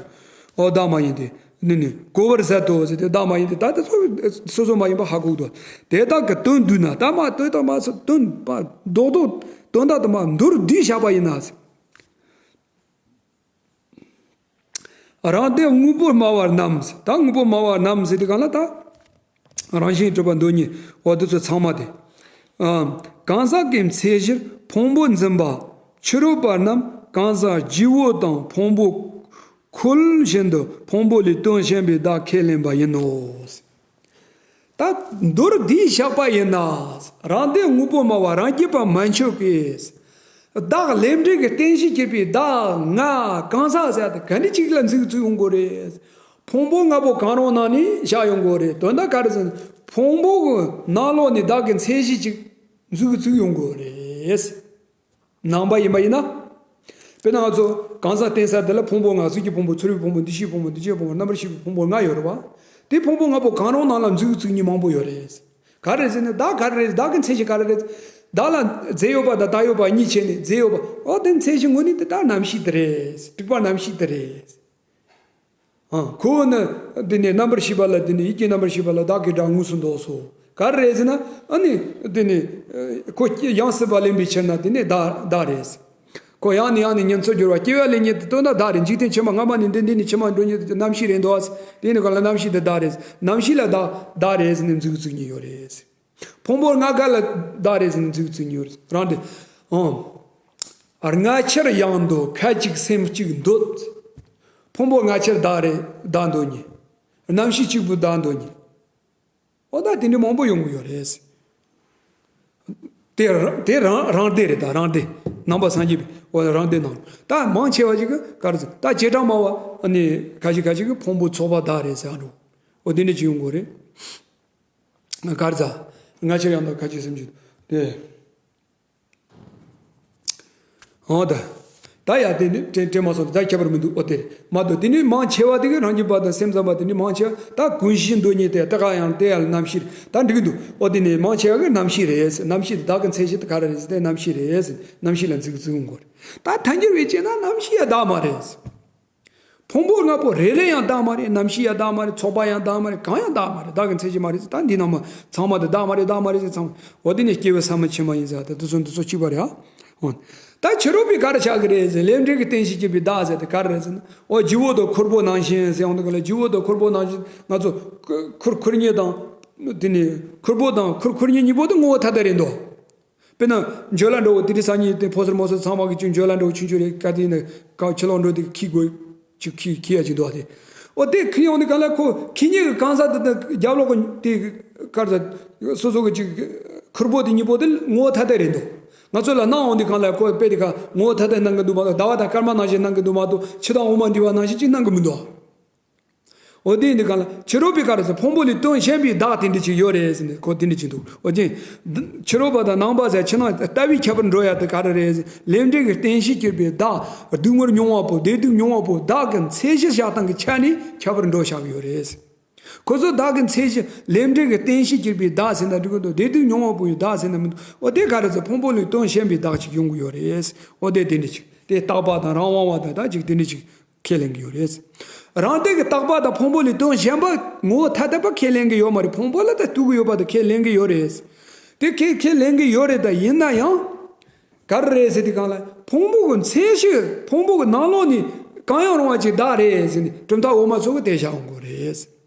འོ་བདག་མ་ཡིན་ཏེ། ནི་ནི་གོ་བར་ཟད་དོ་ཟེར་ཏེ་བདག་མ་ཡིན་ཏེ་ད་དེ་ཚོ་སོ་སོ་མ་ཡིན་པ་ཧ་གོ་གི་འདུག་དེ་དག་གི་དོན་བསྡུས་ན་ད་མ་དོན་དག་མ་ཚོ་དོན་པ་རྡོག་རྡོག་དོན་དག་དུ་མ་མདོར་བསྡུས་བཞག་པ་ཡིན་ན། རང་སྡེ་དངོས་པོ་སྨྲ་བ་རྣམས། ད་དངོས་པོ་སྨྲ་བ་རྣམས་ཟེར་དུས་གང་ལ་ད། རང་བཞིན་གྲུབ་པ་མདོ་གཉིས་འོ་དེ་ཚོ་ཚང་མ་དེ། ཨ། གང་ཟག་གི་མཚན་གཞིར་ཕུང་པོ་འཛིན་པ་ཕྱི་རོལ་པ་རྣམས་གང་ཟག་བརྗེ་བོ་དང་ཕུང་པོ་ཁོལ་བཞིན་དུ་ཕུང་པོ་ལས་དོན་གཞན་པའི་བདག་ཁས་ལེན་པ་ཡིན་ནོ། ད་མདོར་བསྡུས་བཞག་པ་ཡིན་ན། རང་སྡེ་དངོས་པོ་སྨྲ་བ་རང་རྒྱུད་པ་མན་ཆད་ཀྱིས། བདག་ལས་འབྲས་ཀྱི་རྟེན་གཞི་བསྐྱེད་པའི་བདག་ང་གང་ཟག་ཟེར་ཏེ་ག་འདྲ་ཅིག་ལ་འཛིན་བཙུགས་ཡོང་དགོས་རེད། ཕུང་པོ་ལྔ་པོ་གང་རུང་ནང་ནས་བཞག་ཡོང་དགོས་རེད། དོན་དག་ག་རེ་ཟེར་ན། ཕུང་པོ་གི་ནང་ལོགས་ནས་བདག་གི་མཚན་གཞི་ཅིག་འཛིན་བཙུགས་ཡོང་དགོས་རེད། ནང་པ་ཡིན་པ་ཡིན་ན། དཔེར་ན་ང་ཚོ་གང་ཟག་རྟེན་ས་འདི་ལ་ཕུང་པོ་ལྔ། གཟུགས་ཀྱི་ཕུང་པོ། ཚོར་བའི་ཕུང་པོ། འདུ་ཤེས་ཕུང་པོ། འདུ་བྱེད་ཕུང་པོ། རྣམ་པར་ཤེས་པའི་ཕུང་པོ་ལྔ་ཡོད་རེད་བ། དེ་ཕུང་པོ་ལྔ་པོ་གང་རུང་ནང་ལ་འཛིན་བཙུགས་མཁན་མང་པོ་ཡོད་རེད། ག་རེ་ཟེར་ན། བདག་ག་རེ་རེད། བདག་གི་མཚན་གཞི་ག་རེ་རེད། བདག་ལ་རྫས་ཡོད་པ་དང་བདག་ཡོད་པ་གཉིས་ཕྱེ་ནས་རྫས་ཡོད་པ། འོ་དེ་མཚན་གཞི་དངོས་གནས་དེ་ད་རྣམ་ཤེས་དེ་རེད། དྲུག་པ་རྣམ་ཤེས་དེ་རེད། ཨ། ཁོ་བོ་ནི་འདི་ནས་རྣམ་པར་ཤེས་པ་ལ། འདི་ནས་ཡིད་ཀྱི་རྣམ་པར་ཤེས་པ་ལ་བདག་གི་སྒྲ་དངོས་སུ་འདོགས་སོ། ག་རེ་རེད་ཟེར་ན། ཨ་ནི་འདི་ནས་ཁོ་ཡང་སྲིད་པ་ལེན་པའི་ཕྱིར་ན་དེ་ནི་བདག་བདག་རེད། ཁོ་ཡང་ནས་ཡང་ནས་གཉིས་འཚོ་འགྱུར་བ། སྐྱེ་བ་ལེན་མཁན་དེ་སྟོན་ན་བདག་རེད། འཇིག་རྟེན་ཕྱི་མ་སྔ་མ་ནས་འདི་འདི་ནས་ཕྱི་མ་འགྲོ་མཁན་དེ་རྣམ་ཤེས་རེད་འདུག་ཨ། དེ་ནི་གང་ལ་རྣམ་ཤེས་དེ་བདག་རེད། རྣམ་ཤེས་ལ་བདག་བདག་རེད་ཟེར་ནས་འཛིན་བཙུགས་མཁན་ཡོད་རེད། ཕུང་པོ་ལྔ་ཀ་ལ་བདག་རེད་ཟེར་ནས་འཛིན་བཙུགས་མཁན་ཡོད་རེད། རང་དེ། ཨང་། སྔ་ཕྱིར་ཡང་འདོད། ཁ་ཅིག་སེམས་གཅིག་འདོད། ཕུང་པོ་སྔ་ཕྱིར་བདག་རེད། བདག་འདོད་མཁན། རྣམ་ཤེས་གཅིག་པུ་བདག་འདོད་མཁན། འོ་ད་དེ་འདྲ་མང་པོ་ཡོང་གི་ཡོད་རེད། དེ་རང་དེ་རང་རང་སྡེ་རེད། ད་རང་སྡེ། ནང་པ་སངས་རྒྱས་པའི་འོ་རང་སྡེ་ནང་། ད་མང་ཆེ་བ་ཞིག་གིས་ག་རེ་ཟེར། ད་བྱེ་བྲག་སྨྲ་བ་ནི་ཁ་ཤས་ཁ་ཤས་ཀྱིས་ཕུང་པོ་ཚོགས་པ་བདག་རེད་ཟེར་འགྲོ། འོ་དེ་འདྲ་ཅིག་ཡོང་གི་རེད། ག་རེ་ཟེར། སྔ་ཕྱིར་ཡང་འདོད། ཁ་ཅིག་སེམས་གཅིག་འདོད། དེ། འོ་ད། ད་ཡ་དེ་ནི་དྲན་དྲན་མ་སོང་། ད་ཁྱད་པར་མི་འདུག་འོ་དེ་རེད་མ་གཏོགས། དེ་ནི་མང་ཆེ་བ་དེ་གི་རང་རྒྱུད་པ་དང་སེམས་ཙམ་པ་དེ་ནི་མང་ཆེ་བ་ད་ཀུན་གཞི་འདོད་མཁན་དེ་ད་ག་ཡང་དེ་ཡང་རྣམ་ཤེས་རེད། ད་འགྲིག་གི་འདུག་འོ་དེ་ནི་མང་ཆེ་བ་གི་རྣམ་ཤེས་རེད། རྣམ་ཤེས་དེ་བདག་གི་མཚན་གཞི་དེ་ག་རེ་རེད་ཟེར་ཏེ་རྣམ་ཤེས་རེད། རྣམ་ཤེས་ལ་འཛིན་འཛིན་དགོས་རེད། ད་ཐལ་འགྱུར་བས་བྱས་ན་རྣམ་ཤེས་ཡང་བདག་མ་རེད། ཕུང་པོ་ལྔ་པོ་རེ་རེ་ཡང་བདག་མ་རེད། རྣམ་ཤེས་ཡང་བདག་མ་རེད། ཚོགས་པ་ཡང་བདག་མ་རེད། གང་ཡང་བདག་མ་རེད། བདག་གི་མཚན་གཞི་མ་རེད་ཟེར། ད་འདི་རྣམས་ཚང་མ་དེ་བདག་མ་རེད། བདག་མ་རེད་ཟེར། ཚང་མ་འོ་དེ་ནས་སྐྱེ་བོ་ཟ་མ་ཆུང་མ་ཡིན་ཟེར། ད་དེ་ཚོ་འདི་ཚོ་གཅིག་པ་རེད་ཨ། འོ། ད་ཕྱི་རོལ་པས་ག་རེ་ཆགས་ཀྱི་རེད་ཟེར། ལས་འབྲས་ཀྱི་རྟེན་གཞི་བསྐྱེད་པའི་བདག་ཟེར་དེ་ག་རེ་རེད་ཟེར་ན། འོ་བརྗེ་བོ་དང་ཁོལ་པོ་ནང་བཞིན་ཟེར་ཡོང་དུས་ག་ལ། བརྗེ་བོ་དང་ཁོལ་པོ་ནང་བཞིན་ང་ཚོ་ཁུར་ཁུར་ཁུར་གཉིས་དང་། དེ་ནས་ཁུར་པོ་དང་ཁུར་ཁུར་གཉིས་གཉིས་པོ་དེ་ངོ་བོ་ཐ་དད་རེད་འདུག་དཔེར་ན་འཇོལ་ལ་འགྲོ་བོ་དེ་རིང་སང་ཉིན་དེ་ཕོ་གསར་མོ་གསར་ཚང་མ་གི་ཅུང་འཇོལ་ལ་འགྲོ་བོ་ཆུང་ཆུང་རེད། ག་དེ་ནས་ག་ཕྱི་ལོགས་འགྲོ་དེ་ཁྱི་དགོས་ཅིག་ཁྱི་ཁྱི་ཡ་ཅིག་འདུག་ཨ། དེ་འོ་དེ་ཁྱི་ཡོང་དུས་ག་ལ་ཁོ་ཁྱི་གཉིས་ཀྱི་གང་ཟག་དེ་དང་རྒྱབ་ལོགས་ཀྱི་དེ་གར་ཟ་སོ་སོ་གི་ཅིག་ཁུར་པོ་དེ་གཉིས་པོ་དེ་ངོ་བོ་ཐ་དད་རེད་འདུག་ང་ཚོ་ལ་སྣང་འོང་དུས་ག་ལ་ཁོ་དཔེ་དེ་ག་ངོ་བོ་ཐ་དད་སྣང་གི་འདུག་མ་གཏོགས་ཟླ་བ་དང་སྐར་མ་ནང་བཞིན་སྣང་གི་འདུག་མ་གཏོགས་ཕྱི་དང་འོག་མ་འདྲེས་པ་ནང་བཞིན་ཅིག་སྣང་གི་མི་འདུག་འོ་དེ་ཡིན་དུས་ག་ལ་ཕྱི་རོལ་པས་ག་རེ་ཟེར། ཕུང་པོ་ལས་དོན་གཞན་པའི་བདག་དེ་འདྲ་ཅིག་ཡོད་རེད་ཟེར་ནས་ཁོ་དེ་འདྲ་ཅིག་འདུག་འོ་ཅན། ཕྱི་རོལ་པ་དང་ནང་པ་ཟེར་ཕྱི་ནང་ལྟ་བའི་ཁྱད་པར་འགྲོ་ཡ་དེ་ག་རེ་རེད་ཟེར། ལས་འབྲས་ཀྱི་རྟེན་གཞི་བསྐྱེད་པའི་བདག་སྡུག་བསྔལ་མྱོང་བ་པོ། བདེ་སྡུག་མྱོང་བ་པོ། བདག་གི་མཚན་གཞི་བཞག་སྟངས་ཀྱི་ཆ་ནས་ཁྱད་པར་འགྲོ་བཞག་གི་ཡོད་རེད། ཁོ་ཚོ་བདག་གི་མཚན་གཞི་ལས་འབྲས་ཀྱི་རྟེན་གཞི་བསྐྱེད་པའི་བདག་ཟེར་ན་འགྲིག་གི་འདུག་བདེ་སྡུག་མྱོང་བ་པོ་ཡི་བདག་ཟེར་ན་མི་འདུག་འོ་དེ་ག་རེ་ཟེར། ཕུང་པོ་ལས་དོན་གཞན་པའི་བདག་ཅིག་ཡོང་གི་ཡོད་རེད། འོ་དེ་དེ་འདྲ་ཅིག་དེ་རྟག་པ་དང་རང་དབང་བ་དང་ད་ཅིག་དེ་འདྲ་ཅིག་ཁས་ལེན་གྱི་ཡོད་རེད། རང་སྟེང་གི་རྟག་པ་དང་ཕུང་པོ་ལས་དོན་གཞན་པ་ངོ་བོ་ཐ་དད་པ་ཁས་ལེན་གྱི་ཡོད་མ་རེད། ཕུང་པོ་ལ་ད་ལྟོས་ཀྱི་ཡོད་པ་དེ་ཁས་ལེན་གྱི་ཡོད་རེད། དེ་ཁས་ཁས་ལེན་གྱི་ཡོད་རེད། ད་ཡིན་ན་ཡང་ག་རེ་རེད་ཟེར་དུས་གང་ལ་ཕུང་པོ་གི་མཚན་གཞི་ཕུང་པོ་གི་ནང་ལོགས་ནས་གང་ཡང་རུང་བ་ཅིག་བདག་རེད་ཟེར་ནས་གྲུབ་མཐའ་འོག་མ་ཚོ་གི་དེ་བཞག་ཡོང་གི་རེད།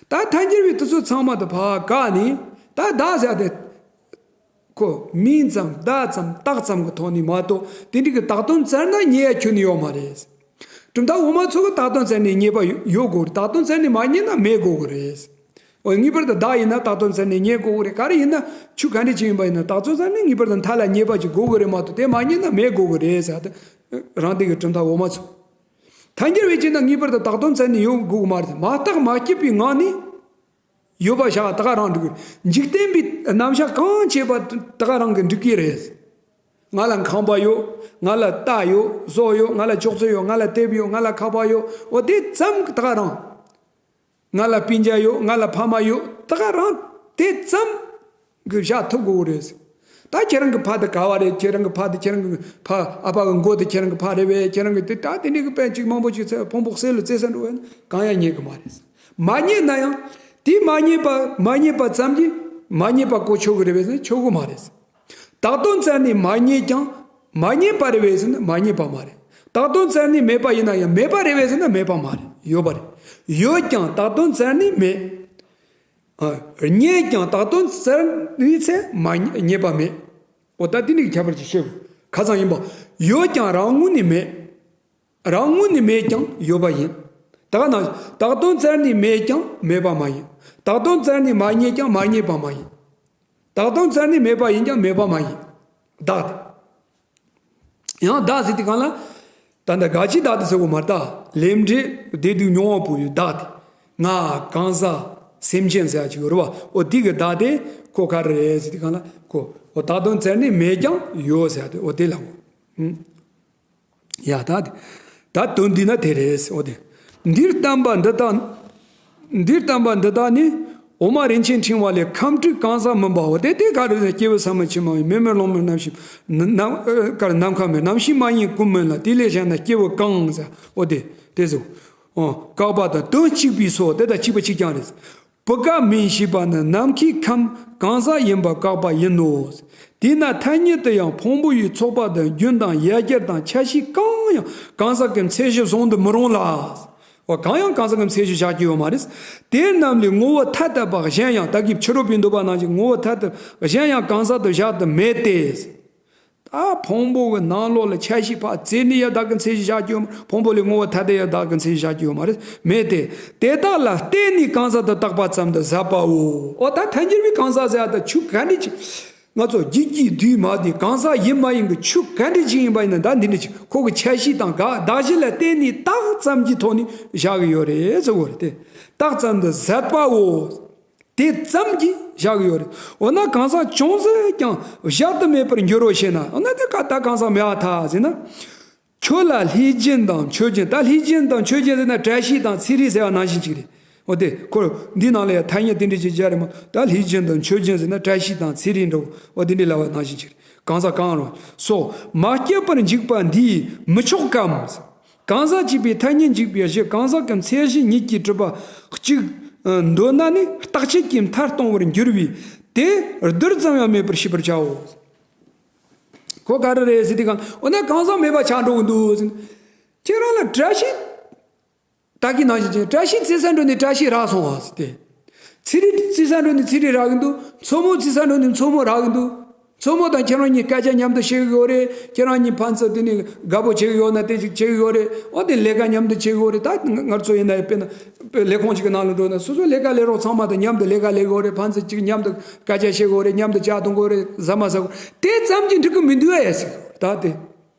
ད་ཐལ་འགྱུར་བས་དེ་ཚོ་ཚང་མ་དེ་ཕར་བཀག་ནས་ད་བདག་ཟེར་དེ། ཁོ་མིང་ཙམ་བརྡ་ཙམ་རྟགས་ཙམ་གྱི་ཐོག་ནས་མ་གཏོགས་དེ་འདྲ་གི་བདག་དོན་བཙལ་ན་རྙེད་ཡ་ཁྱོན་ནས་ཡོད་མ་རེད། གྲུབ་མཐའ་འོག་མ་ཚོ་གི་བདག་དོན་བཙལ་ནས་རྙེད་པ་ཡོད་དགོས་རེད། བདག་དོན་བཙལ་ནས་མ་རྙེད་ན་མེད་དགོས་ཀྱི་རེད། འོ་ངེས་པར་དུ་བདག་ཡིན་ན་བདག་དོན་བཙལ་ནས་རྙེད་དགོས་ཀྱི་རེད། ག་རེ་ཡིན་ན་ཆོས་ག་འདྲ་ཅིག་ཡིན་པ་ཡིན་ན་བདག་དོན་བཙལ་ནས་ངེས་པར་དུ་མཐའ་ལ་རྙེད་པ་ཅིག་དགོས་ཀྱི་རེད་མ་གཏོགས་དེ་མ་རྙེད་ན་མེད་དགོས་ཀྱི་རེད་ཟེར་ཏེ། རང་སྟེང་གི་གྲུབ་མཐའ་འོག་མ་ཚོ། ཐལ་འགྱུར་བས་བྱས་ན་ངེས་པར་དུ་བདག་དོན་བཙལ་ནས་ཡོང་དགོས་ཀྱི་མ་རེད། མ་བརྟགས་མ་དཔྱད་པའི་ངང་ནས། ཡོད་པ་བཞག་ད་ག་རང་འགྲིག་གི་རེད། འཇིག་རྟེན་པའི་རྣམ་གཞག་གང་བྱས་པ་ད་ག་རང་གི་འགྲིག་གི་རེད། ང་ལ་ཁང་པ་ཡོད། ང་ལ་རྟ་ཡོད། ཟོག་ཡོད། ང་ལ་ཅོག་ཙེ་ཡོད། ང་ལ་དེབ་ཡོད། ང་ལ་ཁ་པར་ཡོད། འོ་དེ་ཙམ་གྱིས་ད་ག་རང་། ང་ལ་སྤུན་ཀྱག་ཡོད། ང་ལ་ཕ་མ་ཡོད། ད་ག་རང་དེ་ཙམ་གྱིས་བཞག་ཐུབ་དགོས་ཀྱི་རེད། ད་ཁྱེད་རང་གི་ཕ་དེ་ག་བ་རེད། ཁྱེད་རང་གི་ཕ་དེ་ཁྱེད་རང་གི་ཕ་ཨ་ཕ་གི་མགོ་དེ་ཁྱེད་རང་གི་ཕ་རེད་པས། ཁྱེད་རང་གི་དེ་ད་དེ་འདྲའི་གི་དཔེ་གཅིག་མང་པོ་ཅིག་ཚེ་ཕུང་པོ་གསེར་ལ་བཙལ་ས་འགྲོ་བས་ན་གང་ཡང་རྙེད་གི་མ་རེད། མ་རྙེད་ན་ཡང་དེ་མ་རྙེད་པ་མ་རྙེད་པ་ཙམ་གྱིས་མ་རྙེད་པ་གོ་ཆོག་གི་རེད་པས་ཟེར་ན་ཆོག་གི་མ་རེད། བདག་དོན་བཙལ་ནས་མ་རྙེད་ཀྱང་མ་རྙེད་པ་རེད་པས་ཟེར་ན་མ་རྙེད་པ་མ་རེད། བདག་དོན་བཙལ་ནས་མེད་པ་ཡིན་ན་ཡང་མེད་པ་རེད་པས་ཟེར་ན་མེད་པ་མ་རེད། ཡོད་པ་རེད། ཡོད་ཀྱང་བདག་དོན་བཙལ་ནས་མེད། རྙེད་ཀྱང་བཏགས་དོན་བཙལ་བའི་ཚེ་མ་རྙེད་པ་མེད། འོ་ད་དེ་ནི་ཁྱད་པར་ཅིག་ཤེས་དགོས། ཁ་ཚང་ཡིན་པ། ཡོད་ཀྱང་རང་ངོས་ནས་མེད། རང་ངོས་ནས་མེད་ཀྱང་ཡོད་པ་ཡིན། ད་ག་ནང་བཞིན་བཏགས་དོན་བཙལ་ནས་མེད་ཀྱང་མེད་པ་མ་ཡིན། བཏགས་དོན་བཙལ་ནས་མ་རྙེད་ཀྱང་མ་རྙེད་པ་མ་ཡིན། བཏགས་དོན་བཙལ་ནས་མེད་པ་ཡིན་ཀྱང་མེད་པ་མ་ཡིན། བདག་དེ། ཡང་བདག་ཟེར་དུས་གང་ལ། ད་ལྟ་ག་ཅི་བདག་དེ་ཟེར་གོ་མ་རེད་ད། ལས་འབྲས་བདེ་སྡུག་མྱོང་བ་པོ་ཡི་བདག་དེ། ང་གང་ཟག་སེམས་ཅན་ཟེར་ཡ་ཅིག་ཡོད་རེད་བ། འོ་དེ་གི་བདག་དེ་ཁོ་ག་རེ་རེད་ཟེར་དུས་གང་ལ་ཁོ། འོ་བཏགས་དོན་བཙལ་ནས་མེད་ཀྱང་ཡོད་ཟེར་ཡ་དེ་འོ་དེ་ལ་གོ། ཡ་ད་དེ། ད་དོན་འདི་ན་དེ་རེད་ཟེར་འོ་དེ། འདིར་བསྟན་པ་འདི་དག་འདིར་བསྟན་པ་འདི་དག་ནི། འོ་མ་རིན་ཆེན་ཕྲེང་བ་ལས་ཁམས་དྲུག་གང་ཟག་མིན་པའོ། དེ་དེ་ག་རེ་ཟེར། སྐྱེས་བུ་ཟབ་མོ་ཆེན་མོ་ཡི་མེ་མེར་ལོང་མེར་རྣམ་ཤེས་ནམ་ཨ་གར་ནམ་མཁའ་མེར་རྣམ་ཤེས་མ་ཡིན་ཀུན་མིན་ལ། དེ་ལས་གཞན་ན་སྐྱེས་བུ་གང་ཟེར་འོ་དེ་དེ་ཟེར། ཨོ་བཀག་པ་དང་དོན་གཅིག་པའི་སོ། དེ་དང་གཅིག་པ་གཅིག་རྐྱང་རེད། བུ་ག་མིན་ཞེས་པ་ནི་ནམ་མཁའི་ཁམས་གང་ཟག་ཡིན་པ་བཀག་པ་ཡིན་ནོ། དེས་ན་ཐ་སྙད་དུ་ཡང་ཕུང་པོ་ཡི་ཚོགས་པ་དང་རྒྱུན་དང་ཡ་གྱལ་དང་ཆ་ཤས་གང་ཡང་གང་ཟག་གི་མཚན་གཞི་བཟུང་དུ་མི་རུང་ལ། བ་གང་ཡང་གང་ཟག་གི་མཚན་གཞི་བཞག་རྒྱུ་ཡོད་མ་རེད། དེ་རྣམས་ལས་ངོ་བོ་ཐ་དད་པ་གཞན་ཡང་ད་གིན་ཕྱི་རོལ་པས་འདོད་པ་ནང་བཞིན་ངོ་བོ་ཐ་དད་པ་གཞན་ཡང་གང་ཟག་ཏུ་བཞག་ཏུ་མེད་དེ། ད་ཕུང་པོ་གི་ནང་ལོགས་ལ་ཆ་ཤས་ཕར་བཙལ་ནས་ཡང་བདག་གི་མཚན་གཞི་བཞག་རྒྱུ་ཡོད་མ་རེད། ཕུང་པོ་ལས་ངོ་བོ་ཐ་དད་ཡང་བདག་གི་མཚན་གཞི་བཞག་རྒྱུ་ཡོད་མ་རེད། མེད་དེ། དེ་དག་ལ་བརྟེན་ནས་གང་ཟག་ཏུ་བཏགས་པ་ཙམ་དུ་ཟད་པའོ། འོ་ད་ཐལ་འགྱུར་བའི་གང་ཟག་ཟེར་ཡ་ད་ཆོས་ག་འདྲ་ཅིག་ང་ཚོ་རྒྱུད་ཀྱི་དུས་མ་དེ་གང་ཟག་ཡིན་མ་ཡིན་གྱི་ཆོས་ག་འདྲ་ཅིག་ཡིན་པ་ཡིན་ན་ད་འདི་འདྲ་ཅིག་ཁོ་གི་ཆ་ཤས་དང་ག་གདགས་གཞི་ལ་བརྟེན་ནས་རྟགས་ཙམ་གྱི་ཐོག་ནས་བཞག་གི་ཡོད་རེད་ཟེར་གོ་རེད་དེ། རྟགས་ཙམ་དུ་ཟད་པའོ། དེ་ཙམ་གྱིས་བཞག་གི་ཡོད་རེད། འོ་ན་གང་ཟག་ཅུང་ཟད་ཀྱང་བཞག་ཏུ་མེད་པར་འགྱུར་རོ་ཞེ་ན། འོ་ན་དེ་ཀ་ད་གང་ཟག་མེད་པར་ཐལ་ཟེར་ན། ཁྱོད་ལ་ལྷས་བྱིན་དང་མཆོད་བྱིན། ད་ལྷས་བྱིན་དང་མཆོད་བྱིན་ཟེར་ན་བཀྲ་ཤིས་དང་ཚེ་རིང་ཟེར་བ་ནང་བཞིན་ཅིག་རེད། འོ་དེ་ཁོ་འདི་ནང་ལ་ཡང་ཐ་སྙད་དེ་འདྲ་ཅིག་སྦྱར་རེད་མོ། ད་ལྷས་བྱིན་དང་མཆོད་བྱིན་ཟེར་ན་བཀྲ་ཤིས་དང་ཚེ་རིང་འདྲ་བོ། འོ་དེ་འདྲ་ལབ་པ་ནང་བཞིན་ཅིག་རེད། གང་ཟག་གང་རུང་སོགས་མ་སྐྱེས་པར་འཇུག་པ་འདིས་མི་ཆོག་གམ། གང་ཟག་གཅིག་པའི་ཐ་སྙད་འཇུག་པའི་གཞི་གང་ཟག་གི་མཚན་གཞི་ཉིད་ཀྱིས་གྲུབ་པ་གཅིག་འདོད་ན་ནི་རྟག་ཆད་ཀྱིས་མཐར་གཏོང་བར་འགྱུར་བས་དེ་རྡུལ་ཙམ་ཡང་མེད་པར་ཤེས་པར་བྱའོ། ཁོ་ག་རེ་རེད་ཟེར་དུས་གང་འོ་ན་གང་ཟག་མེད་པ་ཆགས་འགྲོ་གི་འདུག་ཟེར། ཁྱེད་རང་ལ་བཀྲ་ཤིས། ད་གིན་ནང་བཞིན་བྱས་བཀྲ་ཤིས་རྩེད་ས་འགྲོ་ནས་བཀྲ་ཤིས་རག་སོང་བ་ཟེར་ཏེ། ཚེ་རིང་རྩེད་ས་འགྲོ་ནས་ཚེ་རིང་རག་གི་འདུག་མཚོ་མོ་རྩེད་ས་འགྲོ་ནས་མཚོ་མོ་རག་གི་འདུག་མཚོ་མོ་དང་ཁྱེད་རང་གཉིས་སྐད་ཆ་མཉམ་དུ་བཤད་གི་ཡོད་རེད། ཁྱེད་རང་གཉིས་ཕན་ཚུན་དེ་ནས་དགའ་པོ་བྱེད་གི་ཡོད་ན་དེ་ཅིག་བྱེད་གི་ཡོད་རེད། འོ་དེ་ལས་ཀ་མཉམ་དུ་བྱེད་གི་ཡོད་རེད། ད་ང་ང་ཚོ་ཡིན་ན་དཔེར་ན་དཔེ་ལས་ཁུངས་ཅིག་གི་ནང་ལ་འགྲོ་ན་སོ་སོ་ལས་ཀ་ལས་རོགས་ཚང་མ་དང་མཉམ་དུ་ལས་ཀ་ལས་གི་ཡོད་རེད། ཕན་ཚུན་ཅིག་མཉམ་དུ་སྐད་ཆ་བཤད་གི་ཡོད་རེད། མཉམ་དུ་ཇ་འཐུང་གི་ཡོད་རེད། ཟ་མ་ཟ་གི་ཡོད་རེད། དེ་ཙམ་གྱིས་འགྲིག་གི་མི་འདུག་ཨེ་ཟེར་ད་དེ།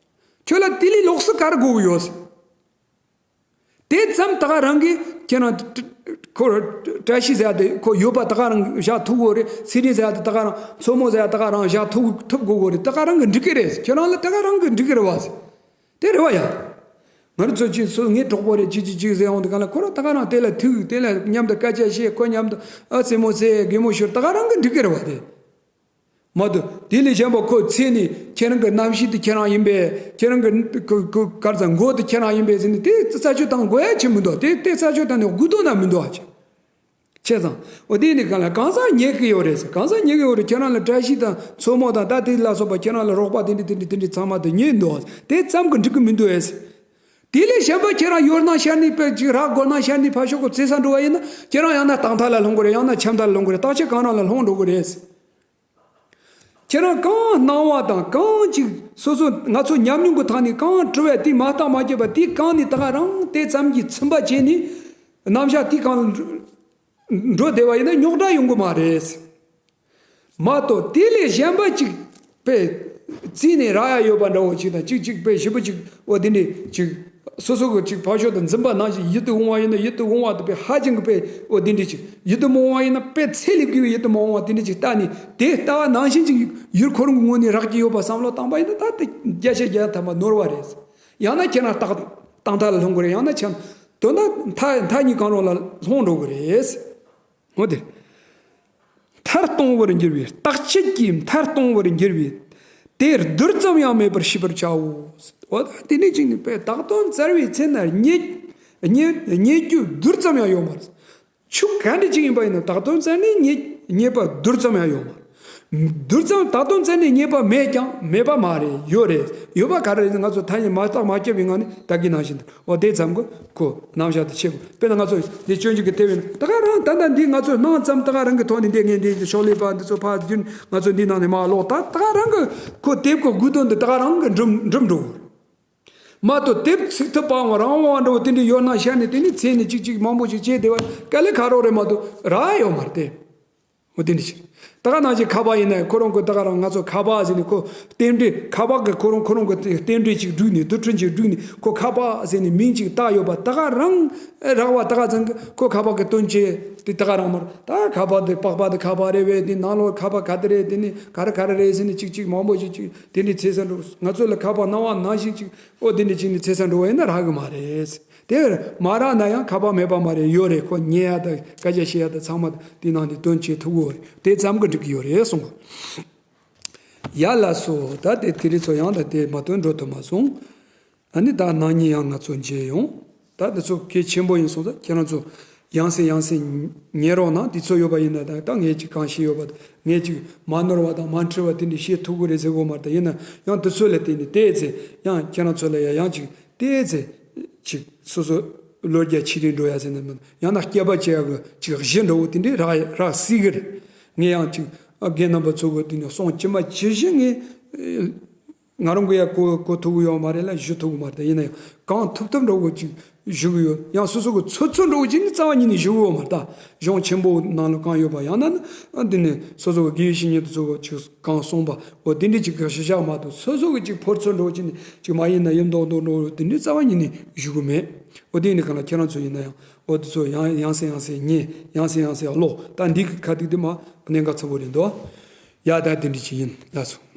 ཁྱོད་ལ་དེ་ལས་ལོགས་སུ་ག་རེ་དགོས་གི་ཡོད་ཟེར། དེ་ཙམ་ད་ག་རང་གིས་ཁྱེད་རང་ཁོ་བཀྲ་ཤིས་ཟེར་ཡ་དེ་ཁོ་ཡོད་པ་ད་ག་རང་གིས་བཞག་ཐུབ་གོ་རེད། ཚེ་རིང་ཟེར་ཡ་དེ་ད་ག་རང་མཚོ་མོ་ཟེར་ཡ་ད་ག་རང་བཞག་ཐུབ་ཐུབ་དགོས་གོ་རེད། ད་ག་རང་གིས་འགྲིག་གི་རེད། ཁྱེད་རང་ལ་ད་ག་རང་གིས་འགྲིག་གི་རེད་བ་ཟེར། དེ་རེད་བ་ཡ། ང་རང་ཚོ་ཅིག་སོ་ངའི་གྲོགས་པོ་རེད་ཅིག་ཅིག་ཅིག་ཟེར་ཡོང་དུས་གང་ལ་ཁོ་རང་ད་ག་རང་དེ་ལ་ཐུག་དེ་ལ་མཉམ་དུ་སྐད་ཆ་བཤད། ཁོ་མཉམ་དུ་ཨ་རྩེད་མོ་རྩེ་གད་མོ་ཤོར་ད་ག་རང་གིས་འགྲིག་གི་རེད་བ་དེ། མ་གཏོགས་དེ་ལས་གཞན་པ་ཁོ་ཚེ་ནི་ཁྱེད་རང་གི་རྣམ་ཤེས་དེ་ཁྱེད་རང་ཡིན་པས། ཁྱེད་རང་གི་ག་ག་ག་རེ་ཟེར་མགོ་དེ་ཁྱེད་རང་ཡིན་པས་ཟེར་ནས་དེ་རྩད་གཅོད་བཏང་དགོས་ཡ་ཆེ་མི་འདུག་དེ་དེ་རྩད་གཅོད་བཏང་ནས་དགོས་དོན་ན་མི་འདུག་ཨ་ཆེ། ཆེ་ཙང་འོ་དེ་ནི་གང་ལ་གང་ཟག་རྙེད་ཀྱི་ཡོད་རེད་ཟེར། གང་ཟག་རྙེད་ཀྱི་ཡོད་རེད། ཁྱེད་རང་ལ་བཀྲ་ཤིས་དང་མཚོ་མོ་དང་ད་དེ་ལ་སོགས་པ་ཁྱེད་རང་ལ་རོགས་པ་དེ་འདྲ་དེ་འདྲ་དེ་འདྲ་ཚང་མ་དེ་རྙེད་འདུག་དེ་ཙམ་གྱིས་འགྲིག་གི་མི་འདུག་ཨེ་ཟེར། དེ་ལས་གཞན་པ་ཁྱེད་རང་ཡོད་སྣང་ཤར་ནས་དཔེ་ཅིག་རག་དགོས་སྣང་ཤར་ནས་ཕར་ཕྱོགས་ཀྱི་རྩེད་ས་འགྲོ་བ་ཡིན་ན་ཁྱེད་རང་ཡང་ན་རྟ་མཐའ་ལ་ལྷུང་གི་རེད། ཡང་ན་ཁྱིམ་མཐའ་ལ་ལྷུང་གི་རེད། རྟག་ཆད་གང་རང་ལ་ལྷུང་འགྲོ་གི་རེད། ཁྱེད་རང་གང་སྣང་བ་དང་གང་ཅིག་སོ་སོ་ང་ཚོ་ཉམས་མྱོང་གི་ཐོག་ནས་གང་གྲུབ་པ་དེ་མ་བརྟགས་མ་དཔྱད་པ་དེ་གང་ནས་ད་ག་རང་དེ་ཙམ་གྱིས་ཚིམ་པ་བྱས་ནས་རྣམ་གཞག་དེ་གང་ལ་འགྲོ་བསྡད་པ་ཡིན་ན་རྙོག་དྲ་ཡོང་གི་མ་རེད། མ་གཏོགས་དེ་ལས་གཞན་པ་ཅིག་དཔེ་རྩིས་ནས་རག་ཡ་ཡོད་པ་འདྲ་བོ་ཅིག་དང་ཅིག་ཅིག་དཔེ་ཞིབ་པོ་ཅིག་འོ་དེ་འདྲས་ཅིག་སོ་སོ་གི་ཅིག་ཕར་ཕྱོགས་དུ་འཛིན་པ་ནང་བཞིན་ཡིད་དུ་འོང་བ་ཡིན་ན་ཡིད་དུ་འོང་བ་དེ་དཔེ་ཧ་ཅང་གི་དཔེ་འོ་དེ་འདྲས་ཅིག་ཡིད་དུ་མ་འོང་བ་ཡིན་ན་དཔེ་ཚད་ལས་བརྒལ་བའི་ཡིད་དུ་མ་འོང་བ་དེ་འདྲས་ཅིག་བལྟས་ནས་དེ་ལྟ་བ་ནང་བཞིན་ཅིག་ཡུལ་ཁོ་རང་གི་ངོས་ནས་རག་གི་ཡོད་པ་བསམ་བློ་བཏང་པ་ཡིན་ན་ད་དེ་བརྒྱ་ཆ་བརྒྱ་ཐམ་པ་ནོར་བ་རེད། ཡང་ན་ཁྱེད་རང་རྟག་རྟག་མཐའ་ལ་ལྷུང་གི་རེད། ཡང་ན་ཁྱེད་དོན་དག་མཐའ་མཐའ་གཉིས་གང་རུང་ལ་ལྷུང་འགྲོ་གི་རེད། འོ་དེ། མཐར་གཏོང་བར་འགྱུར་བའི་རྟག་ཆད་ཀྱིས་མཐར་གཏོང་བར་འགྱུར་བས་དེ་རྡུལ་ཙམ་ཡང་མེད་པར་ཤེས་པར་བྱའོ། འོ་ད་དེ་ནས་ཅིག་ནི་དཔེ་བཏགས་དོན་བཙལ་བའི་ཚེ་ན་རྙེད་རྙེད་རྙེད་རྒྱུ་རྡུལ་ཙམ་ཡང་ཡོད་མ་རེད། ཆོས་ག་འདྲ་ཅིག་ཡིན་པ་ཡིན་ན་བཏགས་དོན་བཙལ་ནས་རྙེད་རྙེད་པ་རྡུལ་ཙམ་ཡང་ཡོད་མ་རེད། དུར་ཙམ་ད་དུང་བཙལ་ནས་རྙེད་པ་མེད་ཀྱང་མེད་པ་མ་རེད། ཡོད་རེད། ཡོད་པ་ག་རེ་རེད། ང་ཚོ་ཐ་སྙད་མ་བརྟགས་མ་དཔྱད་པའི་ངང་ནས་ད་གིན་ནང་བཞིན་དུ་འོ་དེ་ཙམ་གྱིས་ཁོ་རྣམ་གཞག་དེ་ཆེ་གོ། དཔེར་ན་ང་ཚོ་འདི་སྤྱོད་འཇུག་གི་དེབ་ཡིན་ད་ག་རང་ད་ལྟ་འདི་ང་ཚོ་སྣང་ཙམ་ད་ག་རང་གི་ཐོག་ནས་འདི་ངས་འདི་ཤོག་ལེ་པ་འདི་ཚོ་ཕར་བསྒྱུར་ང་ཚོ་འདི་ནང་ནས་མར་ཀློག་ད་ད་ག་རང་གི་ཁོ་དེབ་ཀྱི་དགོས་དོན་འདི་ད་ག་རང་གི་འགྲུབ་འགྲུབ་འགྲོ་གི་མ་གཏོགས་དེབ་ཚིག་ཐུབ་པའང་རང་དབང་འདྲ་བོ་དེ་འདྲ་ཡོད་ན་ཤར་ནས་དེ་ནི་ཚེ་ནས་ཅིག་ཅིག་མང་པོ་ཞིག་བྱས་བསྡད་པ་དཀའ་ལས་ཁག་རོགས་རེད་མ་གཏོགས་རག་ཡོད་མ་རེད་དེ། འོ་དེ་འདྲ་ཞིག་ད་ག་ནང་བཞིན་ཁ་པར་ཡིན་ན་ཁོ་རང་གི་ད་ག་རང་ང་ཚོ་ཁ་པར་ཟེར་ནས་ཁོ་རྟེན་འབྲེལ་ཁ་པར་གི་ཁོ་རང་ཁོ་རང་གི་རྟེན་འབྲེལ་ཅིག་བསྒྲིགས་ནས་རྡུལ་ཕྲན་ཅིག་བསྒྲིགས་ནས་ཁོ་ཁ་པར་ཟེར་ནས་མིང་ཅིག་བཏགས་ཡོད་པ་ད་ག་རང་རག་པ་ད་ག་ཚང་གི་ཁོ་ཁ་པར་གི་དོན་ཆེ་དེ་ད་ག་རང་མར་ད་ཁ་པར་དེ་པགས་པ་དེ་ཁ་པར་རེད་བས་དེ་ནང་ལོགས་ཁ་པར་ག་དེ་རེད་དེ་ནི་ག་རེ་ག་རེ་རེད་ཟེར་ནས་ཅིག་ཅིག་མང་པོ་ཞིག་ཅིག་དེ་འདྲའི་ཚེ་ས་འགྲོ་ང་ཚོ་ལ་ཁ་པར་སྣང་བ་ནང་བཞིན་ཅིག་ཨོ་དེ་འདྲ་ཅིག་ནི་ཚེ་ས་འགྲོ་བ་ཡིན་ན་རག་གི་མ་རེད། དེར་མ་རག་ན་ཡང་ཁ་པར་མེད་པ་མ་རེད་ཡོད་རེད། ཁོ་ཉན་ཡ་དང་སྐད་ཆ་བཤད་ཡ་དང་ཚང་མ་དེ་ནང་ནས་དོན་བྱེད་ཐུབ་ཀྱི་ཡོད་རེད། དེ་ཙམ་གྱིས་འགྲིག་གི་ཡོད་རེད་གསུངས། ཡ་ལགས་སོ། ད་དེ་དེ་རིང་ཚོ་ཡང་ད་དེ་མ་ཐོན་འགྲོ་ཐུབ་མ་སོང་། ཨ་ནི་ད་ནང་ཉིན་ཡང་ང་ཚོ་མཇལ་ཡོང་། ད་དེ་ཚོ་གལ་ཆེན་པོ་ཡིན་སོང་ཙང་ཁྱེད་རང་ཚོ་ཡང་སེ་ཡང་སེ་ཉན་རོགས་གནང་། དེ་ཚོ་ཡོད་པ་ཡིན་ན་ད་ད་ངས་ཅིག་གང་ཤེས་ཡོད་པ་དང་ངས་ཅིག་མ་ནོར་བ་དང་མ་འཁྲུལ་བ་དེ་འདྲ་བཤད་ཐུབ་ཀྱི་རེད་ཟེར་གོ་མ་རེད། ད་ཡིན་ན་ཡང་དེ་ཚོ་ལ་བརྟེན་ནས་བལྟས་ཚེ་ཡང་ཁྱེད་རང་ཚོ་ལ་ཡང་ཡང་ཅིག་བལྟས་ཚེ་ཅིག་སོ་སོ་ལོ་བརྒྱ་ཕྱི་རིང་འགྲོ་ཡ་ཟེར་ན་མིན་ཡང་ན་སྐྱེས་པ་བྱེད་ཡ་གི་ཅིག་གཞི་འདྲ་བོ་དེ་འདྲས་རག་རག་སྲིད་གི་རེད། ངས་ཡང་ཅིག་ཨ་རྒན་རྣམ་པ་ཚོ་གི་དེ་ནས་གསུང་ཇི་མ་ཇི་བཞིན་ངས་ང་རང་གི་ཡ་གོ་གོ་ཐུབ་ཀྱི་ཡོད་མ་རེད་ལ་ཞུ་ཐུབ་ཀྱི་མ་རེད། ད་ཡིན་ན་ཡང་གང་ཐུབ་ཐུབ་འདྲ་བོ་ཅིག་ཞུ་གི་ཡོད། ཡང་སོ་སོ་གི་ཚོད་ཚོད་འདྲ་བོ་ཅིག་ནི་རྩ་བ་ཉིད་ནས་ཞུ་གི་ཡོད་མ་རེད། ད་གཞུང་ཆེན་པོ་ནང་ལ་གང་ཡོད་པ་ཡང་ན་ནི་ཨ་འདི་ནས་སོ་སོ་གི་དགེ་བའི་བཤེས་གཉེན་དེ་ཚོ་གི་ཅིག་གང་གསུངས་པ་འོ་དེ་འདྲས་ཅིག་གི་ཞུ་བཞག་མ་གཏོགས་སོ་སོ་གི་ཅིག་ཕོར་ཚོད་འདྲ་བོ་ཅིག་ནི་ཅིག་མ་ཡིན་ན་ཡིན་མདོག་མདོག་འདྲ་བོ་དེ་འདྲས་རྩ་བ་ཉིད་ནས་ཞུ་གི་མེད། འོ་དེ་ཡིན་ནི་གང་ལ་ཁྱེད་རང་ཚོ་ཡིན་ན་ཡང་འོ་དེ་ཚོ་ཡང་ཡང་སེ་ཡང་སེ་ཉན་ཡང་སེ་ཡང་སེ་ཀློག་ད་འདི་གི་ཁ་ཐུག་དེ་མ་གནད་འགག་ཚ་པོ་རེད་འདུག་ཡ་ད་དེ་འདྲས་ཅིག་ཡིན་ལགས་སོ།